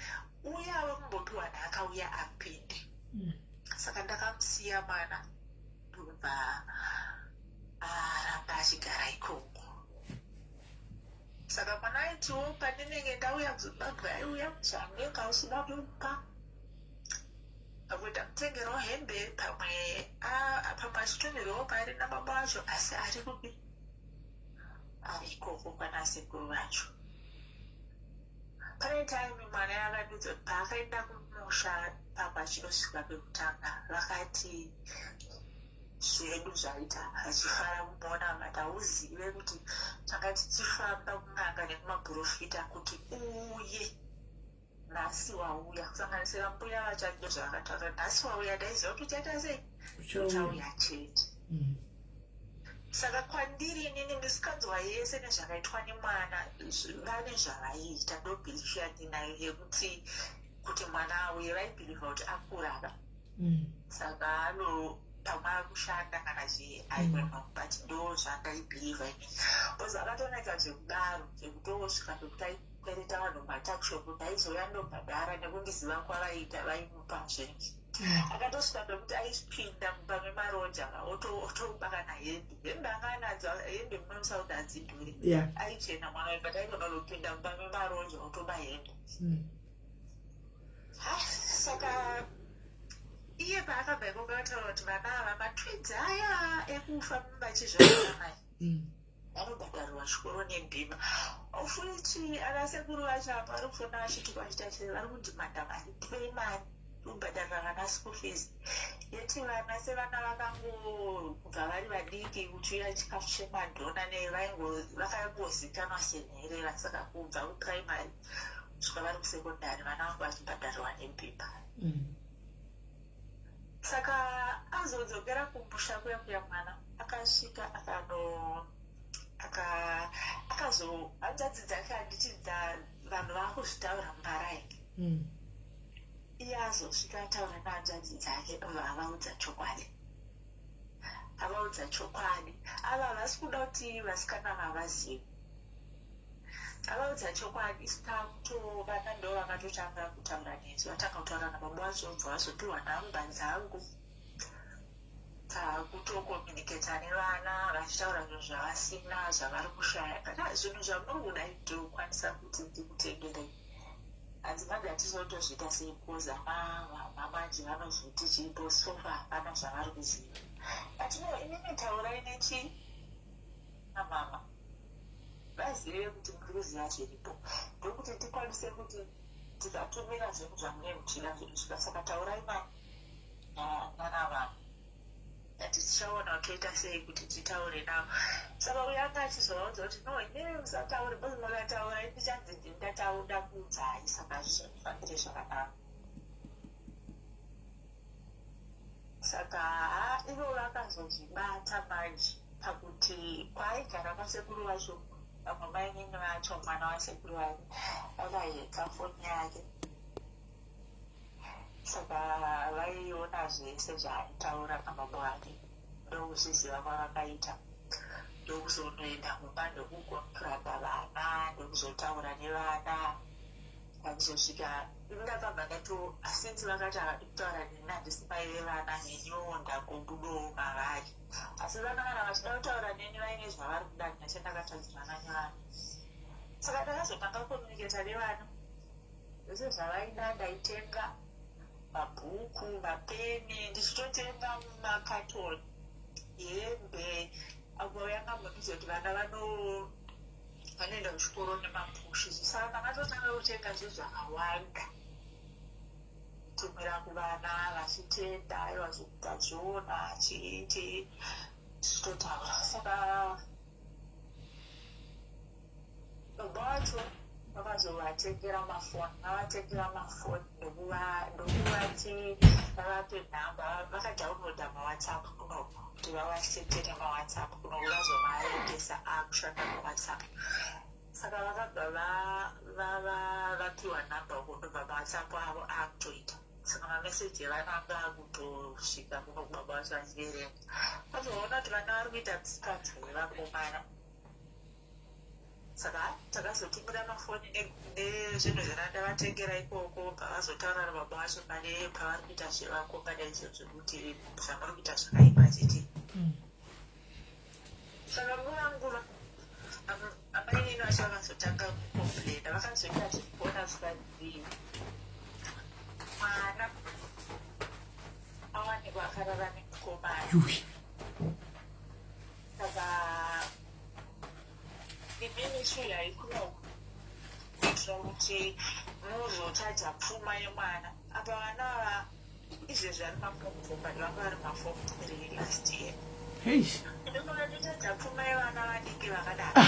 S2: uye ave kumbopiwa nhaka uya apinde. Saka ndakamusiya mwana, ndobva aramba achigara ikoko. Saka mwana aitiwo pandinenge ndauya kuZimbabwe, aiuya zvandinenge achida kupa, pamwe ndamutengerawo hembe, pamwe pamwe achitumirawo mari nababa vacho, asi ari kupi? Ari ikoko kwana sekuru vacho. Pane time mwana yakandiudza kuti paakaenda kumusha, pamwe achinosvika pekutanga, vakati zvedu zvaita, vachifara kumuona. But hauzive kuti tanga tichifamba kun'anga nekumaprofita kuti uuye, nhasi wauya. Kusanganisira mbuya vacho, ndo zvavakataura: "Nhasi wauya, ndaiziva kuti uchaita sei, uchauya chete." Saka kwandiri inini, misikanzwa yese nezvakaitwa nemwana, vane zvavaiita. Ndo belief yandinayo yekuti kuti mwana auye, vaibhilivha kuti akurara, saka ano pamwe akushanda kana chii, I don't know, but ndo zvandaibhilivha inini, because akatonetsa zvekudaro, zvekutosvika pekuti aikwereta vanhu matuckshop, ndaizouya ndobhadhara. Nekundiziva kwavaiita, vaimupa zvinhu. Akatosvika pekuti aipinda mumba memaroja, otoba kana hembe. Hembe anga anadzo, hembe muno muSouth hadzidhuri. Aichena mwana uyu, but aigona kutopinda mumba memaroja otoba hembe. Saka iye paakabva ikoko, akataura kuti vana ava, matwins aya ekufa vachizvarwa mai, vanobhadharirwa chikoro nebhima, ofuti ana sekuru vacho apa vari kufona vachituka, vachiita sei, vari kudhimanda mari, tipei mari kubhadharira vana school fees. Yeti vana sevana vakangobva vari vadiki, kuchiuya chikafu chemadhona nei, vakangozikanwa senherera. Saka kubva kuprimary kusvika vari kusekondari, vana vangu vachibhadharirwa nebhima. Saka azodzokera kumusha kuya kuya, mwana akasvika akano akazo hanzvadzi dzake, handiti vanhu vaakuzvitaura mumaraini. Iye azosvika ataura nehanzvadzi dzake, avaudza chokwadi. Avaudza chokwadi, ava havasi kuda kuti vasikana vavazive. Avaudza chokwadi, takutovana ndo vakatotanga kutaura nesu, vatanga kutaura nababa vacho, bva vazopiwa nhamba dzangu, takutokomuniketa nevana, vachitaura zvinhu zvavasina, zvavari kushaya, kana zvinhu zvamuri kuda ndokwanisa kuti ndikutengerei. Hanzi manje hatizotozviita sei, because mamanje vanozoti chipo sofa, hapana zvavari kuziva. But no, inini taurai nechi namama, vazive kuti muri kuziva zviripo, ndokuti tikwanise kuti tikatumira zvinhu zvamunenge muchida zvinosvika. Saka taurai nana vanhu, ati tichaona kuti toita sei kuti titaure navo. Saka uyo anga achizovaudza kuti no, inini musataure, because mukataura ndichanzi ndindatauda kuudzai, saka hazvizondifambire zvakanaka. Saka ha, ivo vakazozvibata manje pakuti kwaaigara kwasekuru vacho, vamwe mainini vacho, mwana wasekuru vake vakaheka foni yake, saka vaiona zvese zvaaitaura nababa vake. Ndokuzviziva kwavakaita, ndokuzonoenda mumba, ndokukonfronta vana, ndokuzotaura nevana. Ndakuzosvika ndakabva ndato asinzi vakati havadi kutaura neni, handisi mai vevana, neniwo ndagobudowo mavari. Asi vana kana vachida kutaura neni vaine zvavari kuda, ndina chandakatadzirana nevana. Saka ndakazotanga kukomuniketa nevana, zvese zvavaida ndaitenga, mabhuku, mapeni, ndichitotenga makatoni, hembe. Apo yanga mbondiudza kuti vana vanoenda kuchikoro nemapushi, saka ndakatotanga kutenga zvinhu zvakawanda, kutumira kuvana vachitenda, aiwa, tazviona, chii chii, tichitotaura. Saka baba vacho vakazova Ndikavatengera mafoni, vavatengera mafoni, ndokuvati vavape nhamba. Vakadownloada maWhatsApp kunoku kuti vavasetere maWhatsApp kunoku, vazomaendesa akushanda maWhatsApp. Saka vakabva vapiwa nhamba uko, ndobva maWhatsApp avo akutoita. Saka mameseji evana anga akutosvika kuno kubaba vacho vachiverenga. Vazoona kuti vana vari kuita misikanzwa yevakomana. Saka takazotumira mafoni nezvinhu zvandavatengera ikoko. Pavazotaura nababa vacho pane pavari kuita zvevakomana izvozvo, kuti zvamuri kuita zvakaipa chete. Saka nguva nguva amainini vacho vakazotanga kucomplaina, vakazoita achikuona zvikanzi mwana awanikwa akarara nemukomana. Saka imimi sviyai kunoku kuitira kuti muzochaja pfuma yemwana. Apa vana ava izvezvi ari maform 4, but vanga vari maform 3 last year. Ndinochaja pfuma yevana vadiki vakadaro.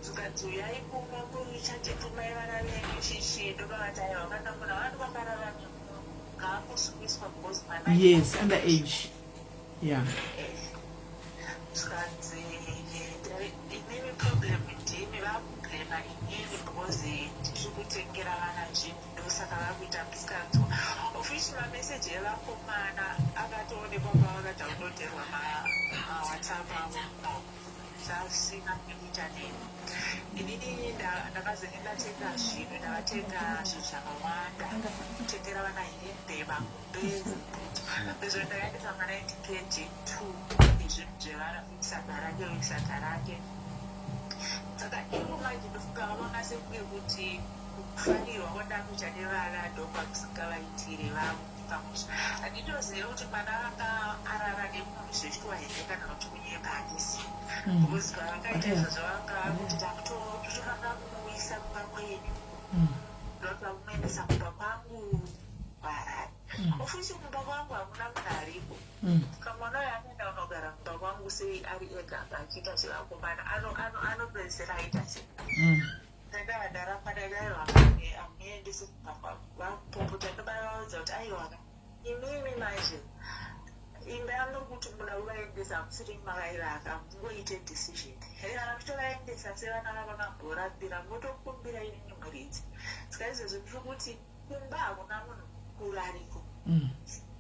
S2: Zvikanzi uyai kuno kuchaje pfuma yevana venyu chichi. Ndovavati aiwa, kana munhu avanhu vakarara nemunhu ngaangosungiswa because mwana
S1: Yes, under age, yeah.
S2: Zvikanzi inini problem ndimi vakublema inini because ndiri kutengera vana zvinhu, ndosaka vakuita misikanzwa, of which mameseji evakomana akatoonekwa pavakadownloaderwa maWhatsApp avo, zvasina nekuita neni. Inini ndakazenge ndatenga zvinhu, ndakatenga zvinhu zvakawanda, kutengera vana hembe, magumbezi, izvo ndakaendesa ma90 kg two ezvinhu zvevana, saga rake, saga rake. Saka ivo manje ndofunga vakaona sekunge kuti kufanirwa kwandakuita nevana ndokwakusingavaitire vakupa. Handitozive kuti mwana vanga arara nemunhu zvechitwa here kana kuti kunyepa, handisi, because pavakaita izvozvo vanga kuti takutofanira kumuuyisa kumba kwenyu. Ndopakumuendesa kumba kwangu kuHarare, of which kumba kwangu hamuna munhu ariko. Kamwana uyo anoenda unogara kumba kwangu sei ari ega apa achiita zvevakomana? Anopedzisira aita sei? Ndakava ndaramba, ndakaiwa amuendesi kumba kwangu. Vakupopota, ndobavaudza kuti aiwaka, imimi manje imba yamuri kuti muda kuvaendesa hamusiri makaivaka, mungoite decision here kana muchitovaendesa sevana vavakamborambira, motokumbira inini muridzi. Saka izvozvo ndiri kuti kumba hakuna munhu mukuru ariko,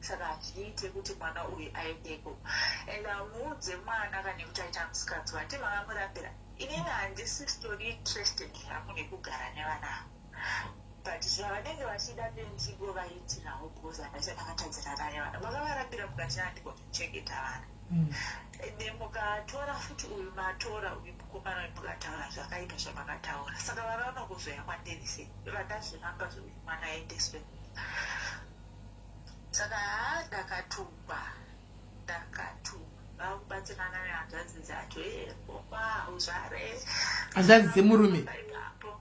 S2: saka hazviite kuti mwana uyu aendeko. And hamuudze mwana kana kuti aita musikanzwa, handi makamurambira. Inini handisi story interested zvangu nekugara nevana ava, but zvavanenge vachida ndingovaitirawo because handati ndakatadzirana nevana. Makavarambira mukati handigotochengeta vana, ende mukatora futi uyu, matora uyu mukomana uyu, mukataura zvakaipa zvamakataura. Saka vana vanokuzoya kwandiri sei? Vandazviramba zvekuti mwana aendeswe. Saka haa, ndakatukwa, ndakatukwa. Vakubatsirana nehanzvadzi dzacho, koma uzvare.
S1: Hanzvadzi dzemurume?
S2: Ipapo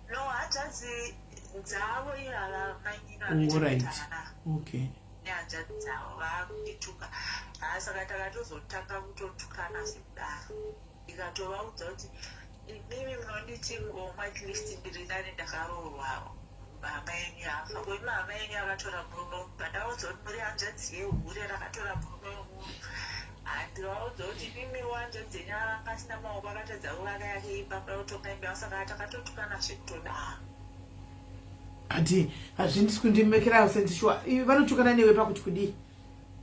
S2: no, hanzvadzi dzavo ivava mainini.
S1: Right, okay.
S2: Nehanzvadzi dzavo vakundituka. Haa, saka takatozotanga kutotukana sekudaro. Ndikatovaudza kuti imimi munonditi ngomwa, at least ndiri nani, ndakaroorwawo, hama yenyu yafa. Koima hama yenyu yakatora murume, pandaudza kuti muri hanzvadzi yehure rakatora murume wemunhu. Handikaudza kuti imimiwo hanzvadzi yenyu anga asina maoko, akatadza kuvaka yake imba, muda kutonga imba yavo. Saka takatotukana zvekutodaro.
S1: Hati hazvindisi kundimekera sense. Sure, vanotukana newe pakuti kudii?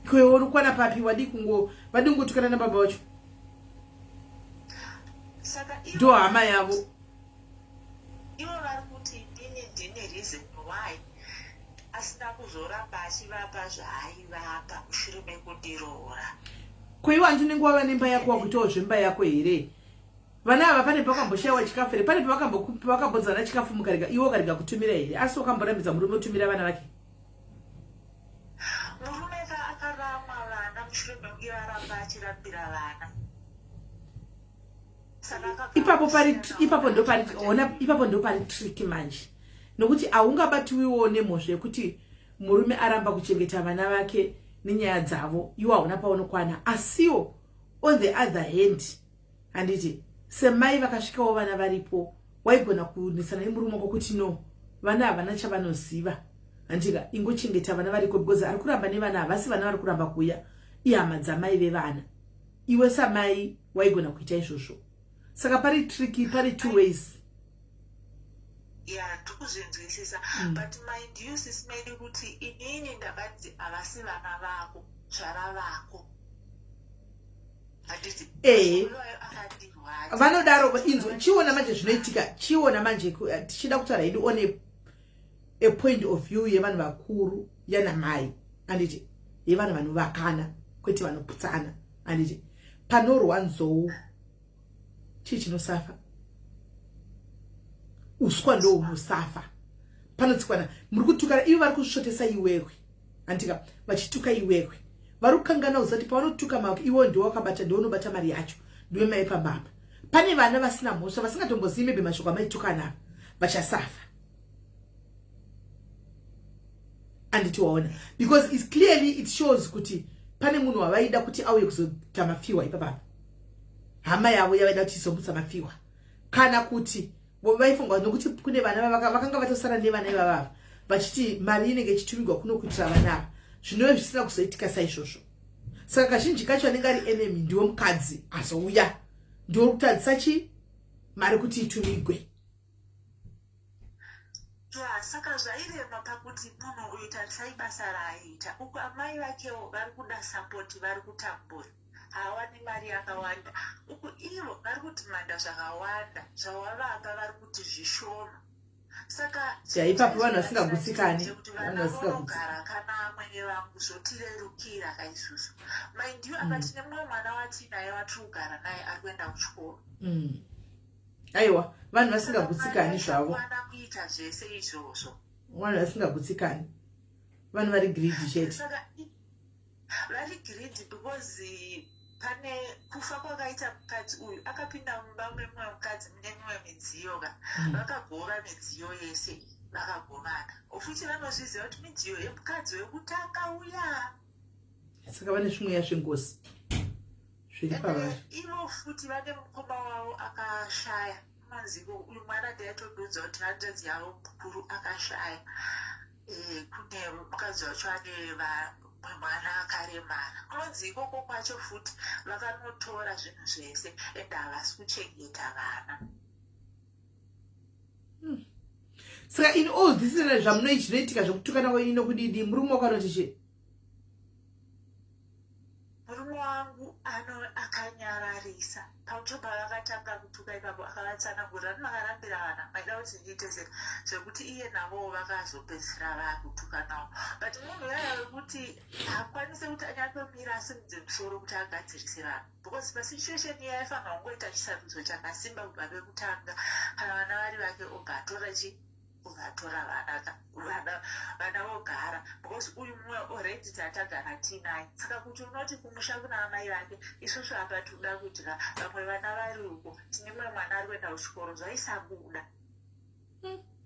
S1: Kwewe urikwana papi? Wadii kungo vadii kungotukana nababa vacho?
S2: Saka
S1: ndo hama yavo.
S2: Ivo vari kuti inini ndine reason why asina kuzoramba achivapa zvaaivapa mushure mekundiroora.
S1: Kweiwe handi unenge wava nemba yako, wakuitawo zvemba yako here? Vana ava pane pavakamboshayiwa chikafu here? Pane pavakambodzana chikafu mukarega, iwe ukarega kutumira here? Asi wakamborambidza murume kutumira vana vake?
S2: Murume ka akaramwa vana mushure mekunge varamba achirambira vana. Saka akabva
S1: Ipapo pari
S2: kusiyana.
S1: Ipapo ndo pari, ona, ipapo ndo pari tricky manje, nokuti haungabatiwiwo nemhosva yekuti murume aramba kuchengeta vana vake nenyaya dzavo, iwo hauna paunokwana. Asiwo on the other hand, handiti Semai vakasvikawo vana varipo, waigona kunetsana nemurume wako kuti no, vana havana chavanoziva, handika? Ingochengeta vana variko, because ari kuramba nevana havasi vana vari kuramba kuuya, ihama dzamai vevana. Iwe samai waigona kuita izvozvo. Saka pari tricky, pari two ways.
S2: Ya, ndikuzvinzwisisa. But mind you, Sis Melly, kuti inini ndakanzi havasi vana vako, zvara vako, handiti?
S1: Ehe.
S2: Iwayo akandirwadza.
S1: Vanodaro. Inzwa, chiona manje zvinoitika, chiona manje, tichida kutaura hedu on a point of view yevanhu vakuru, yanamai, handiti? Yevanhu vanovakana, kwete vanoputsana, handiti? Panorwa nzou, chii chinosafa? Uswa ndo hunosafa. Panotsikwana muri kutukana, ivo vari kusvotesa iwewe, handika? Vachituka iwewe, vari kukangana uzati pavanotuka mako, iwewe ndiwe wakabata, ndiwe unobata mari yacho, ndiwe mai pababa. Pane vana vasina mhosva, vasingatombozivi maybe mashoko amaitukana, vachasafa, anditi? Waona, because it's clearly, it shows kuti pane munhu wavaida kuti auye kuzoita mafiwa ipapapa, hama yavo yavaida kuti izomutsa mafiwa, kana kuti vaifunga nokuti kune vana vakanga vatosara nevana ivavava, vachiti mari inenge ichitumigwa kuno kuitira vana ava, zvinove zvisina kuzoitika saizvozvo. Saka kazhinji kacho anenge ari enemy ndiwe mukadzi azouya, ndiwe kutadzisa chi mari kuti itumigwe.
S2: Ya, saka zvairema pakuti munhu uyu, tarisai basa raaiita uku, amai vakewo vari kuda support, vari kutambura, haawani mari yakawanda. Uku ivo vari kudhimanda zvakawanda, zvawavapa vari kuti zvishoma, saka
S1: Ya, ipapo vanhu vasingagutsikani,
S2: kuti
S1: vanhu
S2: vana
S1: vasingagutsikani.
S2: vonogara kana amwene vangu, zvotirerukira kaisusu. Mind you, apa tine mumwe mwana watinaye watiri kugara naye, ari kuenda kuchikoro.
S1: Aiwa, vanhu vasingagutsikani zvavo.
S2: Kwana kuita zvese izvozvo.
S1: Vanhu vasingagutsikani, vanhu vari greedy chete.
S2: Saka vari greedy because pane kufa kwakaita mukadzi uyu, akapinda mumba memumwe mukadzi mune mimwe midziyo ka. Vakagova midziyo yese iyi, vakagovana, futi vanozviziva kuti midziyo yemukadzi wekutanga uya.
S1: Saka vane zvimweya zvengozi zviri pavari.
S2: Ivo futi vane mukoma wavo akashaya, unonziko uyu mwana ndaitodudza kuti hanzvadzi yavo mukuru akashaya. Kune mukadzi wacho ane mumwe mwana akaremara, kunonzi ikoko kwacho futi vakanotora zvinhu zvese, ende havasi kuchengeta vana.
S1: Saka in all this zvamunoi zvinoitika zvekutukana kwenyu nokudidi, murume wakanoti chii?
S2: Murume wangu ano akanyararisa pamucho pavakatanga kutuka ipapo, akavatsanangurira kuti makarambira vana, maida kuti ndiite sei, zvekuti iye navowo vakazopedzisira vakutuka nawo. But munhu uyaya wekuti haakwanisi kuti anyatsomira asimudze musoro kuti agadzirise vanhu, because pasituation iye aifanira kungoita chisarudzo chakasimba kubva pekutanga. Kana vana vari vake, obva atora chi uvatora vana, vana vogara, because uyu mumwe already tatagara tiinaye. Saka kuti unoti kumusha kuna amai vake, isusu apa tinoda kudya, vamwe vana vari uko, tine mumwe mwana ari kuenda kuchikoro, zvaisabuda.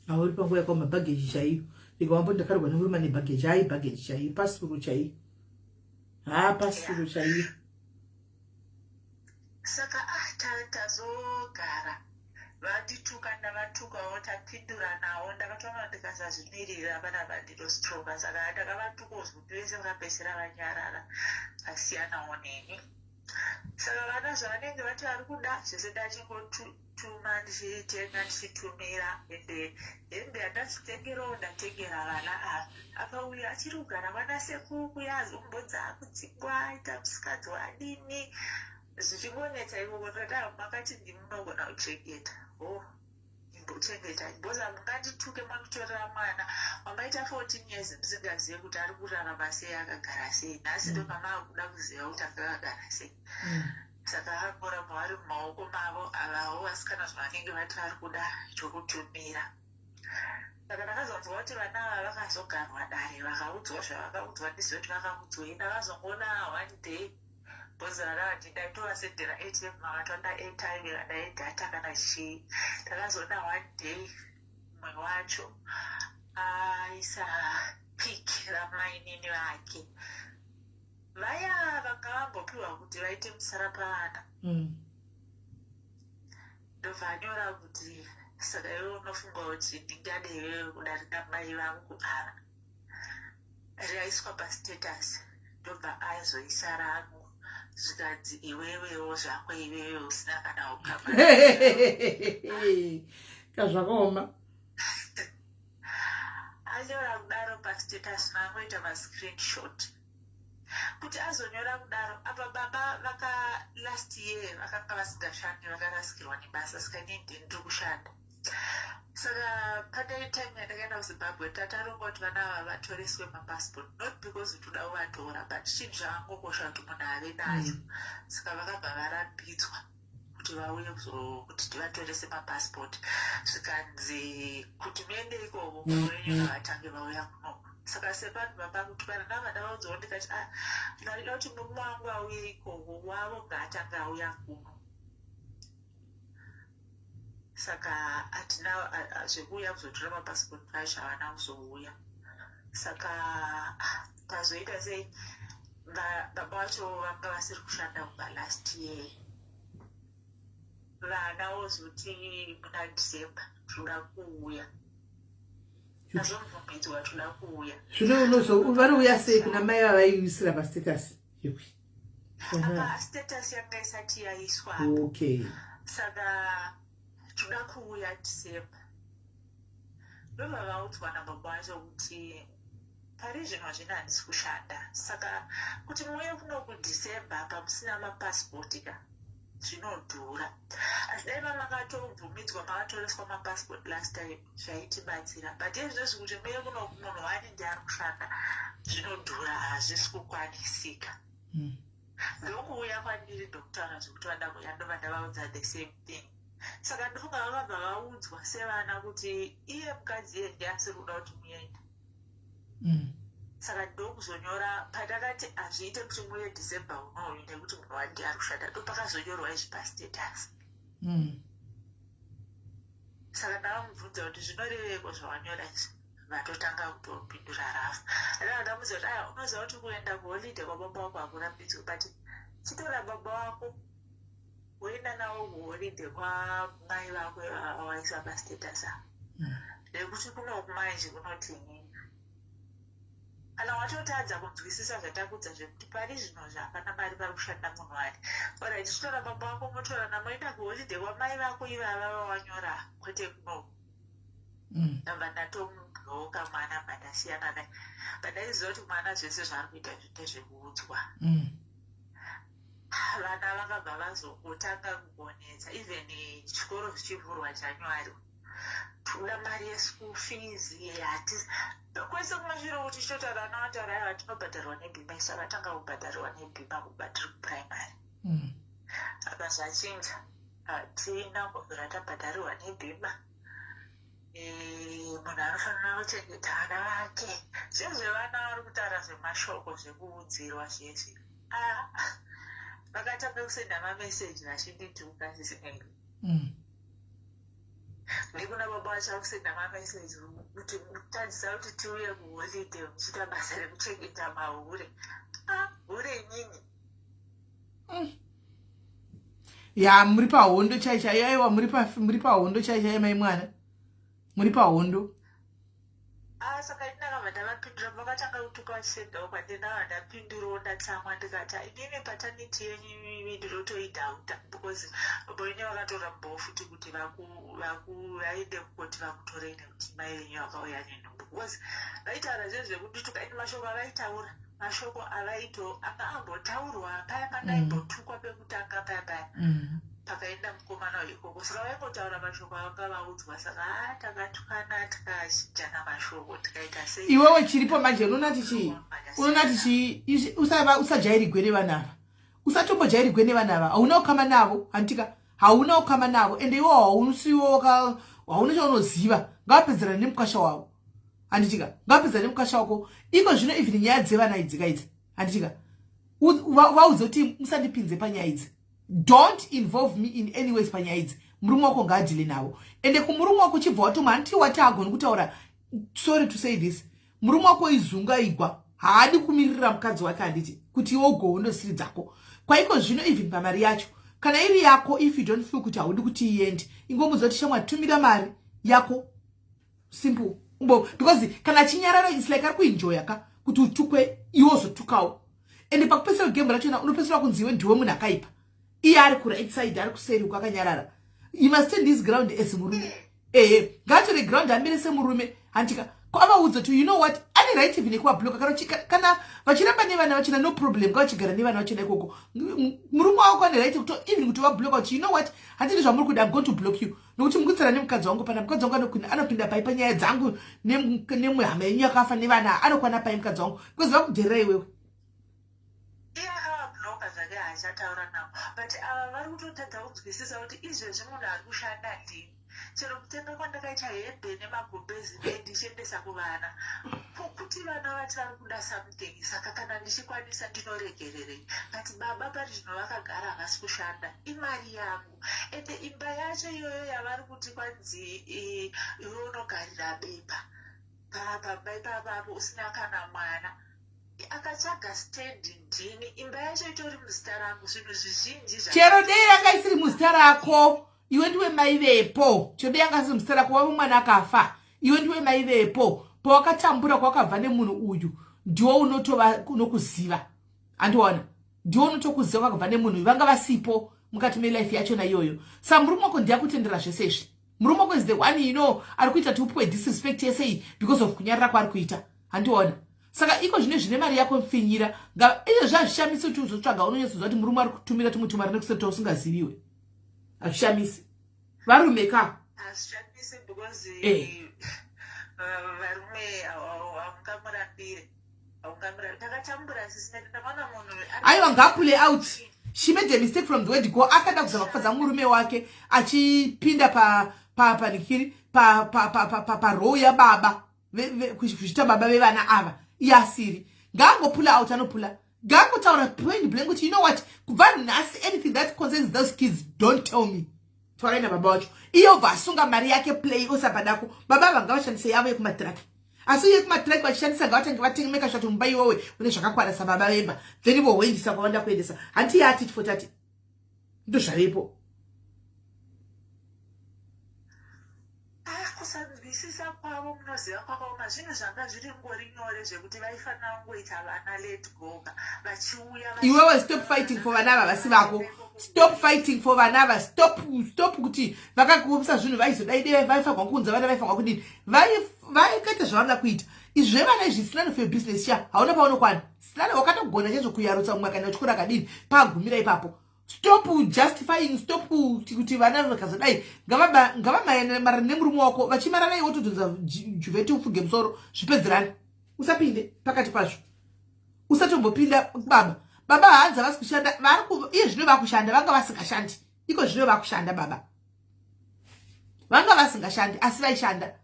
S1: Hauri panguva yakaoma, bhageji chaiyo ndikawambo ndakarwa nemurume nebhageji, ai, bhageji chaiyo, pasuru chaiyo, haa, pasuru chaiyo.
S2: Saka ah, tazogara vandituka, ndavatukawo, tapindura nawo. Ndakatoona ndikasazvimirira panapa ndinostroka, saka ndakavatukawo zvekuti vese vakapedzisira vanyarara, vasiyanawo neni. Saka vana zvavanenge vati vari kuda zvese, ndachingotuma, ndichitenga, ndichitumira. Ende hembe yandazvitengerawo, ndatengera vana ava. Apa uyu achiri kugara kwana sekuru kuyazi umbodza akudzingwa, aita musikadzi wadini, zvichingonetsa ikoko. Ndikati makati ndimunogona kuchengeta, ho, imbochengeta, because hamungandituke manditorera mwana wamaita 14 years musingazive kuti ari kurarama sei, akagara sei. Nhasi ndopamaakuda kuziva kuti akagara sei. Saka angoramba vari mumaoko mavo avawo vasikana, zvavanenge vati vari kuda chokutumira. Saka ndakazonzwa kuti vana ava vakazogarwa dare, vakaudzwa zvavakaudzwa, ndizive kuti vakaudzwei. Ndakazongoona one day, because vana vati ndaitovasendera ATM, vakatonda airtime kana yedata kana chii. Ndakazoona one day mumwe wacho aisa pic ramainini vake vaya vanga vambopiwa kuti vaite musara pavana. Ndobva anyora kuti, "Saka iwe unofunga kuti ndingade iwewe kudarika mai vangu ava?" Raiswa pastatus, ndobva azoisa rangu, zvikanzi, "Iwewewo zvako, iwewe usina kana ukama."
S1: Kazvakaoma.
S2: Anyora kudaro pastatus, mangoita mascreenshot kuti azonyora kudaro. Apa baba vaka last year vakanga vasingashandi, vakarasikirwa nebasa, saka inini ndiri kushanda. Saka pane time yandakaenda kuZimbabwe, tataronga kuti vana ava vatoreswe mapassport, not because toda kuvatora, but chinhu zvakangokosha kuti munhu ave nayo. Saka vakabva varambidzwa kuti vauye kuti tivatorese mapassport, zvikanzi kuti muende ikoko, wenyu ngavatange vauya kunoko. Saka sevanhu vamakutukana ndava ndavaudzawo, ndikati, "A ah, ndaida kuti murume wangu auye ikoko, wavo ngaatange auya kuno." Saka hatina zvekuuya kuzotora mapassport acho, havana kuzouya. Saka tazoita sei? Baba vacho vanga vasiri kushanda kubva last year. Vana vozoti muna December toda kuuya, tazobvumidzwa, toda kuuya.
S1: Zvino vanouya sei kuna mai vavaiisira pastatus?
S2: Apa status yanga isati yaiswa. Saka toda kuuya December, ndobva vaudzwa nababa vacho kuti pari zvino zvino handisi kushanda, saka kuti muuye kuno kuDecember pamusina mapasipoti ka, zvinodhura. Asi dai mamakatobvumidzwa, makatoreswa mapasipoti last time, zvaitibatsira, but izvozvi kuti muye kuno, munhu wani ndiari kushanda, zvinodhura, hazvisi kukwanisika. Ndokuuya kwandiri, ndokutaura zvekuti vada kuuya, ndobva ndavaudza the same thing. Saka ndofunga vakabva vaudzwa sevana kuti iye mukadzi iye ndiye asiri kuda kuti muende. Saka ndokuzonyora patakati hazviite kuti muye December unoyu nekuti munhu wandi ari kushanda, ndo pakazonyorwa izvi pastatus. Saka ndavamubvunza kuti zvinoreveko zvawanyora izvi, vatotanga kutopindura rafu. Ndava ndamudza kuti, "Aya, unoziva kuti kuenda kuholiday kwababa wako hakurambidzwe, but chitora baba wako woenda navo kuholiday kwamai vako vawaisa pastatus avo, nekuti kunoku manje kunoti inini kana watotadza kunzwisisa zvatakudza zvekuti pari zvino zvapana mari, pari kushanda munhu ari alright, chitora baba wako motorana moenda kuholiday kwamai vako ivava vawanyora, kwete kunoku." Ndabva ndatomubloka mwana, bva ndasiyana naye. Pandaiziva kuti mwana zvese zvaari kuita ndezvekuudzwa. Vana vakabva vazongotanga kugonetsa, even chikoro zvichivhurwa January, toda mari yeschool fees. Hati kwese kumashure kuti chitotaura, vana vataura, "Aiwa, tinobhadharwa neBhima." Isu akatanga kubhadharwa neBhima kubva tiri kuprimary. Apa zvachinja, hatina kubvira tabhadharirwa neBhima. Munhu anofanira kuchengeta vana vake. Zvezvevana vari kutaura zvemashoko zvekuudzirwa zvezvi, vakatanga kusenda mameseji vachindituka zvisinei. Nekuna baba vacho vakusenda mameseji kuti tadzisa kuti tiuye kuholiday muchiita basa rekuchengeta mahure. Hure inini?
S1: Ya, muri pahondo chai chai. Aiwa, muri pahondo chai chai, mai mwana, muri pahondo.
S2: Ah, saka ini ndakabva ndavapindura, vakatanga kutuka vachisendawo kwandiri. Ndakabva ndapindurawo, ndatsamwa, ndikati, "Inini paternity yenyu imi ndinotoidoubta, because baba venyu vakatora mbowo futi kuti vaende kukoti vakutorei nekuti mai venyu vakauya nenhumbu," because vaitaura zvezvo zvekundituka. Ini mashoko avaitaura, mashoko avaito anga ambotaurwa paya pandaimbotukwa pekutanga paya paya pakaenda mukomana ikoko. Saka vaingotaura mashoko avanga vaudzwa. Saka a takatukana, tikachinjana mashoko, tikaita sei.
S1: Iwewe chiripo manje, unoona tichii? Unoona tichii? Usajairigwe nevana ava, usatombojairigwe nevana ava. Hauna kukama navo, handitika? Hauna kukama navo, ende iwo hausiwo, hauna chaunoziva. Ngavapedzerane nemukasha wavo, handitika? Ngavapedzerane nemukasha wako iko zvino. Even nyaya dzevana idzika idzi, handitika? Vaudze kuti musandipinze panyaya idzi, don't involve me in any ways panyaya idzi. Murume wako ngaadhile navo. Ende kumurume wako chibva watoma, handiti wati agoni kutaura? Sorry to say this, murume wako izunga igwa, haadi kumirira mukadzi wake, handiti? Kuti iwe ugohondo siri dzako kwaiko zvino. Even pamari yacho. Kana iri yako, if you don't feel kuti haudi kuti iende, ingomuudza kuti, "Shamwari, tumira mari yako." Simple. Umbo because kana achinyarara, it's like ari kuenjoya ka kuti utukwe, iwe uzotukawo. Ende pakupedzisira game rachona unopedzisira kunzi iwe ndiwe munhu akaipa, iye ari kuright side, ari kuseri uko akanyarara. You must stand his ground as murume. Ehe, ngaatore ground, amire semurume, handika? Avaudza kuti, you know what, ane right even yekuvabloka kana vachiramba nevana vachina. No problem, ngavachigara nevana vachina ikoko. Murume wako ane right kuto even kuti vabloka, kuti, "You know what, handidi zvamuri kuda, I'm going to block you, nokuti mukutsara nemukadzi wangu pana. Mukadzi wangu anopinda pai panyaya dzangu nemuhama yenyu yakafa nevana? Anokwana pai mukadzi wangu?" Because vakudherera iwewe.
S2: Iye akavabloka zvake, haachataura navo, but ava vari kutotadza kunzwisisa kuti izvezvi munhu ari kushanda ndini. Chero kutenga kwandakaita hembe nemagumbezi ndichiendesa kuvana, kuti vana vati vari kuda something, saka kana ndichikwanisa ndinoregererei? But baba pari zvino vakagara, havasi kushanda, imari yangu. Ende imba yacho iyoyo yavari kuti kwanzi iwe unogarira bepa pamba ipapapo usina kana mwana akatsvaga stand, ndini. Imba yacho itori muzita rangu, zvinhu zvizhinji.
S1: Chero dei ranga isiri muzita rako, iwe ndiwe mai vepo. Chero dei yanga isiri muzita rako, wave mwana akafa, iwe ndiwe mai vepo. Pawakatambura, kwawakabva nemunhu uyu, ndiwo unotova unokuziva, andiona? Ndiwo unotokuziva kwakabva nemunhu uyu. Vanga vasipo mukati melife yachona iyoyo. Sa murume wako ndiyakutendera zvese izvi. Murume wako is the one ari kuita kuti upiwe disrespect yese iyi because of kunyarara kwaari kuita, handiona? Saka iko zvine zvine mari yako, pfinyira. Izvo zvazvishamisi kuti uzotsvaga, unonyatsoziva kuti murume ari kutumira tumwe tumari nekuseta usingaziviwe. Hazvishamisi, varume ka.
S2: Hazvishamisi because varume haungamurambire, haungamurambire. Ndakatambura, sisi, ndakaona munhu.
S1: Aiwa, ngaapule out. She made a mistake from the word go. Akada kuzama kufadza murume wake, achipinda panikiri parole yababa, kuzviita baba vevana ava, iye asiri. Ngaangopula out, anopula. Ngaangotaura point blank kuti, "You know what, kubva nhasi, anything that concerns those kids, don't tell me, taurai nababa wacho." Iye obva asunga mari yake, play osapadako. Baba ava ngavashandise yavo yekumatiraki, asi iye kumatiraki vachishandisa, ngavatange vatemeka kuti mumba iwowe une zvakakwana sababa vemba, then vohoendisa kwavanoda kuendesa. Hanti yati tifotati ndo zvavepo.
S2: Ah, kusanzwisisa kwavo, munoziva, kwakaoma. Zvinhu zvanga zviri ngori nyore zvekuti vaifanira kungoita vana let go vachiuya.
S1: Iwewe, stop fighting for vana ava vasi vako. Stop fighting for vana ava. Stop, stop. Kuti vakakuomesa zvinhu, vaizodai dei vaifanirwa kuunza vana, vaifanirwa kudini, vakaita zvavanoda kuita. Izvi zvevana izvi, it's none of your business sha. Hauna paunokwana sinana. Wakatogona chaizvo kuyarutsa mumwe akaenda kuchikoro akadini, paagumira ipapo. Stop justifying, stop kuti vana vakazodai. Ngavamarana nemurume wako, vachimarana, iwe wotodhonza juvheti, ufuge musoro, zvipedzerani. Usapinde pakati pazvo, usatombopinda. Baba, baba haanzi havasi kushanda. Iye zvino vakushanda, vanga vasingashandi, iko zvino vakushanda. Baba vanga vasingashandi, asi vaishanda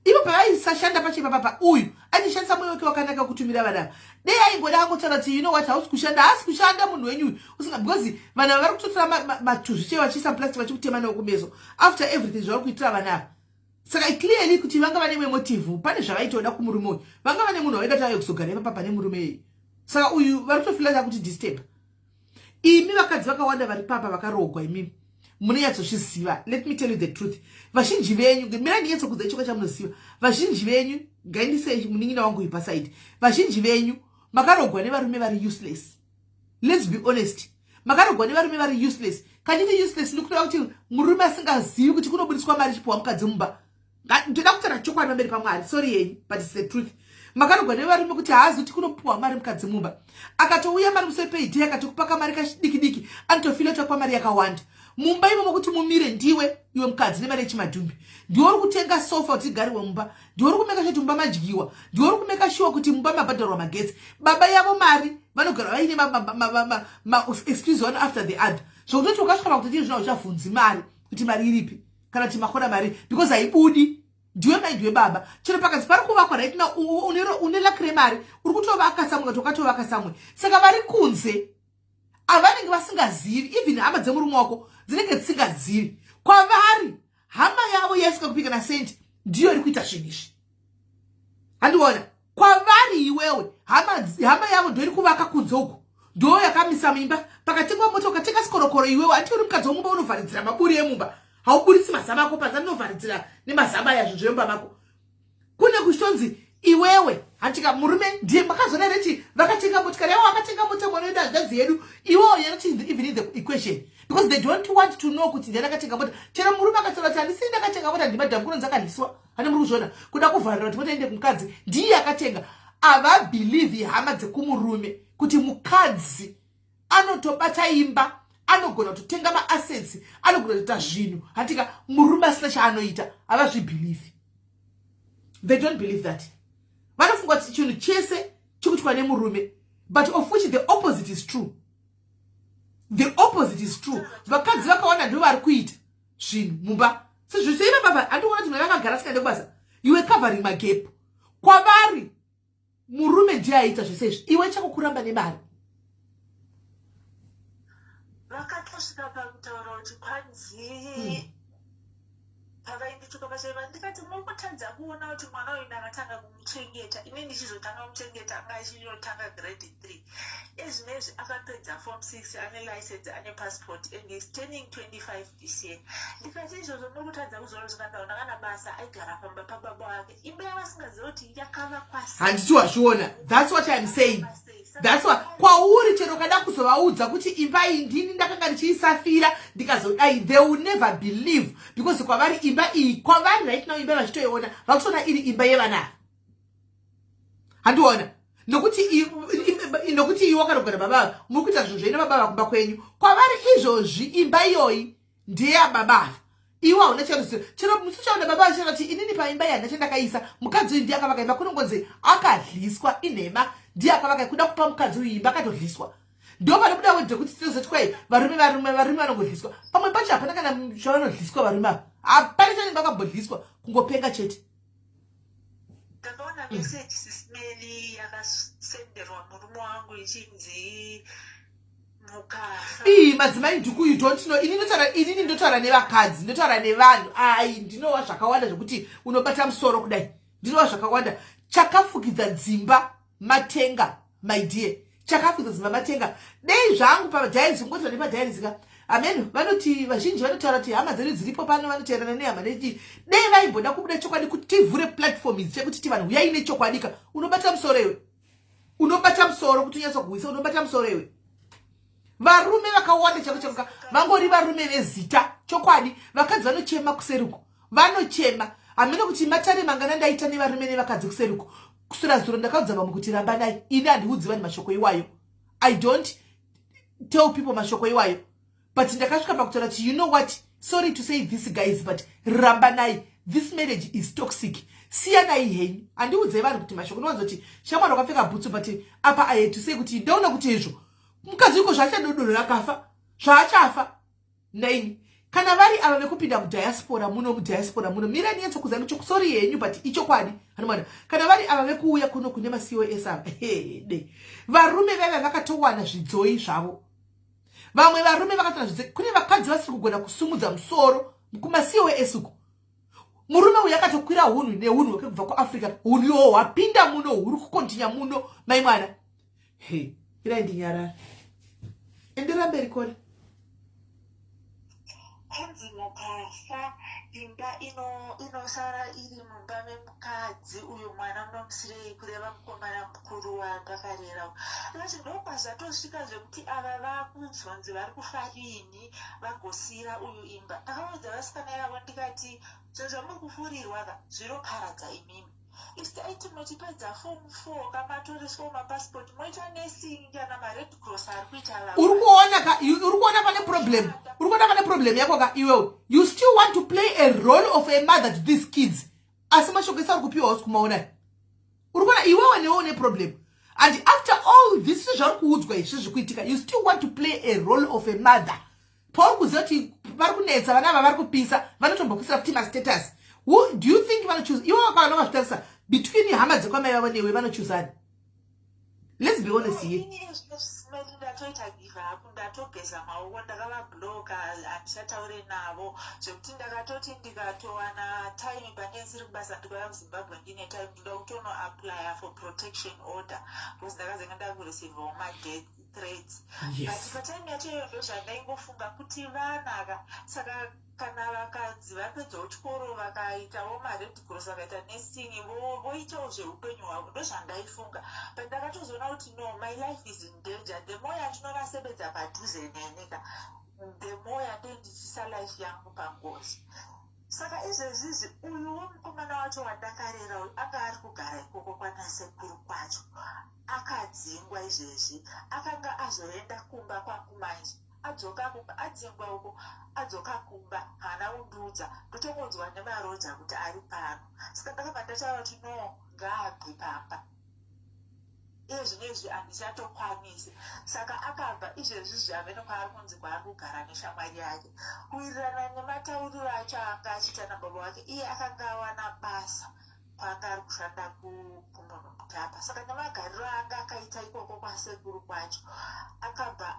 S1: ivo pavaisashanda pacho ipapapa. Uyu achishandisa mwoyo wake wakanaka kutumira vana ava. Dei aingoda angotaura kuti, "You know what, hausi kushanda." Haasi kushanda munhu wenyu uyu usinga, because vanhu ava vari kutotora matuzvi chaivo vachiisa plastic, vachikutema nawo kumeso after everything zvavari kuitira vana ava. Saka clearly kuti vanga vane imwe motive, pane zvavaitoda kumurume uyu. Vanga vane munhu vaida kuti auye kuzogara ipapa pane murume iyi. Saka uyu vari kutofila kuti disturb. Imi vakadzi vakawanda vari papa vakarogwa, imimi munonyatsozviziva. Let me tell you the truth, vazhinji venyu, mirai ndinyatsokudza ichoka chamunoziva. Vazhinji venyu, ngaindisei munin'ina wangu uyu paside, vazhinji venyu makarogwa nevarume vari useless. Let's be honest, makarogwa nevarume vari useless. Kanditi useless, ndikureva kuti murume asingazivi kuti kunobudiswa mari ichipiwa mukadzi mumba. Ndoda kutaura chokwadi pamberi paMwari. Sorry yenyu, but it's the truth. Makarogwa nevarume kuti haazi kuti kunopiwa mari mukadzi mumba. Akatouya mari musoro peidhei, akatokupa kamari kachidiki diki, anotofila kuti akupa mari yakawanda mumba imomo. Kuti mumire ndiwe, iwe mukadzi, nemari yechimadhumbi. Ndiwe uri kutenga sofa kuti igariwe mumba, ndiwe uri kumeka sure kuti mumba madyiwa, ndiwe uri kumeka sure kuti mumba mabhadharwa magetsi. Baba yavo mari vanogara vaine ma-excuse one after the other, zvokutoti ukasvika pakutoti zvino uchavhunzi mari kuti mari iripi, kana kuti makona mari, because haibudi. Ndiwe mai, ndiwe baba. Chero pakanzi pari kuvakwa right now, une laki remari, uri kutovaka samwe, kati wakatovaka samwe. Saka vari kunze avanenge vasingazivi, even hama dzemurume wako dzinenge dzisingazivi. Kwavari hama yavo yaisingakupika nasendi ndiyo iri kuita zvinhu izvi, handiona? Kwavari iwewe hama yavo ndo iri kuvaka kunze uku. Ndo yakamisa mimba. Pakatengwa mota, ukatenga sikorokoro, iwewe hanti uri mukadzi womumba, unovharidzira maburi emumba, hauburisi mazama ako panze, anovharidzira nemazama aya zvinhu zvemumba mako. Kune kuchitonzi iwewe hantika murume ndiye makazona reti vakatenga motikari yavo, vakatenga mota, mwana wedu, hanzvadzi yedu, iwewo you're not even in the equation because they don't want to know kuti ndiani akatenga mota. Chero murume akataura kuti handisii ndakatenga mota, ndimadhamu kunonzi akadliswa. Hane muri kuzviona, kuda kuvharira kuti mota ende kumukadzi, ndiye akatenga. Havabelieve hama dzekumurume kuti mukadzi anotobata imba, anogona kutotenga maassets, anogona kutoita zvinhu, hantika murume asina chaanoita. Havazvibelieve, they don't believe that. Vanofunga kuti chinhu chese chikuitwa nemurume, but of which the opposite is true. The opposite is true. Vakadzi vakawana ndo vari kuita zvinhu mumba sezviseiva baba. Handikuona kuti mwana vakagara sikaende kubasa, you were covering magap. Kwavari murume ndiye aita zvese izvi, iwe chako kuramba nemari.
S2: Vakatosvika pakutaura kuti kwanzi pavaindituka pachaiva, ndikati mukutadza kuona kuti mwana uyu ndakatanga kumuchengeta ini, ndichizotanga kumuchengeta anga achinotanga grade 3. Ezvinezvi akapedza form 6, ane license, ane passport and is turning 25 this year. Ndikati izvozvo muri kutadza kuzoona zvikandaona kana basa, aigara pamba pababa wake, imba yavasingaziva kuti yakavakwa.
S1: Handiti wazviona? That's what I'm saying. That's what kwauri, chero kada kuzovaudza kuti imba iyi ndini ndakanga ndichiisafira ndikazodai, they will never believe because kwavari imba iyi, kwavari right now imba vachitoiona, vakutoona iri imba yevana ava. Handiona nokuti iwe wakanogara baba ava, muri kuita zvinhu zvaina baba ava kumba kwenyu. Kwavari izvozvi imba iyoyi ndeyababa ava, iwe hauna charuzivo. Chero musi uchaona baba vachitaura kuti inini paimba iyi handina chandakaisa, mukadzi uyu ndiye akavaka imba, kunongonzi akadliswa, inhema, ndiye akavaka. Kuda kupa mukadzi uyu imba, akatodliswa. Ndo panobuda wedhe kuti tinozoti kwai varume, varume, varume vanongodliswa. Pamwe pacho hapana kana chavanodliswa varume ava, hapana chanenge vakambodliswa, kungopenga chete.
S2: Ndakaona meseji, Sis Melly, yakasenderwa murume wangu ichinzi mukafa.
S1: Ii, madzimai nduku, you don't know. Ini ndotaura, inini ndotaura nevakadzi, ndotaura nevanhu. Ai, ndinova zvakawanda zvekuti unobata musoro kudai. Ndinova zvakawanda. Chakafukidza dzimba matenga, my dear, chakafukidza dzimba matenga. Dei zvangu padiaries, kungotaura nepadiaries ka, amen. Vanoti vazhinji vanotaura kuti hama dzedu dziripo pano vanoteerana nehama nechi. Dei vaimboda kubuda chokwadi kuti tivhure platform idzi chekuti ti vanhu uyai nechokwadi ka. Unobata musoro iwe, unobata musoro kuti unyatsokuwisa, unobata musoro iwe. Varume vakawanda chako chako vangori varume vezita. Chokwadi, vakadzi vanochema kuseruko, vanochema. Hamene kuti matare mangana ndaita nevarume nevakadzi kuseruko. Kusura zuro ndakaudza vamwe kuti rambanai. Ini handiudzi vanhu mashoko iwayo, I don't tell people mashoko iwayo, but ndakasvika pakutaura kuti, you know what, sorry to say this, guys, but rambanai. This marriage is toxic, siyanai henyu. Handiudzei vanhu kuti mashoko ndinowanzoti shamwari wakapfeka bhutsu, but apa I had to say kuti ndaona kuti izvo mukadzi uko zvaachadodoro akafa, zvaachafa naini. Kana vari ava vekupinda mudiaspora muno, mudiaspora muno, mirani yetsokuza sorry henyu, but ichokwadi anomwana. Kana vari ava vekuuya kuno kune maCOS ava, de varume vaiva vakatowana zvidzoi zvavo. Vamwe varume vakatowana zvidzoi. Kune vakadzi vasiri kugona kusumudza musoro kumaCOS uku. Murume uyu akatokwira hunhu neunhu hweke kubva kuAfrica, hunhu iwowo hwapinda muno, huri kucontinue muno. Mai mwana, he, irai ndinyarara, endera mberi kore.
S2: Kunzi mukafa, imba inosara iri mumba memukadzi uyu, mwana munomusirei, kureva mukomana mukuru wandakarera. Vati ndokwazvatosvika zvekuti ava vakuzonzi vari kufa rini vagosiyira uyu imba. Ndakavaudza vasikana ivavo ndikati zvinhu zvamuri kufurirwa ka zviroparadza imimi. Isi taiti muchipedza form 4 kamatoreswawo mapasipoti, moita nursing kana maRed Cross ari kuita vamwe.
S1: Uri kuona ka, uri kuona pane problem, uri kuona pane problem yako ka iwewe. You still want to play a role of a mother to these kids, asi mashoko ese ari kupiwa hausi kumaona. Uri kuona iwewe newe une problem. And after all this zvari kuudzwa izvi zvikuitika, you still want to play a role of a mother pauri kuziva kuti vari kunetsa vana ava, vari kupisa, vanotombokuisira futi mastatus. Who do you think vanochoose? Iwe wakana wakazvitarisa, between hama dzekwamai vavo newe, vanochoosani? Let's be honest here.
S2: Ini izvozvo ndatoita give up, ndatogeza maoko, ndakavabloka, handichataure navo. Zvekuti ndakatoti ndikatowana time pane ndisiri kubasa, ndikauya kuZimbabwe ndine time, ndoda kutonoapplya for protection order because ndakazenge ndakureceivawo madeath threats. But patime yacho iyoyo ndozvandaingofunga kuti vanaka. Saka kana vakanzi vapedzawo chikoro, vakaitawo maRed Cross, vakaita nursing, voitawo zveupenyu hwavo, ndozvandaifunga. But ndakatozoona kuti no, my life is in danger. The more yandinovasebedza padhuze nenika, the more yandee ndichiisa life yangu pangozi. Saka izvezvizvi uyuwo mukomana wacho wandakarera uyu anga ari kugara ikoko kwanasekuru kwacho akadzingwa. Izvezvi akanga azoenda kumba kwangu. Manje adzoka kumba, adzingwa uko, adzoka kumba, haana kundiudza. Ndotongonzwa nemaroja kuti ari pano. Saka ndakabva ndataura kuti no, ngaabve pamba iye zvinezvi, handichatokwanisi. Saka akabva. Izvezvi zvave nekwaari kunzi kwaari kugara neshamwari yake. Kuwirirana nematauriro acho anga achiita nababa wake, iye akanga awana basa kwaanga ari kushanda kumunhu mutapa. Saka nemagariro anga akaita ikoko kwasekuru kwacho, akabva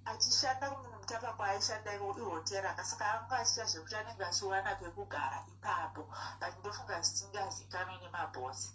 S2: achishanda kumunhu mutapa kwaaishanda ikoko, ihotera. Saka anga achiita zvekuti anenge achiwana pekugara ipapo, but ndofunga zvisingazikanwi nemabhosi.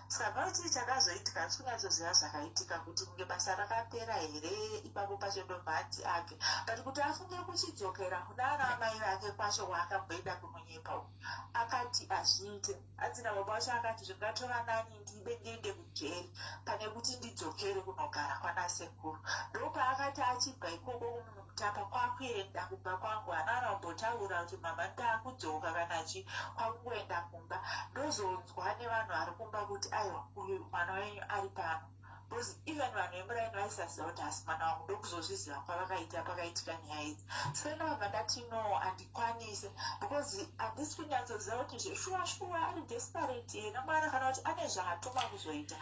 S2: Saka panoti chakazoitika, hatisi kunyatsoziva zvakaitika, kuti kunge basa rakapera here ipapo pacho, ndobva anzi abve. But kuti afunge kuchidzokera kuna ana amai vake kwacho waakamboenda kunonyepa uku, akati hazviite. Anzi nababa vacho akati zvingatova nani ndibe ndiende kujeri pane kuti ndidzokere kunogara kwanasekuru. Ndopaakati achibva ikoko kumunhu mutapa kwakuenda kumba kwangu. Hana anombotaura kuti mama, ndakudzoka kana chi, kwakungoenda kumba. Ndozonzwa nevanhu vari kumba kuti aiwa, uyu mwana wenyu ari pano, because even vanhu vemuraini vaisaziva kuti hasi mwana wangu. Ndokuzozviziva kwavakaita pakaitika nyaya idzi. Saka ndakabva ndati no, handikwanise, because handisi kunyatsoziva kuti zveshuwa shuwa ari desperate here mwana, kana kuti ane zvaatuma kuzoita.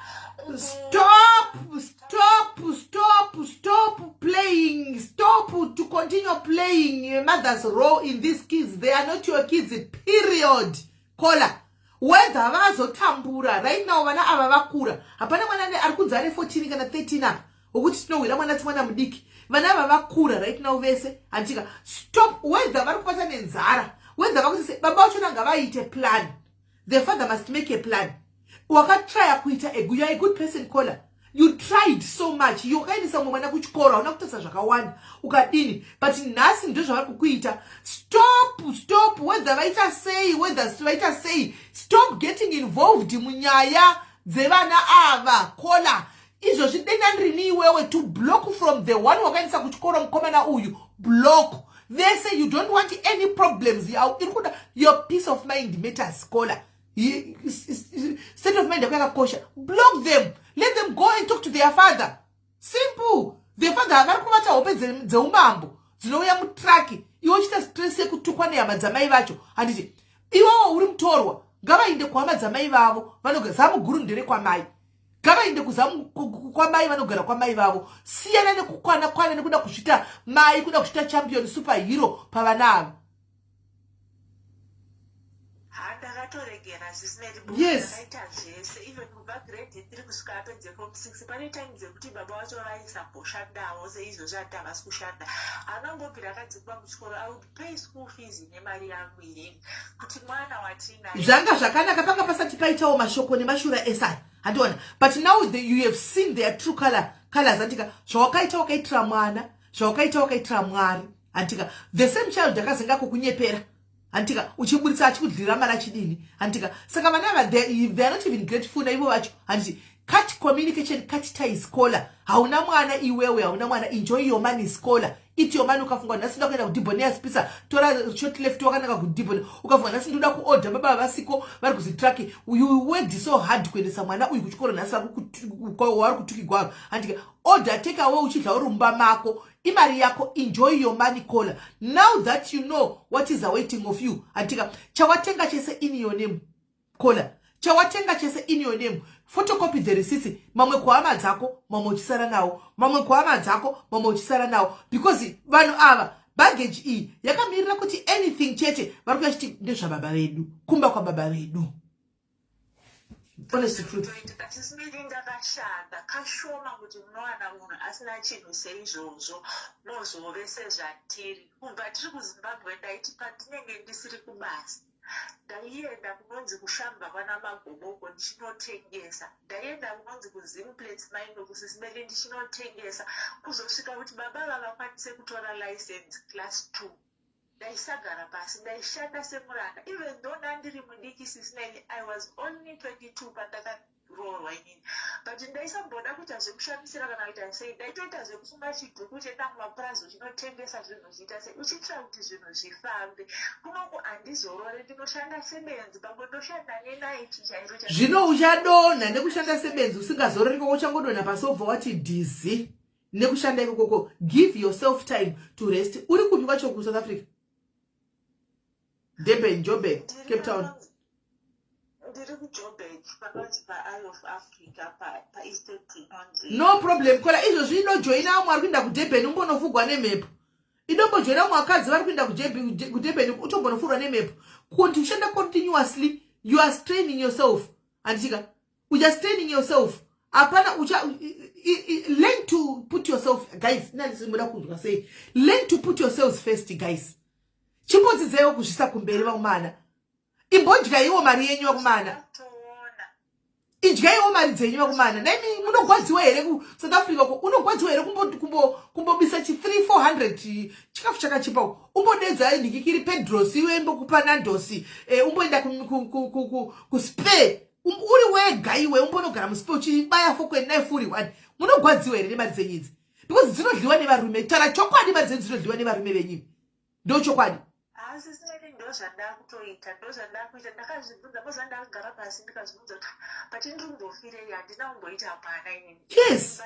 S1: Stop, stop, stop, stop playing. Stop to continue playing your mother's role in these kids. They are not your kids, period. Caller, whether vazotambura right now, vana ava vakura. Hapana mwana ari kunzi ane 14 kana 13 apa wokuti tinohwira mwana ti mwana mudiki. Vana ava vakura right now vese, handika? Stop. Whether vari kubata nenzara, whether vakuti baba vachona ngavaite plan. The father must make a plan. Wakatrya kuita, you are a good person, caller. You tried so much. You wakaendesa mumwe mwana kuchikoro, hauna kutarisa zvakawanda, ukadini, but nhasi ndozvavari kukuita. Stop, stop. Whether vaita sei, whether vaita sei, stop getting involved munyaya dzevana ava, caller. Izvozvi dena rini iwewe to block from the one wakaendesa kuchikoro mukomana uyu. Block vese. You don't want any problems. Iri kuda your peace of mind matters, caller. State of mind yako yakakosha. Block them. Let them go and talk to their father. Simple. The father vari kuvata hope dzeumambo dzinouya mutraki, iwe uchiita stress yekutukwa nehama dzamai vacho, handiti? Iwewo uri mutorwa. Ngavainde kuhama dzamai vavo. Zamu guru nderekwamai. Ngavainde kwamai, vanogara kwamai vavo. Siyana nekukwana kwana nekuda kuzvita mai, kuda kuzvita champion, superhero pavana ava.
S2: Ndakatoregera zvisinei. Ndakaita zvese, even kubva grade 3 kusvika apedze form 6. Pane time dzekuti baba vacho vaisamboshandawo seizvozvi, ati havasi kushanda, anongobvira akadzingwa muchikoro. I would pay school fees nemari yangu inini kuti mwana watinaye.
S1: Zvanga zvakanaka panga pasati paitawo mashoko nemashura esai, handiona? But now you have seen their true colors, handika? Zvawakaita wakaitira mwana, zvawakaita wakaitira Mwari, handika? The same child akazenga kukunyepera, handika? Uchiburitsa achikudyira mari, achidini, handika? Saka vana ava, they are not even grateful naivo vacho, handiti? Cut communication, cut ties, caller. Hauna mwana iwewe, hauna mwana. Enjoy your money, caller. Eat your money. Ukafunga nhasi ndoda kuenda kuDebonair's Pizza, tora short left wakanaka kuDebonair. Ukafunga nhasi ndoda kuorder, baba vasiko, vari kuzitraki. You worked so hard kuendesa mwana uyu kuchikoro, nhasi vari kutukigwaro, handika? Order take away uchidya uri mumba mako, imari yako. Enjoy your money, caller. Now that you know what is awaiting of you, handika? Chawatenga chese in your name, caller. Chawatenga chese in your name. Photocopy the receipts. Mamwe kuhama dzako, mamwe uchisara nawo. Mamwe kuhama dzako, mamwe uchisara nawo, because vanhu ava, baggage iyi yakamirira kuti anything chete vari kuya chiti ndezvababa vedu, kumba kwababa vedu. Honest truth.
S2: Tatismiri ndakashanda kashoma kuti munowana munhu asina chinhu seizvozvo mozove sezvatiri. Kubva tiri kuZimbabwe ndaiti pandinenge ndisiri kubasa. Ndaienda kunonzi kushamba kwana Magoboko ndichinotengesa. Ndaienda kunonzi kuZimplats Mine kuSisimeli ndichinotengesa kuzosvika kuti baba ava vakwanise kutora license class 2. Ndaisagara pasi, ndaishanda semuranda even though ndandiri mudiki Sisimeli, I was only 22 pandakaroorwa inini, but ndaisamboda kuita zvekushamisira kana kuita sei. Ndaitoita zvekusunga chidhuku uchienda kumapurazi uchinotengesa zvinhu, uchiita sei, uchiitira kuti zvinhu zvifambe. Kunoku handizorore, ndinoshanda sebenzi, pamwe ndoshanda nenaiti chairo.
S1: Zvino uchadonha nekushanda sebenzi usingazorori ikoko, uchangodonha pasi wobva wati dhizi nekushanda ikokoko. Give yourself time to rest. Uri kupi kwacho kuSouth Africa? Durban, Joburg, Cape Town?
S2: Ndiri kuJoburg, panonzi paEye of Africa, paestate inonzi.
S1: No problem, Kola. Izvozvi inojoina vamwe vari kuenda kuDurban, umbonofugwa nemhepo. Idombojoina vamwe vakadzi vari kuenda kuDurban, utombonofurwa nemhepo. Kuti ushanda continuously, you are straining yourself, handitika? You are straining yourself. Hapana ucha learn to put yourself, guys. Inandisimuda kunzwa sei? Learn to put yourselves first, guys. Chimbodzidzaiwo kuzvisa kumberi, vakomana. Imbodyaiwo mari yenyu, vakomana. Idyaiwo mari dzenyu, vakomana. Naimi munogwadziwa here kuSouth Africa uko? Unogwadziwa here kumbobisa chi 3 400 chikafu chakachipa uko? Umbodedza nhikikiri Pedros, iwe imbokupa Nandos, umboenda kuSpur uri wega iwe, umbonogara muSpur uchibaya fork and knife uri one. Munogwadziwa here nemari dzenyu idzi? Because dzinodliwa nevarume. Tara chokwadi, mari dzenyu dzinodliwa nevarume venyini, ndo chokwadi.
S2: Asi sineni ndozvandakutoita, ndozvandakuita. Ndakazvibvunza koza, ndakagara pasi ndikazvibvunza kuti, but ndiri kumbofirei? Handina kumboita mwana inini.
S1: Yes,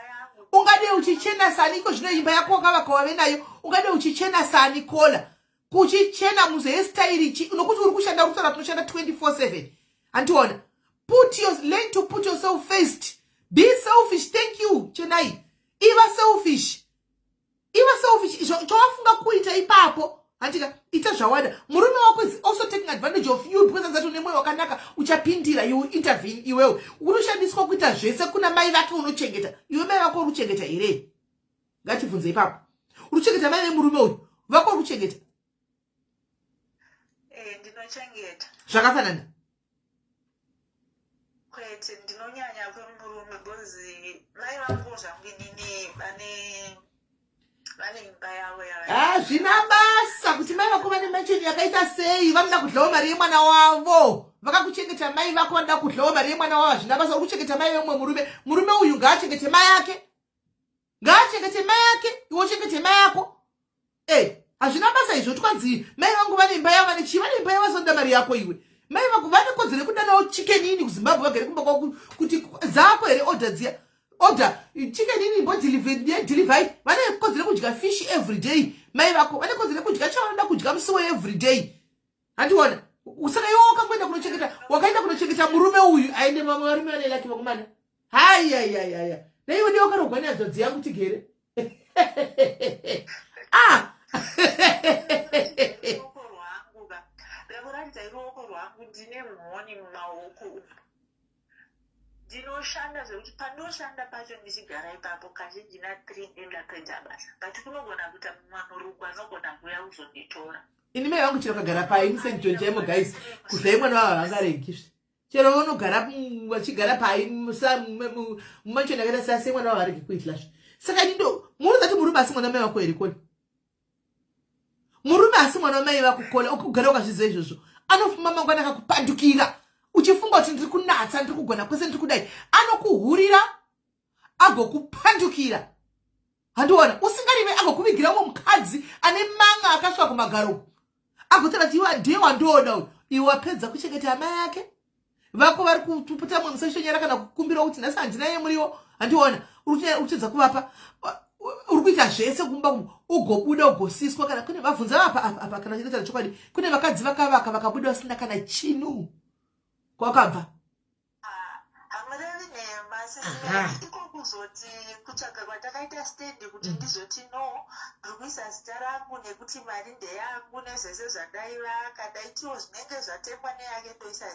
S1: ungade uchichena sani iko zvino, imba yako wakavaka wave nayo, ungade uchichena sani, Kola, kuchichena muzoyestairi chi nokuti uri kushanda, uri kutaura tinoshanda 24/7, handiona? Learn to put yourself first. Be selfish. Thank you, Chenai. Iva selfish, iva selfish. Chawafunga kuita ipapo, handika? Ita zvawada. Murume wako is also taking advantage of you because azati une mwoyo wakanaka, uchapindira, you intervene. Iwewe unoshandiswa kuita zvese kuna mai vake. Unochengeta iwe mai vako? Uri kuchengeta here? Ngatibvunze ipapo. Uri kuchengeta mai vemurume uyu vako? Uri kuchengeta?
S2: Ndinochengeta.
S1: Zvakafanana?
S2: Kwete, ndinonyanya kwemurume because mai vangu zvangu inini vane imba yavo yava.
S1: Hazvina basa kuti mai vako vane mansion yakaita sei, vanoda kudlawo mari yemwana wavo. Vakakuchengeta mai vako, vanoda kudlawo mari yemwana wavo. Hazvina basa. Uri kuchengeta mai vemumwe murume. Murume uyu ngaachengete mai ake, ngaachengete mai ake, iwe uchengete mai ako. E, hazvina basa izvo. Twanzi mai vangu vane imba yavo, vane chii, vane imba yavo, vazoda mari yako iwe. Mai vako vane kodzero yekudanawo Chicken Inn kuZimbabwe, vagere kumba kwako kuti dzako here? Order dziya, order Chicken Inn, imbodeliver. Vane kodzero yekudya fish every day. Mai vako vane kodzero yekudya chavanoda kudya musiwo every day, handiona? Saka iwe wakangoenda kunochengeta, wakaenda kunochengeta murume uyu, aende. Mamwe varume vane lucky, vakomana. Haiyaiyaiyaya, naiwe ndiwe wakarogwa nehanzvadzi yangu tigere. Ah.
S2: Ruoko rwangu ka, ndakuratidza ruoko rwangu, ndine mhoni mumaoko umu. Ndinoshanda zvekuti pandoshanda pacho ndichigara ipapo kazhinji na3 ndendapedza basa, but kunogona kuita mumwe murungu anogona kuuya kuzonditora.
S1: Ini mai vangu chero kagara pai muSt John chaimo, guys, kudlai mwana wavo havangaregizve. Chero vanogara vachigara pai mumansion akaita sase, mwana wavo haregi kuidyazve. Saka ini ndo munozati murume asi mwana mai vako here, Kola? Murume asi mwana wamai vako, Kola. Ukugara ukazviziva izvozvo, anofuma mangwana akakupandukira uchifunga kuti ndiri kunatsa, ndiri kugona kwese, ndiri kudai. Anokuhurira agokupandukira, handiona? Usingarive agokuvigira umwe mukadzi ane manga akasvika kumagaro, agotaura kuti iwe ndiye wandoda uyu. Iwe wapedza kuchengeta amai ake vako vari kupota mwe musachitonyara kana kukumbira kuti nhasi handina yemuriwo, handiona? Uri kutedza kuvapa, uri kuita zvese kumba umu, ugobuda ugosiswa. Kana kune vabvunza vapa apa apa, kana chinotaura chokwadi, kune vakadzi vakavaka vakabuda vasina kana chinu kwakabva.
S2: Hamurevi nhema. Iko kuzoti kutsvaga kwatakaita stand kuti ndizoti no, ndiri kuisa zita rangu nekuti mari ndeyangu nezvese zvandaivaka, ndaitiwo zvinenge zvatengwa neyake ndoisa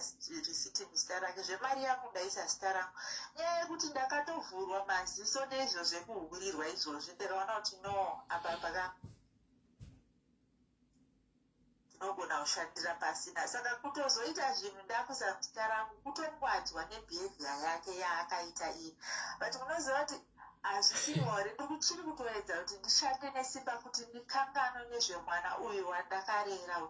S2: risiti muzita rake, zvemari yangu ndaisa zita rangu. Nyaya yekuti ndakatovhurwa maziso neizvo zvekuhurirwa izvozvi, ndikaona kuti no, apa paka ndinogona. kushandira pasina. Saka kutozoita zvinhu ndakuisa muzita rangu, kutongwadzwa nebehavior yake yaakaita iyi. But munoziva kuti hazvisi nyore. Ndikuchiri kutoedza kuti ndishande nesimba kuti ndikanganwe nezvemwana uyu wandakarera uyu,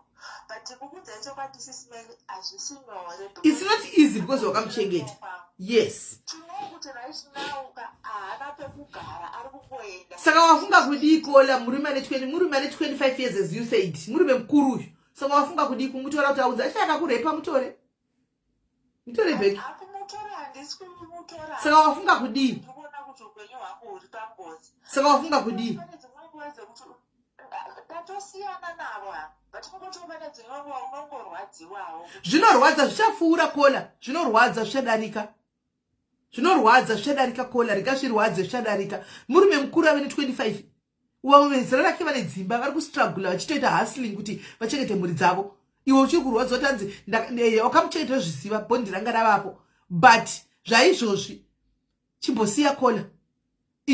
S2: but kukudzai chokwadi, Sis Melly, hazvisi nyore.
S1: It's not easy because wakamuchengeta, yes.
S2: Tinokuti right now ka haana pekugara, ari kungoenda.
S1: Saka wafunga kudii, Kola? Murume ane 20, murume ane 25 years, as you said, murume mukuru uyu. Saka wafunga kudii? Kumutora kuti audza achi akakurepa? Mutore, mutore back.
S2: Akumutora, handisi kumutora.
S1: Saka wafunga kudii?
S2: Ndikuona kuti upenyu hwangu huri pangozi.
S1: Saka wafunga kudii?
S2: Pane dzimwe nguva dzekuti ndatosiyana navo ha, but kungoti pane dzimwe nguva unongorwadziwawo.
S1: Zvinorwadza, zvichapfuura, Kola. Zvinorwadza, zvichadarika. Zvinorwadza, zvichadarika, Kola. Rega zvirwadze, zvichadarika. Murume mukuru ave ne25, vamwe vezera rake vane dzimba, vari kustrugula vachitoita hustling kuti vachengete mhuri dzavo. Iwe uchiri kurwadziwa tanzi wakamuchengetera. Zviziva bond ranga ravapo, but zvaizvozvi chimbosiya, Kola.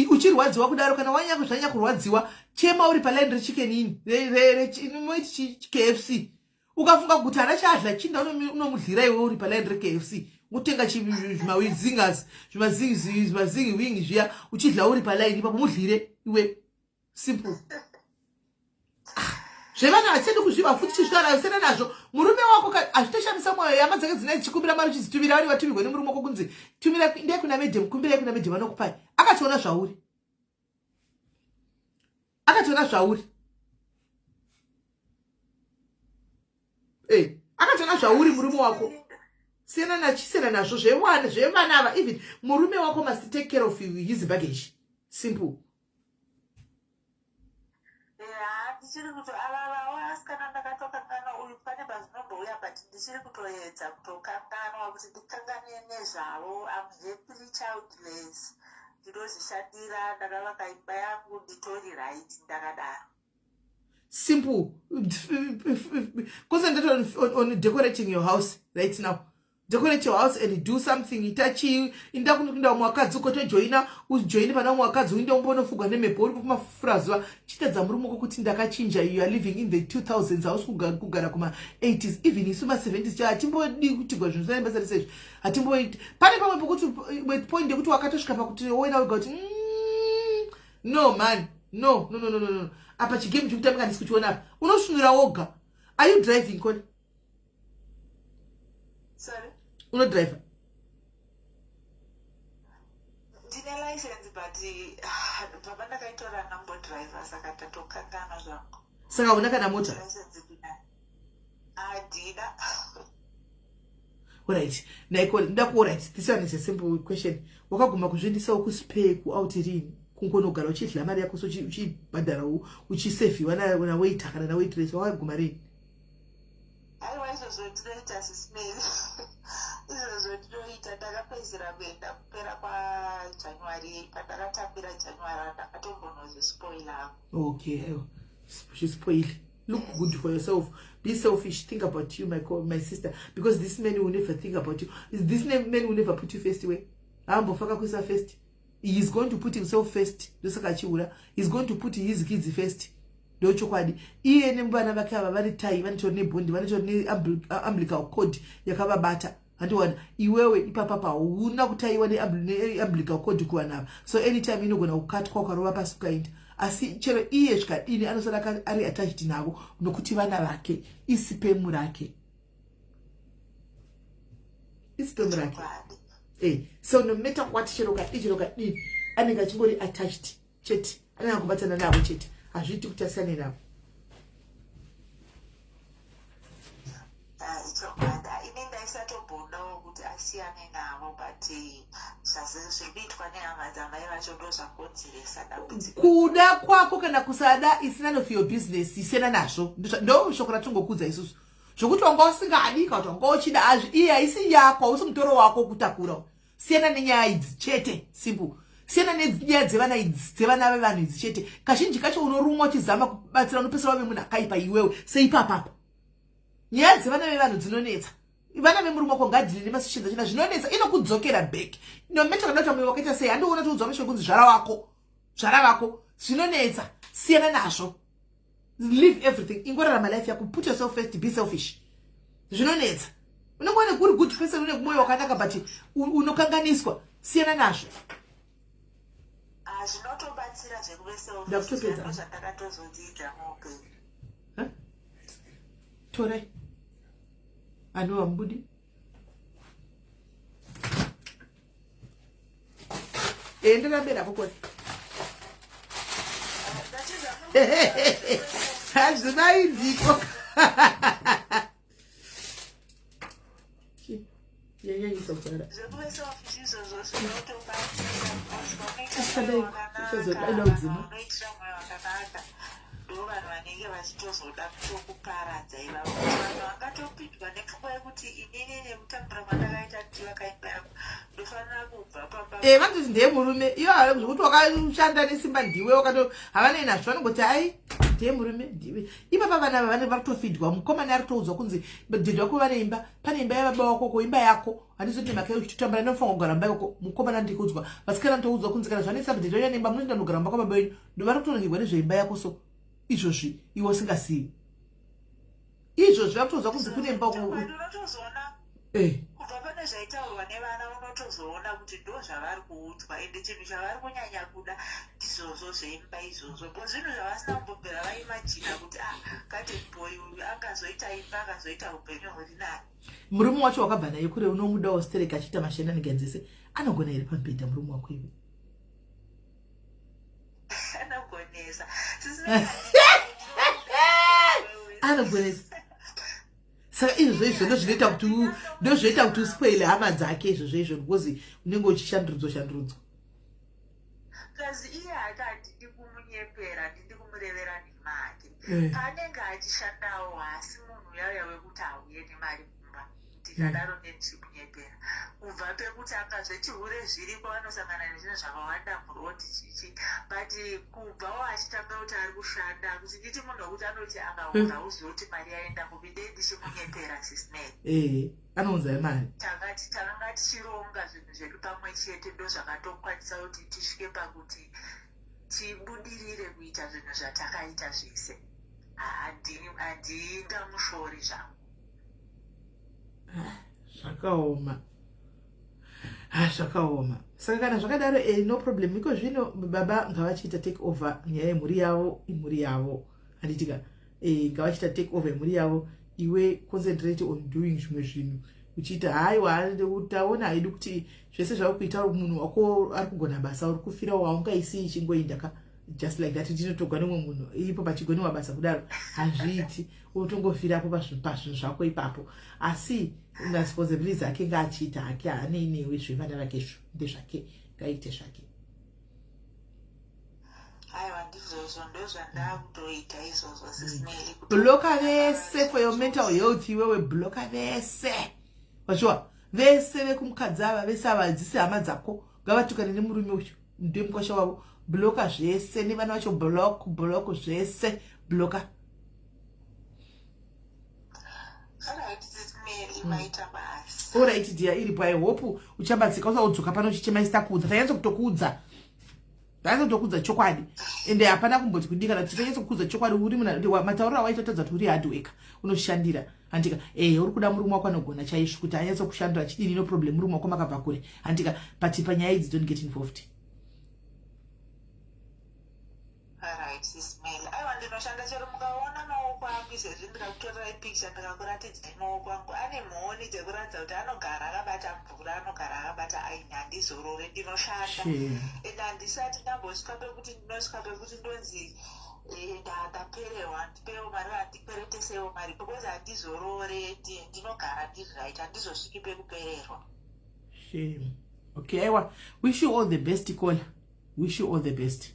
S1: Uchirwadziwa kudaro, kana wanyanya zvanyanya kurwadziwa, chema uri paline reChicken Inn, moiti KFC. Ukafunga kuti hana chadla, chinda unomudlira iwe uri paline reKFC. Utenga zvimazingers, zvimazingi wing zviya, uchidla uri paline ipapo. Mudlire iwe, simple. Zvevana hatichadi kuzviva futi, chizvitaura, siyana nazvo. Murume wako hazvitoshamisa mwoyo yama dzake dzina dzichikumbira mari, uchidzitumira. Vari vatumirwa nemurume wako kunzi tumira, ndei kuna madam, kumbirai kuna madam, vanokupai. Akatoona zvauri, akatoona zvauri, akatoona zvauri murume wako. Siyana nachisiyana nazvo zvevana, zvevana ava. Even murume wako must take care of his baggage, simple.
S2: Ya, ndichiri kuto avavawo asikana, ndakatokanganwa uyu. Pane pazvinombouya, but ndichiri kutoedza kutokanganwa kuti ndikangane nezvavo. Am happily childless, ndinozvishandira, ndakavaka imba yangu, nditori right ndakadaro.
S1: Simple. Concentrate on decorating your house right now. Decorate your house and do something. Ita chii, inda kunokuenda vamwe vakadzi, ukotojoina, ujoine pana vamwe vakadzi, uinde umbonofugwa nemhepo uri kumafurazuva. Chitadza murume wako kuti ndakachinja. You are living in the 2000s, hausi kugara kuma-80s. Even isu ma-70s cha hatimbodi kutigwa zvinhu zvisina nebasa rese izvi, hatimboiti. Pane pamwe pokuti point yekuti wakatosvika pakuti woenda wega kuti, no man, no, no, no, no, no, no. Apa chigame chikutambika, handisi kuchiona apa." Unosvinura woga. Are you driving, Koni?
S2: Sorry?
S1: Unodriver?
S2: Ndine license, but baba ndakaitora nambodriver, saka ndatokanganwa zvangu.
S1: Saka una kana mota?
S2: License ndinayo, handina.
S1: Alright, naiko ndaku, alright, this one is a simple question. Wakaguma kuzviendisawo kuSpur, kuout rini, kungonogara uchidla mari yako, so uchibhadhara, uchisevhiwa nawaiter kana nawaitress? Wakaguma rini?
S2: Aiwa, izvozvo ndinoita, Sis Melly, izvozvo ndinoita. Ndakapedzisira kuenda kupera kwaJanuary, pandakatambira January, ndakatombonozvispoila.
S1: Okay, aiwa, zvispoil. Look good for yourself. Be selfish. Think about you, my sister, because this man will never think about you. This man will never put you first way. Haambofaka kuisa first. He is going to put himself first, ndosaka achiura. He is going to put his kids first, ndochokwadi. Iye nevana vake ava vari tai, vanotori nebond, vanotori neumbilical cord yakavabata, handiwana? Iwewe ipapapa hauna kutaiwa neumbilical cord kuvanhu ava, so anytime inogona kukatwa, ukarova pasi ukaenda. Asi chero iye zvikadini, anosara ari attached navo nokuti vana vake, isperm rake, isperm rake. So no matter what, chero kadii, chero kadii, anenge achingori attached chete, anenge akubatana navo chete. Hazviiti kuti asiyane navo.
S2: Chokwadi, ini ndaisatobodawo kuti asiyane navo, but zviri kuitwa nehama dzamai vacho ndo zvakonzeresa dambudziko.
S1: Kuda kwako kana kusada is none of your business. Isiyana nazvo, ndo shoko ratingokudza isusu. Zvokuti wanga usingadi kana kuti wanga uchida, azvi iye haisi yako, hausi mutoro wako kutakura. Siyana nenyaya idzi chete, simple. Siyana nenyaya dzevana idzi, dzevana vevanhu idzi chete. Kazhinji kacho unorumwa uchizama kubatsira, unopesera wave munhu akaipa iwewe. Seipapapa, nyaya dzevana vevanhu dzinonetsa. Vana vemurume wako ngadhili nemasishenza china, zvinonetsa, inokudzokera back no matter kana kuti mwoyo wakaita sei. Handiona tiudzwa mashoko kunzi zvara wako, zvara vako, zvinonetsa. Siyana nazvo. Leave everything, ingorarama life yako, put yourself first, be selfish. Zvinonetsa, unenge une kuri good person, une mwoyo wakanaka, but unokanganiswa. Siyana nazvo.
S2: Ah, zvinotobatsira zvekuve
S1: Ndakutopedza.
S2: Zvandakatozodzidza muupenyu.
S1: Torai anova mubudi. Endera mberi apo kose. Hazvinai ndiko yanyanyisa kugara.
S2: Zvekuve selfish izvozvo zvinotobatsira because unoita
S1: Usadai,
S2: mwoyo wakanaka,
S1: usazodaida kudzima.
S2: vanhu vanoitira mwoyo wakanaka ndo vanhu vanenge vachitozoda kutokuparadza ivavo, kuti vanhu vangatopindwa nepfungwa yekuti inini nekutambura kwandakaita ndivaka imba yangu, ndofanira kubva pamba.
S1: E, vanototi ndeye murume iyo, zvekuti wakashanda nesimba ndiwe wakato, havanei nazvo. Vanongoti ai, ndeye murume, ndiwe. Ipapa vana ava vanenge vari kutofidwa. Mukomana ari kutoudzwa kunzi dhedhi wako vane imba, pane imba yababa wakoko, imba yako handizoti nemhaka yekuchitotambura inofanira kugara mumba ikoko. Mukomana ndikuudzwa, vasikana nditoudzwa kunzi kana zvanetsa, dhedhi wacho neimba, munoenda nogara mumba kwababa wenyu. Ndo vari kutonakirwa nezveimba yako. So izvozvi iwe usingasivi izvozvi, vari kutoudzwa kunzi kune imba uko.
S2: Chokwadi, unotozoona kubva pane zvaitaurwa nevana, unotozoona kuti ndo zvavari kuudzwa, ende chinhu chavari kunyanya kuda ndizvozvo zveimba izvozvo, bo zvinhu zvavasina kumbobvira vaimajina kuti ah, garden boy uyu angazoita imba, akazoita upenyu huri nani.
S1: Murume wacho wakabva naye kure, unomudawo sterek, achiita mashenanigans ese, anogona here pamubhedha murume wako iwe?
S2: Anogonesa.
S1: Anogonesa. Saka izvozvo izvo ndozvinoita kuti uspoile hama dzake izvozvo izvo, because unenge uchishandurudzwa shandurudzwa.
S2: Plus iye hake, handidi kumunyepera, handidi kumurevera nhema hake. Paanenge achishandawo, haasi munhu uyauya wekuti hauye nemari kumba. Ndikadaro nendichimunyepera. Kubva pekuti anga zvechihure zviriko, vanosangana nezvinhu zvakawanda murodi chichi, but kubvawo achitanga kuti ari kushanda, kuti nditi munhu wekuti anoti akaura uzive kuti mari yaenda kupi, ndei ndichimunyepera, sisinei.
S1: Ee, anounza mari.
S2: Takati takanga tichironga zvinhu zvedu pamwe chete, ndo zvakatokwanisa kuti tisvike pakuti tibudirire kuita zvinhu zvatakaita zvese. Handingamushori zvangu.
S1: Zvakaoma ha, zvakaoma. Saka kana zvakadaro, no problem. Iko zvino baba ngavachiita take over nyaya yemhuri yavo, imhuri yavo, handitika? Ngavachiita take over imhuri yavo. Iwe concentrate on doing zvimwe zvinhu uchiita. Haiwa, taona haidi kuti zvese zvava kuita munhu wako ari kugona basa, uri kufira waungaisi ichingoinda ka just like that, tinotogwa nemumwe munhu ipo pachigoniwa basa kudaro, hazviiti. Unotongofirapo pazvinhu zvako ipapo, asi responsibilities ake ngaachiita hake, haanei newe. Zvevana vake izvo ndezvake, ngaite zvake.
S2: Aiwa, ndizvozvo, ndozvandakutoita izvozvo, sisinei.
S1: Blocka vese for your mental health. Iwewe blocka vese vachiwa vese vekumukadzi ava, vese ava hadzisi hama dzako, ngavatukane nemurume uyu, ndiye mukwasha wavo. Blocka zvese nevana vacho, block, block zvese, blocka.
S2: Alright, sisimeri, maita basa.
S1: Alright dear, iripo. I hope uchabatsika, usaudzoka pano uchichema. Isitakuudza, tanyatsa kutokuudza, tanyatsa kutokuudza chokwadi, ende hapana kumboti kudii kana titanyatsa kukuudza chokwadi. Uri muna matauriro awaita tadza kuti uri hard worker, unoshandira, handika? Uri kuda murume wako anogona chaizvo kuti anyatsa kushandira chidini, no problem. Murume wako makabva kure, handika? But panyaya idzi, don't get involved.
S2: Alright, sisimeli. Aiwa, ndinoshanda chero mukaona maoko angu izvezvi, ndikakutorerai picture, ndikakuratidzai maoko angu ane mhoni dzekuratidza kuti anogara akabata mvura, anogara akabata aini. Handizorore, ndinoshanda.
S1: Shame.
S2: And handisati ndambosvika pekuti ndinosvika pekuti ndonzi ndapererwa, ndipewo mari, handikweretesewo mari, because handizorore. Ndinogara ndiri right, handizosviki pekupererwa.
S1: Shame. Okay, aiwa, wish you all the best, caller. Wish you all the best.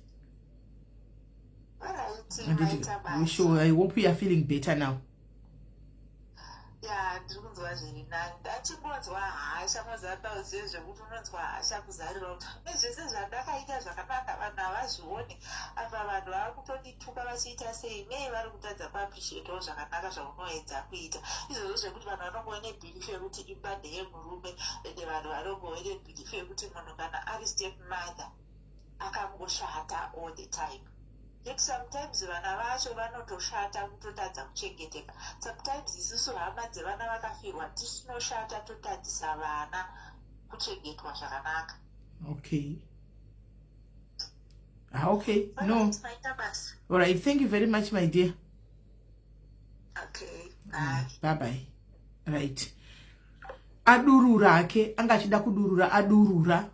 S2: Alright.
S1: Handiti?
S2: Maita basa.
S1: Wish you, I hope you are feeling better now.
S2: Ya, ndiri kunzwa zviri nani. Ndachingonzwa hasha, moziva zive zvekuti unonzwa hasha kuzarira kuti nezvese zvandakaita zvakanaka vanhu havazvioni. Apa vanhu vava kutondituka vachiita sei, nei vari kutadza kuappreciatawo zvakanaka zvaunoedza kuita izvozvo, zvekuti vanhu vanongove nebelief yekuti imba ndeyemurume, ende vanhu vanongove nebelief yekuti munhu kana ari step mother akangoshata all the time. Yet sometimes vana vacho vanotoshata kutotadza kuchengeteka. Sometimes isusu hama dzevana vakafirwa tinoshata totadzisa vana kuchengetwa zvakanaka.
S1: Okay. Ah, okay. No. All right. Thank you very much, my dear.
S2: Okay. Bye.
S1: Bye bye. Right. Adurura ake anga achida kudurura, adurura,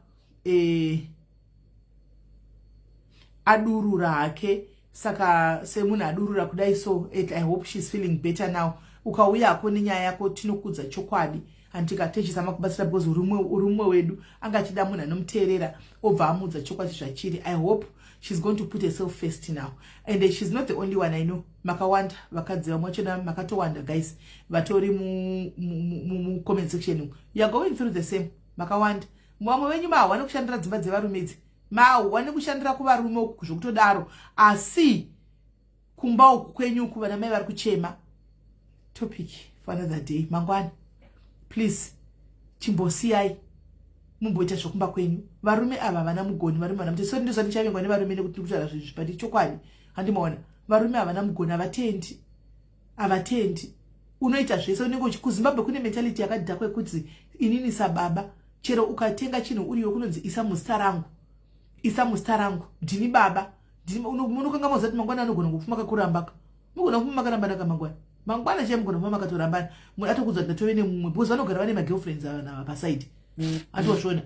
S1: adurura hake. Saka semunhu adurura kudai, so I hope she's feeling better now. Ukauyako nenyaya yako, tinokudza chokwadi, handika? Techizama kubatsira because uri mumwe wedu anga achida munhu anomuteerera, obva amudza chokwadi zvachiri. I hope she's going to put herself first now, and she's not the only one. I know makawanda vakadzi, vamwe vachona makatowanda, guys, vatori mucomment section. You are going through the same. Makawanda vamwe venyu mahwa nekushandira dzimba dzevarume idzi, mahwa nekushandira kuvarume uku zvokutodaro, asi kumba uku kwenyu uku vana mai vari kuchema. Topic for another day, mangwana. Please, chimbosiyai mumboita zvokumba kwenyu. Varume ava havana mugoni, varume vana mute. Sorry, ndozva ndichavengwa nevarume nekuti ndikutaura zvinhu, but chokwadi, handimaona? Varume havana mugoni, havatendi, havatendi. Unoita zvese, unenge kuZimbabwe kune mentality yakadhakwa yekuti inini sababa, chero ukatenga chinhu uriwe, kunonzi isa muzita rangu, isa muzita rangu, ndini baba. Munokanga maziva kuti mangwana anogona kupfuma kakurambaka, mugona kupfuma makarambana kamangwana, mangwana chai mugona kupfuma makatorambana. Munhu atokudza kuti ndatove nemumwe, because vanogara vane magirlfriends ava paside, atozviona.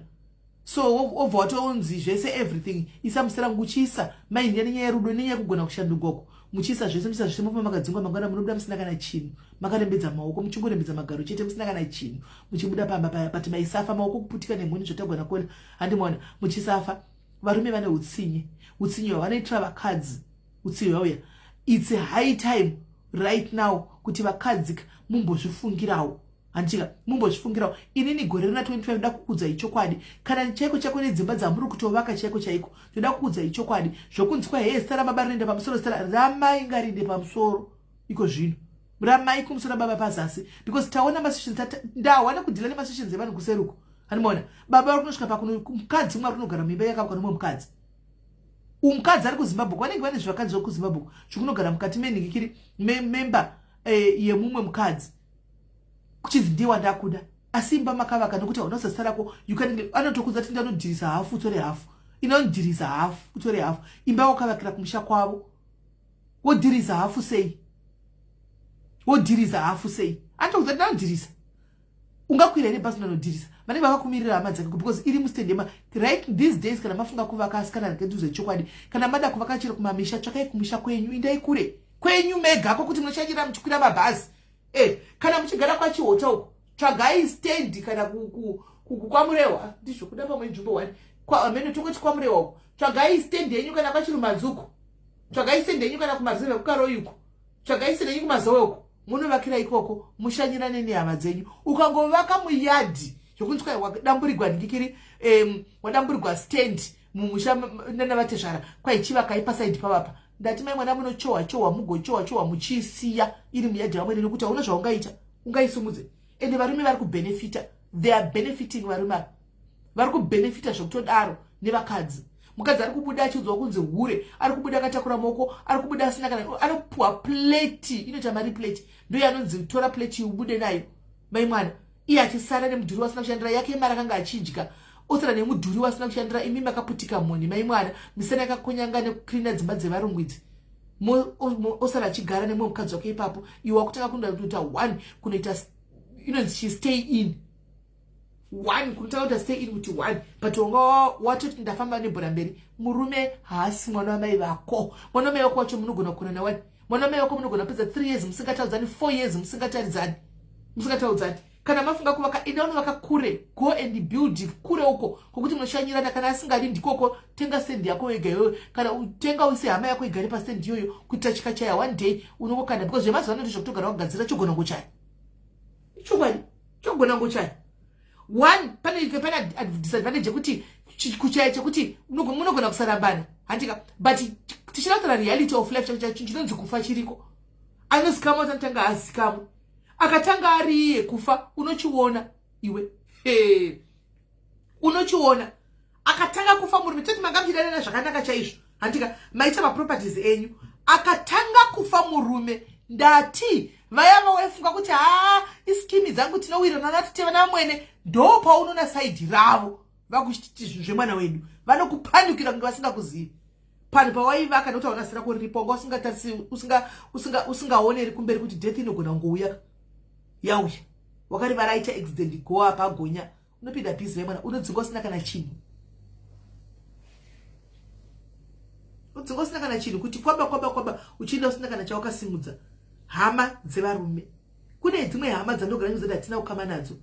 S1: So obva watonzi zvese, everything isa muzita rangu. Uchiisa maindia nenyaya yerudo, nenyaya yekugona kushandugwako, muchiisa zvese, muchiisa zvese, mofamba makadzingwa. Mangwana munobuda musina kana chinhu, makarembedza maoko, muchingorembedza magaro chete, musina kana chinhu, muchibuda pamba paya, but maisafa maoko kuputika nemhuni zvatagwa nakola, handimaona? Muchisafa. Varume vane utsinye, utsinye hwavanoitira vakadzi, utsinye hwauya. It's high time right now kuti vakadzi mumbozvifungirawo, handika? Mumbozvifungirawo. Inini gore rina 25 ndoda kukuudzai chokwadi. Kana chaiko chaiko nedzimba dzamuri kutovaka, chaiko chaiko ndoda kukuudzai chokwadi. Zvokunzi kwa heye, zita rababa rinoenda pamusoro, zita ramai ngarinde pamusoro iko zvino, ramai kumusoro, baba pazasi, because taona masituations, ndahwa nekudeala nemasituations evanhu kuseruko, handimaona? Baba vari kunosvika pakuno mukadzi umwe ari kunogara muimba yakavakwa nomumwe mukadzi. Umukadzi ari kuZimbabwe, vanenge vane zvivakadzi zvekuZimbabwe zvekunogara mukati menhikikiri memba yemumwe mukadzi, kuchinzi ndiye wandakuda, asi imba makavaka nekuti hauna zita rako. Anotokudza kuti ndanodhirisa hafu, utore hafu, inodhirisa hafu, utore hafu. Imba wakavakira kumusha kwavo, wodhirisa hafu sei? Wodhirisa hafu sei? Anotokudza kuti ndanodhirisa. Ungakwira here bhazi unanodhirisa? Vanenge vakakumirira hama dzake because iri mustand ema. Right, these days kana mafunga kuvaka, asi kana ngenduze chokwadi, kana mada kuvaka chero kumamisha, tsvakai kumusha kwenyu, indai kure kwenyu mega kwokuti munoshanyira muchikwira mabhazi. Kana muchigara kwaChihota uko, tsvagai stand, kana kwaMurewa, ndizvo kuda pamwe nzvimbo one amene tongoti kwaMurewa uko, tsvagai stand yenyu, kana kwaChirumanzuko, tsvagai stand yenyu, kana kumarizevha kuKaroi uko, tsvagai stand yenyu, kuMazowe uko, munovakira ikoko, mushanyirane nehama dzenyu. Ukangovaka muyard zvokunzi kwai wadamburigwa ndikiri, wadamburigwa stand mumusha nana vatezvara, kwaichivakai paside pavapa. Ndati mai mwana, munochohwa chohwa, mugochohwa chohwa, muchiisiya iri muyard vamwene, nekuti hauna zvaungaita, ungaisumudze. Ende varume vari kubenefita, they are benefiting. Varume ava vari kubenefita zvekutodaro nevakadzi. Mukadzi ari kubuda achiudzwa kunzi hure, ari kubuda akatakura maoko, ari kubuda asina kana, anopuwa plate inoita mari. Plate ndo yanonzi tora plate ubude nayo, mai mwana, iye achisara nemudhuri wasina kushandira yake mari akanga achidya, osara nemudhuri wasina kushandira. Imi makaputika mhoni, mai mwana, misana yakakonyanga nekucleana dzimba dzevarungu idzi, osara achigara nemumwe mukadzi wake ipapo. Iwe wakutanga kunoda kuita one, kunoita inonzi chistay in one, kunotanga kuita stay in kuti one, but wanga watoti ndafamba nebhora mberi. Murume haasi mwana wamai vako. Mwana wamai vako wacho munogona kukonana wani. Mwana wamai vako munogona kupedza 3 years musingataudzani, 4 years musingataridzani, musingataudzani. Kana mafunga kuvaka, enda unovaka kure. Go and build kure uko kwokuti munoshanyirana. Kana asingadi ndikoko, tenga stand yako wega iyoyo, kana tenga uise hama yako igare pastand iyoyo, kuitira chikachaya one day unongokanda, because zvemazuva ano ndezvekutogara wakagadzira. Chogona ngochaya, chokwadi chogona ngochaya one. Pane disadvantage yekuti kuchaya chekuti munogona kusarambana, handika? But tichida kutaura reality of life, chinonzi kufa chiriko. Anozikamwa kuti anotanga azikamwe, akatanga ari iye kufa, unochiona iwe. Unochiona akatanga kufa murume, toti manga muchidanana zvakanaka chaizvo. Handika maita maproperties enyu. Akatanga kufa murume, ndati vaya vawaifunga kuti haa iskimi dzangu tinowirirana natete vamwene, ndo paunoona side ravo vakuchiti zvinhu zvemwana wedu, vanokupandukira kunge vasingakuzivi. Panhu pawaivaka nokuti hauna zita rako riripo, wanga usingatarisi, usingaoneri kumberi kuti death inogona kungouya yauya. Wakarivara aita accident, go apa agonya, unopinda busy vemwana, unodzinga usina kana chinhu, udzinga usina kana chinhu, kuti kwaba kwaba kwaba uchienda usina kana chawakasimudza. Hama dzevarume, kune dzimwe hama dzandogara ndizoti hatina kukama nadzo.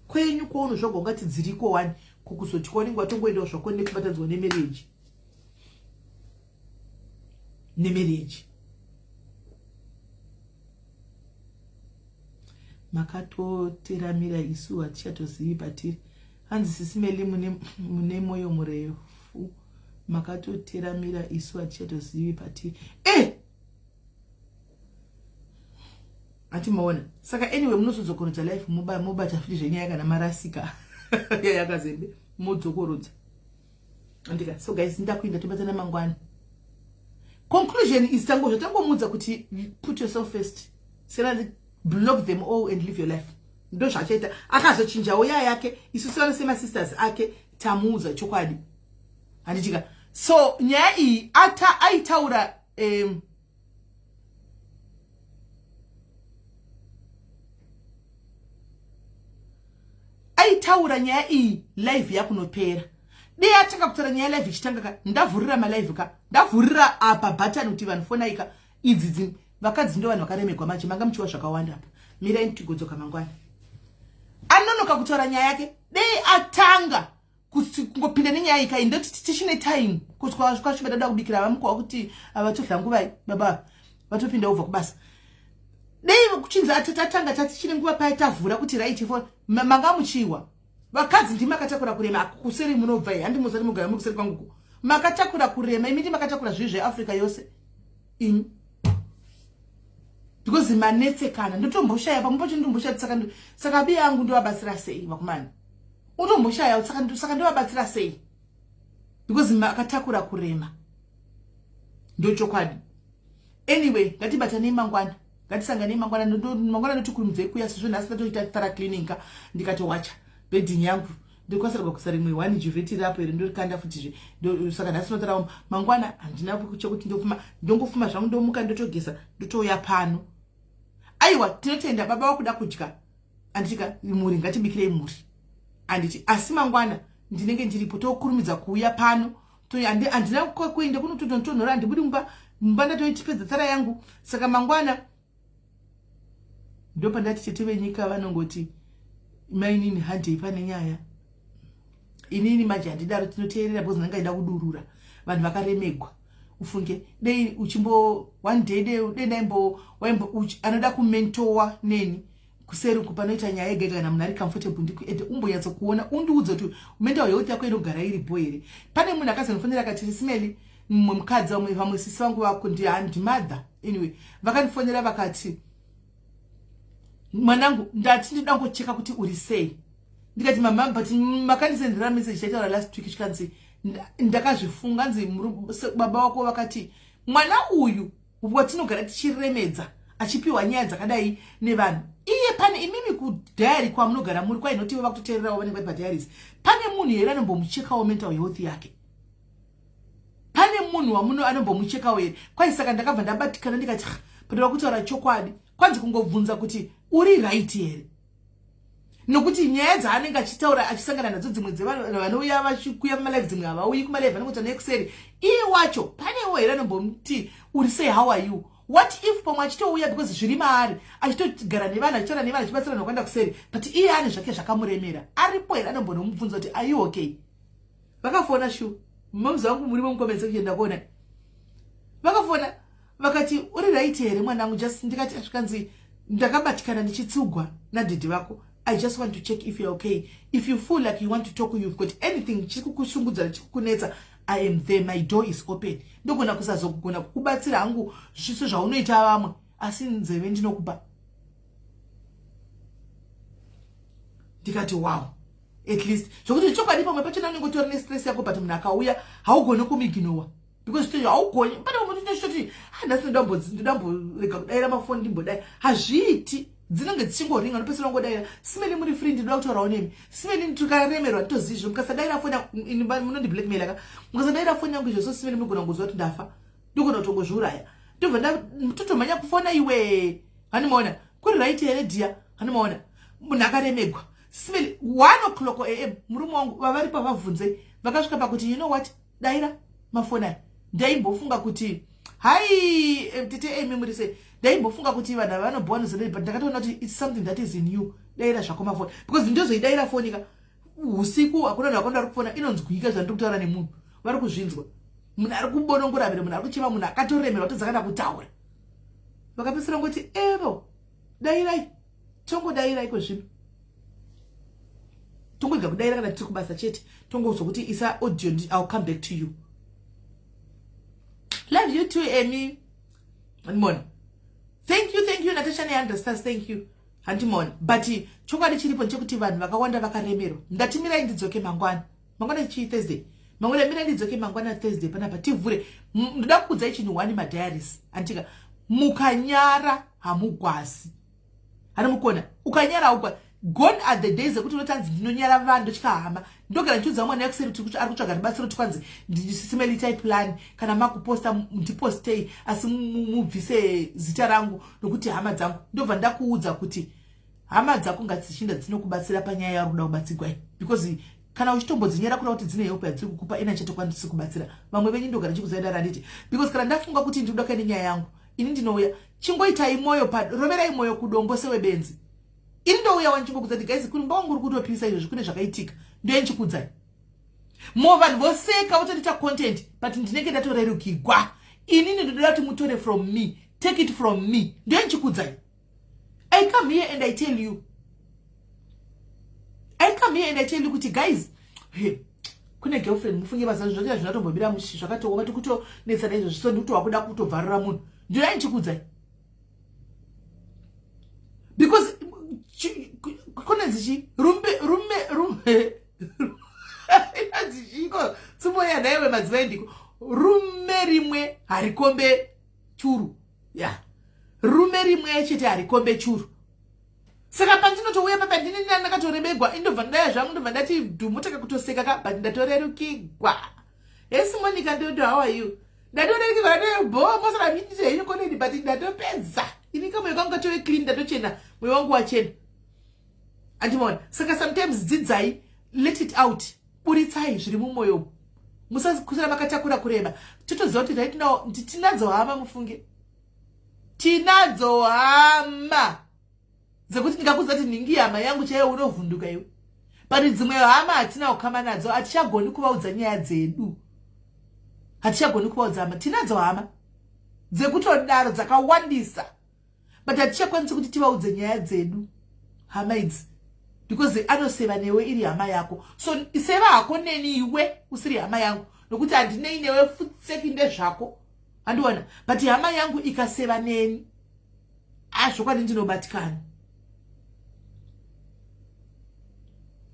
S1: Kwenyu kwaunozvagwa ungati dziriko wani, kukuzoti kwaunenge watongoendawo zvako nekubatanidzwa nemarriage, nemarriage. Makatoteramira isu hatichatozivi patiri. Hanzi Sisi Meli mune mwoyo murefu, makatoteramira isu hatichatozivi patiri. Eh, atimaona. Saka anyway, munozodzokorodza life, mobata futi zvenyaya kana marasika yakazembe, modzokorodza andika. So guys, ndakuinda, tobatana mangwana. Conclusion is tango zvatangomuudza kuti put yourself first, sena block them all and live your life. Ndo zvachaita. Akazochinjawo yaya yake, isu sevana semasisters ake tamuudza chokwadi, handitika? So nyaya iyi ata aitaura aitaura nyaya iyi live yakunopera. Dei atanga kutaura nyaya live ichitanga ka, ndavhurira malive ka, ndavhurira apa bhatani kuti vanhu fonai ka. Idzi vakadzi ndo vanhu vakaremegwa manje, manga muchiwa zvakawanda apa. Mirai tigodzoka mangwana. Anonoka kutaura nyaya yake. Dei atanga kungopinda nenyaya iyi kai, ndoti tichine time kwasviba, dada kubikira vamukwa kuti vatodla nguvai, baba vatopinda ubva kubasa. Dei kuchinzi tatanga tatichine nguva paya tavhura kuti right phone, manga muchiwa. Vakadzi ndimi makatakura kurema kuseri munobva iyi, handi musati mugara muri kuseri kwanguko, makatakura kurema imi, ndi makatakura zvivi zveAfrica yose imi, because manetsekana. Ndotomboshaya pamwe pacho, ndotomboshaya saka biya yangu ndovabatsira sei vakomana? Utomboshaya saka ndovabatsira sei, because makatakura kurema, ndochokwadi. Anyway, ngatibatanei mangwana, ngatisanganei mangwana. Mangwana ndotikurumudzei kuya, sezvo nhasi ndatoita thorough cleaning ka, ndikatowacha bedding yangu, ndikwasarirwa kuisa rimwe one duvet rapo here, ndorikanda futizve. Saka nhasi notorawo, mangwana handina chekuti ndofuma, ndongofuma zvangu, ndomuka, ndotogeza, ndotouya pano. Aiwa, tinotenda baba vakuda kudya, anditika mhuri, ngatibikirei mhuri, anditi? Asi mangwana ndinenge ndiripo, tokurumidza kuuya pano. Handina kuenda kunototonhora, handibudi mumba, mumba ndatoitipedza tsara yangu. Saka mangwana ndopandati tete venyika vanongoti mainini handei pane nyaya. Inini manje handidaro, tinoteerera because ndanga ida kudurura. Vanhu vakaremegwa, ufunge. Dei uchimbo one day, dei ndaimbo waimbo anoda kumentowa neni kuseri uku, panoita nyaya yega kana munhu ari comfortable, ndikuede umbonyatsokuona, undiudze kuti mental health yako inogara iripo here. Pane munhu akazondifonera akati, "Sisi Meli," mumwe mukadzi, vamwe sisi vangu vako, ndimother anyway, vakandifonera vakati, "Mwanangu, ndati ndinoda ngocheka kuti uri sei." Ndikati, "Mama, but makandisendera message chaitaura last week." Chikanzi, "Ndakazvifunga." Nzi baba wako vakati mwana uyu watinogara tichiremedza achipiwa nyaya dzakadai nevanhu, iye pane imimi kudiary kwamunogara muri kwainotivo vakutoteererawo vanenge vari padiaries, pane munhu here anombomuchekawo mental health yake? Pane munhu wamuno anombomuchekawo here?" Kwai saka ndakabva ndabatikana, ndikati pandoda kutaura chokwadi, kwanzi kungobvunza kuti uri right here, nokuti nyaya dzaanenge achitaura achisangana nadzo, dzimwe dzevanhu vanouya vachikuya mumalive, dzimwe havauyi kumalive, vanongoita nekuseri. Iye wacho panewo here anombomuti uri sei, how are you? What if pamwe achitouya because zviri maari, achitogara nevanhu, achitaura nevanhu, achibatsira vanhu vakuenda kuseri, but iye ane zvake zvakamuremera? Aripo here anombonomubvunza kuti are you okay? Vakafona shu moms vangu, murimo mucomment section, ndakuona vakafona vakati, "Uri right here mwanangu?" Just ndikati, zvikanzi, "Ndakabatikana ndichitsugwa nadhedhi vako. I just want to check if you're okay. If you feel like you want to talk, you've got anything chiri kukushungudza, chiri kukunetsa, I am there, my door is open. Ndogona kusazogona kukubatsira hangu zviso zvaunoita vamwe, asi nzeve ndinokupa." Ndikati, "Wow." At least zvokuti chokwadi, pamwe pachona unenge utori nestress yako, but munhu akauya haugoni kumuignora because chito haugoni. Pane pamwe tinochitoti, "Nhasi ndodamborega kudaira mafoni, ndimbodai." Hazviiti, dzinenge dzichingoringa, nopesera ungodaira. "Simeli, muri free? Ndinoda kutaurawo nemi." Simeli, tikaremerwa nditozivi izvo. Mukasadaira foni munondiblackmaila ka. Mukasadaira foni yangu izvo, so simeli, munogona kungoziva kuti ndafa, ndogona kutongozviuraya. Ndobva totomhanya kufona iwe. Handimaona kuri right here, dear? Handimaona munhu akaremegwa. Simeli, 1 o'clock am, murume wangu vavari pavabvunzei, vakasvika pakuti, "You know what, daira mafoni aya." Ndaimbofunga kuti, "Hai tete emi, muri sei?" Ndaimbofunga kuti vanhu ava vanobhowa nozodai, but ndakatoona kuti it's something that is in you. Daira zvako mafoni, because ndozoidaira foni ka usiku, hakuna vanhu vakawanda vari kufona, inonzwika zvandiri kutaura nemunhu, vari kuzvinzwa. Munhu ari kubonongora mhere, munhu ari kuchema, munhu akatoremerwa todzakana kutaura. Vakapedzisira ngoti, "Evo, dairai." Tongodairai kwezvino, tongorega kudaira kana tiri kubasa chete, tongozwa kuti isa audio, I'll come back to you. Love you too, Emy. Andimona, thank you, thank you, Natasha neunderstands, thank you. Handimona, but chokwadi chiripo ndechekuti vanhu vakawanda vakaremerwa. Ndatimirai ndidzoke mangwana. Mangwana chii? Thursday. Mangwana, mirai ndidzoke mangwana Thursday panapa tivhure. Ndoda kukudzai chinhu one, madiaries antika. Mukanyara hamugwazi, hani mukona? Ukanyara haugwazi. Gone are the days ekuti unotanzi, "Ndinonyara vanhu, ndotya hama." Ndogara ndichiudza mwana wekuseri kuti ari kutsvaga rubatsiro, kuti kwanzi, "Simelly, plan kana makuposta, ndipostei, asi mubvise zita rangu nokuti hama dzangu." Ndobva ndakuudza kuti hama dzako ngadzichinda dzinokubatsira panyaya yauri kuda kubatsirwa, because kana uchitombodzinyara kuda kuti dzine help yadziri kukupa, ina chatokwanisi kubatsira vamwe venyu. Ndogara ndichikuzaidara, handiti? Because kana ndafunga kuti ndinoda kuenda nenyaya yangu, ini ndinouya. Chingoitai mwoyo, roverai mwoyo kudombo sewebenzi. Ini ndouya wanichingokuudza kuti, "Guys, kuri mba wangu uri kutopisa izvozvi, kune zvakaitika." Ndoye ndichikuudzai mo, vanhu voseka, votondiita content, but ndinenge ndatorerukigwa. Inini ndinoda kuti mutore from me, take it from me. Ndoye ndichikuudzai. I come here and I tell you, I come here and I tell you kuti, guys, hey, kune girlfriend, mufunge basa zvoita zvinatombomira mushi, zvakatooma, tikutonetsana izvozvi, so ndikuti wakuda kutobvarura munhu. Ndinoya ndichikuudzai because kunenzi chi rumbe rume rume, inonzi chiko tsumo yanhaiwe madzimai? Ndiko rume rimwe harikombe churu ya yeah. Rume rimwe chete harikombe churu. Saka pandinotouya papa, ndini ndakatoremegwa, indobva ndaya zvangu, ndobva ndati dhumutaka kutoseka ka, but ndatorerukigwa. Hesi Monica Ndodo, how are you? Ndatorerukigwa, ndatobho mosara michite henyu koneni, but ndatopedza. Ini kamwoyo kangu katove clean, ndatochena, mwoyo wangu wachena, andimaona. Saka sometimes dzidzai, let it out, buritsai zviri mumwoyo, musakusara makatakura kurema. Totoziva kuti right now tinadzo hama, mufunge, tinadzo hama dzekuti ndingakudza kuti nhingi hama yangu chaiyo, unovhunduka iwe. But dzimwe hama hatina kukama nadzo, hatichagoni kuvaudza nyaya dzedu, hatichagoni kuvaudza hama. Tinadzo hama dzekutodaro dzakawandisa, but hatichakwanisi kuti tivaudze nyaya dzedu hama idzi, because anoseva newe iri hama yako. So seva hako neni iwe usiri hama yangu, nokuti handinei newe, futseki, ndezvako, handiona. But hama yangu ikaseva neni, azvokwadi ndinobatikana,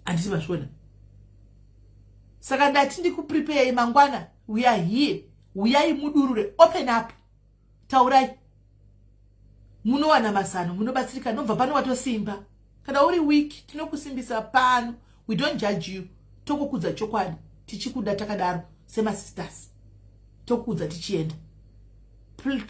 S1: handiti mazviona? Saka ndati ndikuprepare mangwana. We are here, uyai mudurure, open up, taurai, munowana mazano, munobatsirika, nobva pano watosimba. Kana uri weak, tinokusimbisa pano. We don't judge you, tokukudza chokwadi, tichikuda takadaro semasisters, tokudza tichienda.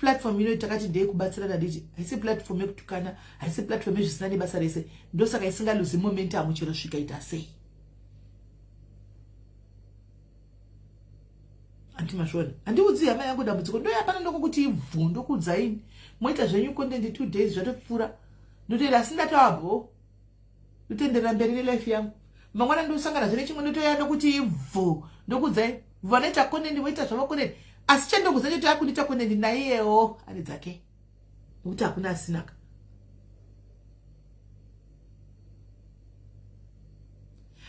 S1: Platform ino takati ndeyekubatsirana, nditi haisi platform yekutukana, haisi platform yezvisina nebasa rese. Ndosaka isingaluzi momentum chero svikaita sei, anti mazviona? Handiudzi hama yangu dambudziko, ndoyapana ndokokuti ibvu, ndokudzaini, moita zvenyu content, 2 days zvatopfuura, ndotoenda, asi ndatavabho, ndotenderera mberi nelife yangu. Mangwana ndosangana zvene chimwe, ndotoya ndokuti ibvu, ndokudzai, vanoita content, voita zvavo content, asi chandokudza choti akundiita content naiyewo ane dzake, nokuti hakuna asinaka.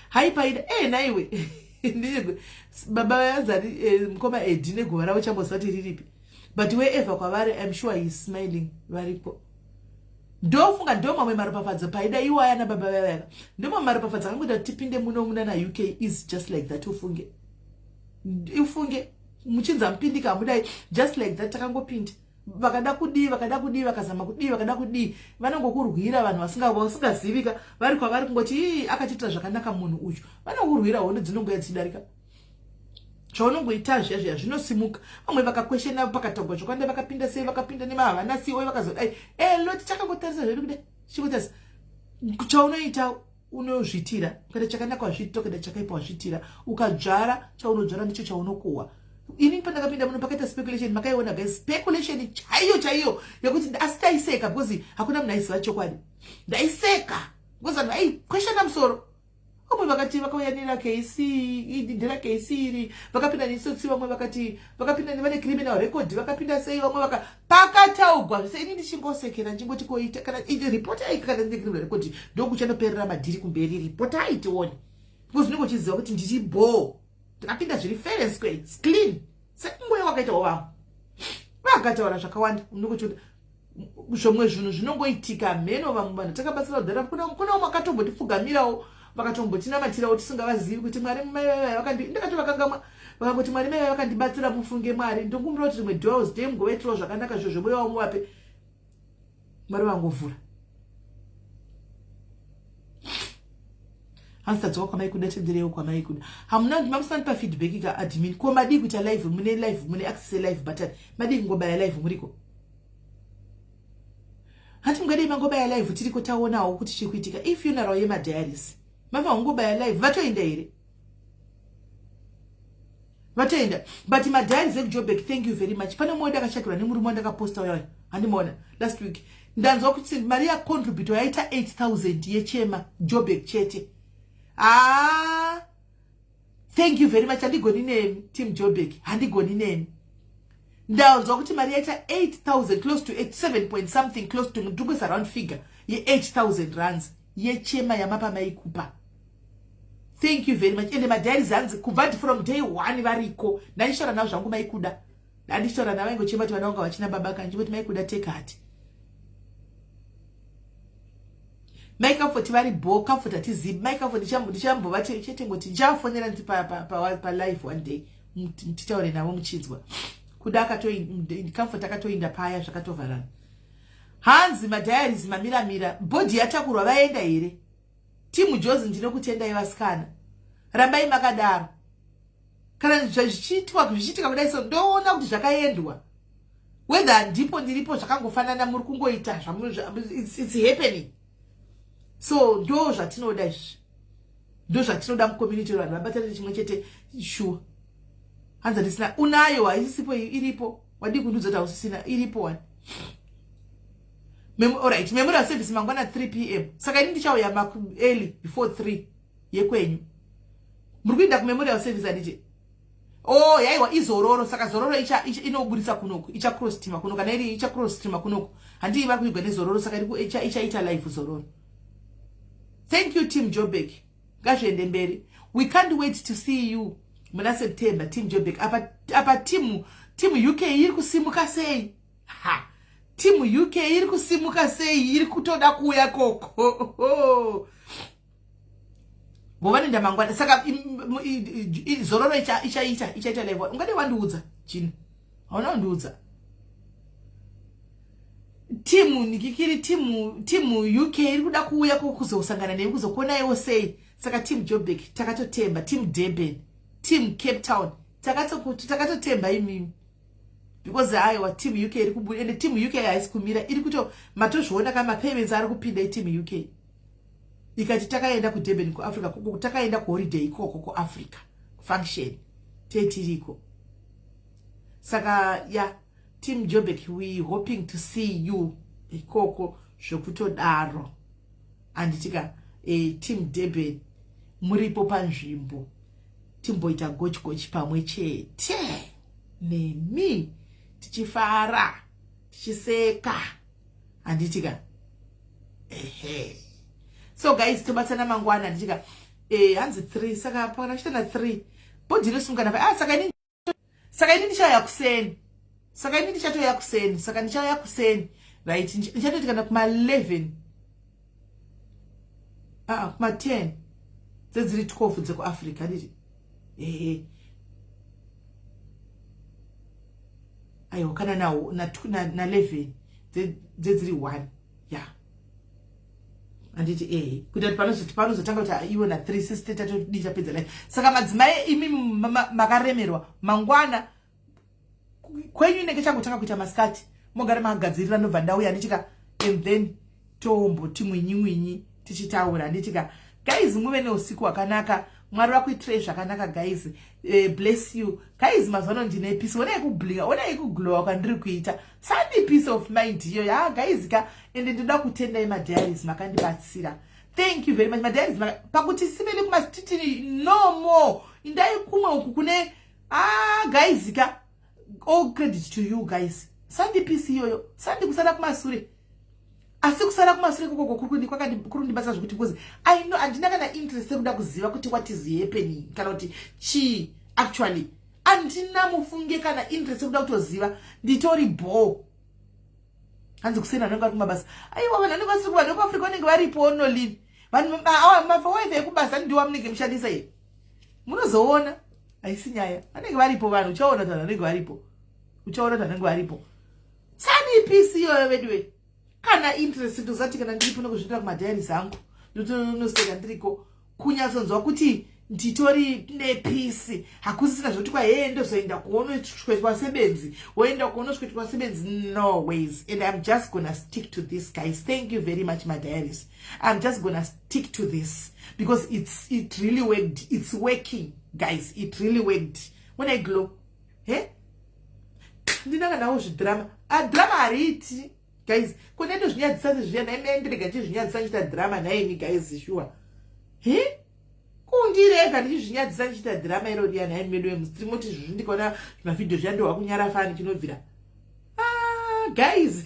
S1: Haipaida e naiwe baba vayanzani mukoma Edi neguva ravo chamboziva kuti riripi, but wherever kwavari, I'm sure he is smiling varipo. Ndofunga ndo mamwe maropafadzo paida iwaya nababa vaya. Ndo mamwe maropafadzo akangoita kuti tipinde muno munana UK is just like that ufunge. Ufunge muchinzi amupindika hamudai just like that takangopinda. Vakada kudii vakada kudii vakazama kudii vakada kudii vanongokurwira vanhu vasingazivika vari kwavari kungoti ii akatiitira zvakanaka munhu uyu vanokurwira hondo dzinongouya dzichidarika. Zvaunongoita zviya zviya zvinosimuka. Vamwe vakakweshena pakatogwa zvokwanda vakapinda sei vakapinda nemahavana siwo vakazodai. Eh loti takangotarisa zvedu kudai. Chingotarisa. Chaunoita unozvitira. Ukaita chakanaka wazviitira ukaita chakaipa wazviitira. Ukadzvara chaunodzvara ndicho chaunokohwa. Ini pandakapinda muno pakaita speculation makaiona guys speculation chaiyo chaiyo yekuti asi taiseka because hakuna munhu aiziva chokwadi. Ndaiseka because vanhu vaikweshana musoro. Vamwe vakati vakauya neraKC, nderaKC iri, vakapinda netsotsi, vamwe vakati vakapinda nevane criminal record, vakapinda sei, vamwe vaka pakataugwa zvese. Ini ndichingosekera ndichingoti koita kana report ayi kana ndine criminal record ndokuchanoperera madhiri kumberi, report ayi tione, because unenge uchiziva kuti ndiri bho, ndakapinda zviri fair and square, it's clean, sekungoya wakaitawo vamwe vakataura zvakawanda, unenge uchiona zvomwe zvinhu zvinongoitika mheno vamwe vanhu takabatsira kudhara kuna kuna vamwe vakatombotipfugamirawo vakatombotinamatirawo tisingavazivi kuti mwari mai vai vakandi ndakatovakangamwa vakangoti mwari mai vai vakandibatsira mufunge mwari ndokumbira kuti rimwe dwells day mugovaitirawo zvakanaka zviro zvemwoyo wavo muvape mwari vangovhura hanzi tadzoka kwamai kuda tendereiwo kwamai kuda hamuna mamusina ndipa feedback ka admin ko madii kuita live mune live mune access live button madii kungobaya live muriko hanti mungadei mangobaya live tiriko taonawo kuti chiri kuitika ifuneral yemadiaries mava ungobaya live vatoenda here vatoenda but madiaries ekujobek thank you very much pane mumwe ndakashakirwa nemurume wandakaposta uyayo handimaona last week ndanzwa kuti mari yacontributor yaita 8000 yechema jobek chete ah thank you very much handigoni nemi team jobek handigoni nemi ndanzwa kuti mari yaita 8000 close to 7 point something close to ndikuisa round figure ye8000 rands yechema yamapa maikupa thank you very much ende madiaries hanzi kubva from day one variko ndandishora navo zvangu maikuda ndandishora navo vaingochema kuti vana vanga vachina baba kanji kuti maikuda take heart mai comfort vari bo comfort hatizivi mai comfort ndichambovati chete ngoti ndichavafonera nditi palive one day titaure navo muchinzwa kuda comfort akatoinda paya zvakatovharana hanzi madiaries mamiramira bhodhi yatakurwa vaenda here timu jozi ndinokutendai vasikana rambai makadaro kana zvichiitwa zvichiitika kudai so ndoona kuti zvakaendwa whether ndipo ndiripo zvakangofanana muri kungoita it's happening so ndo zvatinoda izvi ndo zvatinoda mucommunity vanhu vabatane chimwe chete sure hanzi handisina unayo haisisipo iripo wadii kundiudza kuti hausisina iripo wani alright memorial service mangwana 3 p.m. saka ini ndichauya early before 3 yekwenyu muri kuenda kumemorial service handiti oh yaiwa izororo saka zororo inoburitsa kunoku icha cross stream kuno kana iri icha cross stream kunoku handii vari kuigwa nezororo saka ichaita live zororo thank you team Joburg ngazviende mberi we can't wait to see you muna September team Joburg apa apa team team UK iri kusimuka sei ha team UK iri kusimuka sei iri kutoda kuuya koko vovanoenda mangwana saka zororo ichaita ichaita live ungade wandiudza chini hauna kundiudza timu nikikiri timu timu UK iri kuda kuuya kuzosangana nemi kuzokuonaiwo sei saka team Joburg takatotemba team Durban team Cape Town takatotemba imimi because aiwa team UK iri kubuda ende team UK haisi kumira iri kuto matozviona ka mapayments ari kupinda iteam UK ikati takaenda kuDurban kuAfrica koko takaenda kuholiday ikoko kuAfrica function tetiriko saka ya team Joburg we hoping to see you ikoko zvekutodaro handitika team Durban muripo panzvimbo timboita gochi gochi pamwe chete nemi tichifara tichiseka handitika ehe so guys tobatsana mangwana handitika hanzi 3 saka pakana chitana 3 bhodhi inosunga na ah saka ini saka ini ndichauya kuseni saka ini ndichatoya kuseni saka ndichauya kuseni Right, ndichatoti kana kuma-11, aa, kuma-10, dzedziri 12 dzekuAfrica, handiti? Ehe, aiwa, kana na 11 dzedziri 1 ya, handiti? Ehe, kuita kuti panozoti panozotanga kuti iwe na3 sisi tatodii, tapedza live. Saka madzimai, imi makaremerwa, mangwana kwenyu inenge changotanga kuita masikati, mogara makagadzirira. Ndobva ndauya, handitika? And then tomboti mwinyi mwinyi tichitaura, handitika? Guys, muve neusiku hwakanaka. Mwari vakuitirei zvakanaka, guys. Bless you, guys. Mazuva ano ndine peace. Onai kublinga, onai kuglowa kwandiri kuita. Sandi peace of mind iyo ya, guys ka. Ende ndinoda kutendai madiaries makandibatsira. Thank you very much, madiaries, pakuti simene kumastitini no more. Indai kumwe uku kune, ah, guys ka, all credit to you guys. Sandi peace iyoyo, sandi kusara kumasure, asi kusara kumasure kokoko kuri kundibasa zvekuti, because I know handina kana interest yekuda kuziva kuti what is happening kana kuti chii. Actually handina, mufunge, kana interest yekuda kutoziva. Nditori bo. Hanzi kuseni vanenge vari kumabasa. Aiwa, vanhu vanenge vasiri kuvanhu vekuAfrica vanenge varipo onolini. Vanhu mafawifi ekubasa ndiwo amunenge mushandisa iyi, munozoona haisi nyaya. Vanenge varipo vanhu, uchaona kuti vanhu vanenge varipo, uchaona kuti vanenge varipo. Sani peace iyoyo veduwe, kana interest ndozati kana ndiripo nokuzviitira kumadiaries angu, ndotonoseka ndiriko. Kunyatsonzwa kuti nditori nepeace, hakusisina zvokuti kwa hee ndozoenda kuonoswetwa sebenzi, woenda kuonoswetwa sebenzi. No ways. And I'm just gonna stick to this, guys. Thank you very much, my diaries. I'm just gonna stick to this because it really worked. It's working, guys. It really worked. When I glow, he ndinanga zvidrama, adrama hariiti, guys. Kune ndozvinyadzisa sezviya naime, ndirega ndichizvinyadzisa ndichiita drama naimi, guys? Sure he kundirega ndichizvinyadzisa ndichiita drama irodiya naimi medu vemustream? Oti zvizvi ndikaona zvimavhidhio zviya ndohwa kunyara fani chinobvira. Ah, guys.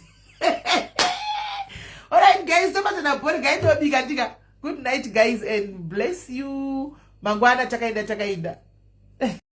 S1: Alright, guys, tobatana bhori gaitobika ndika. Good night, guys, and bless you. Mangwana takaenda, takaenda.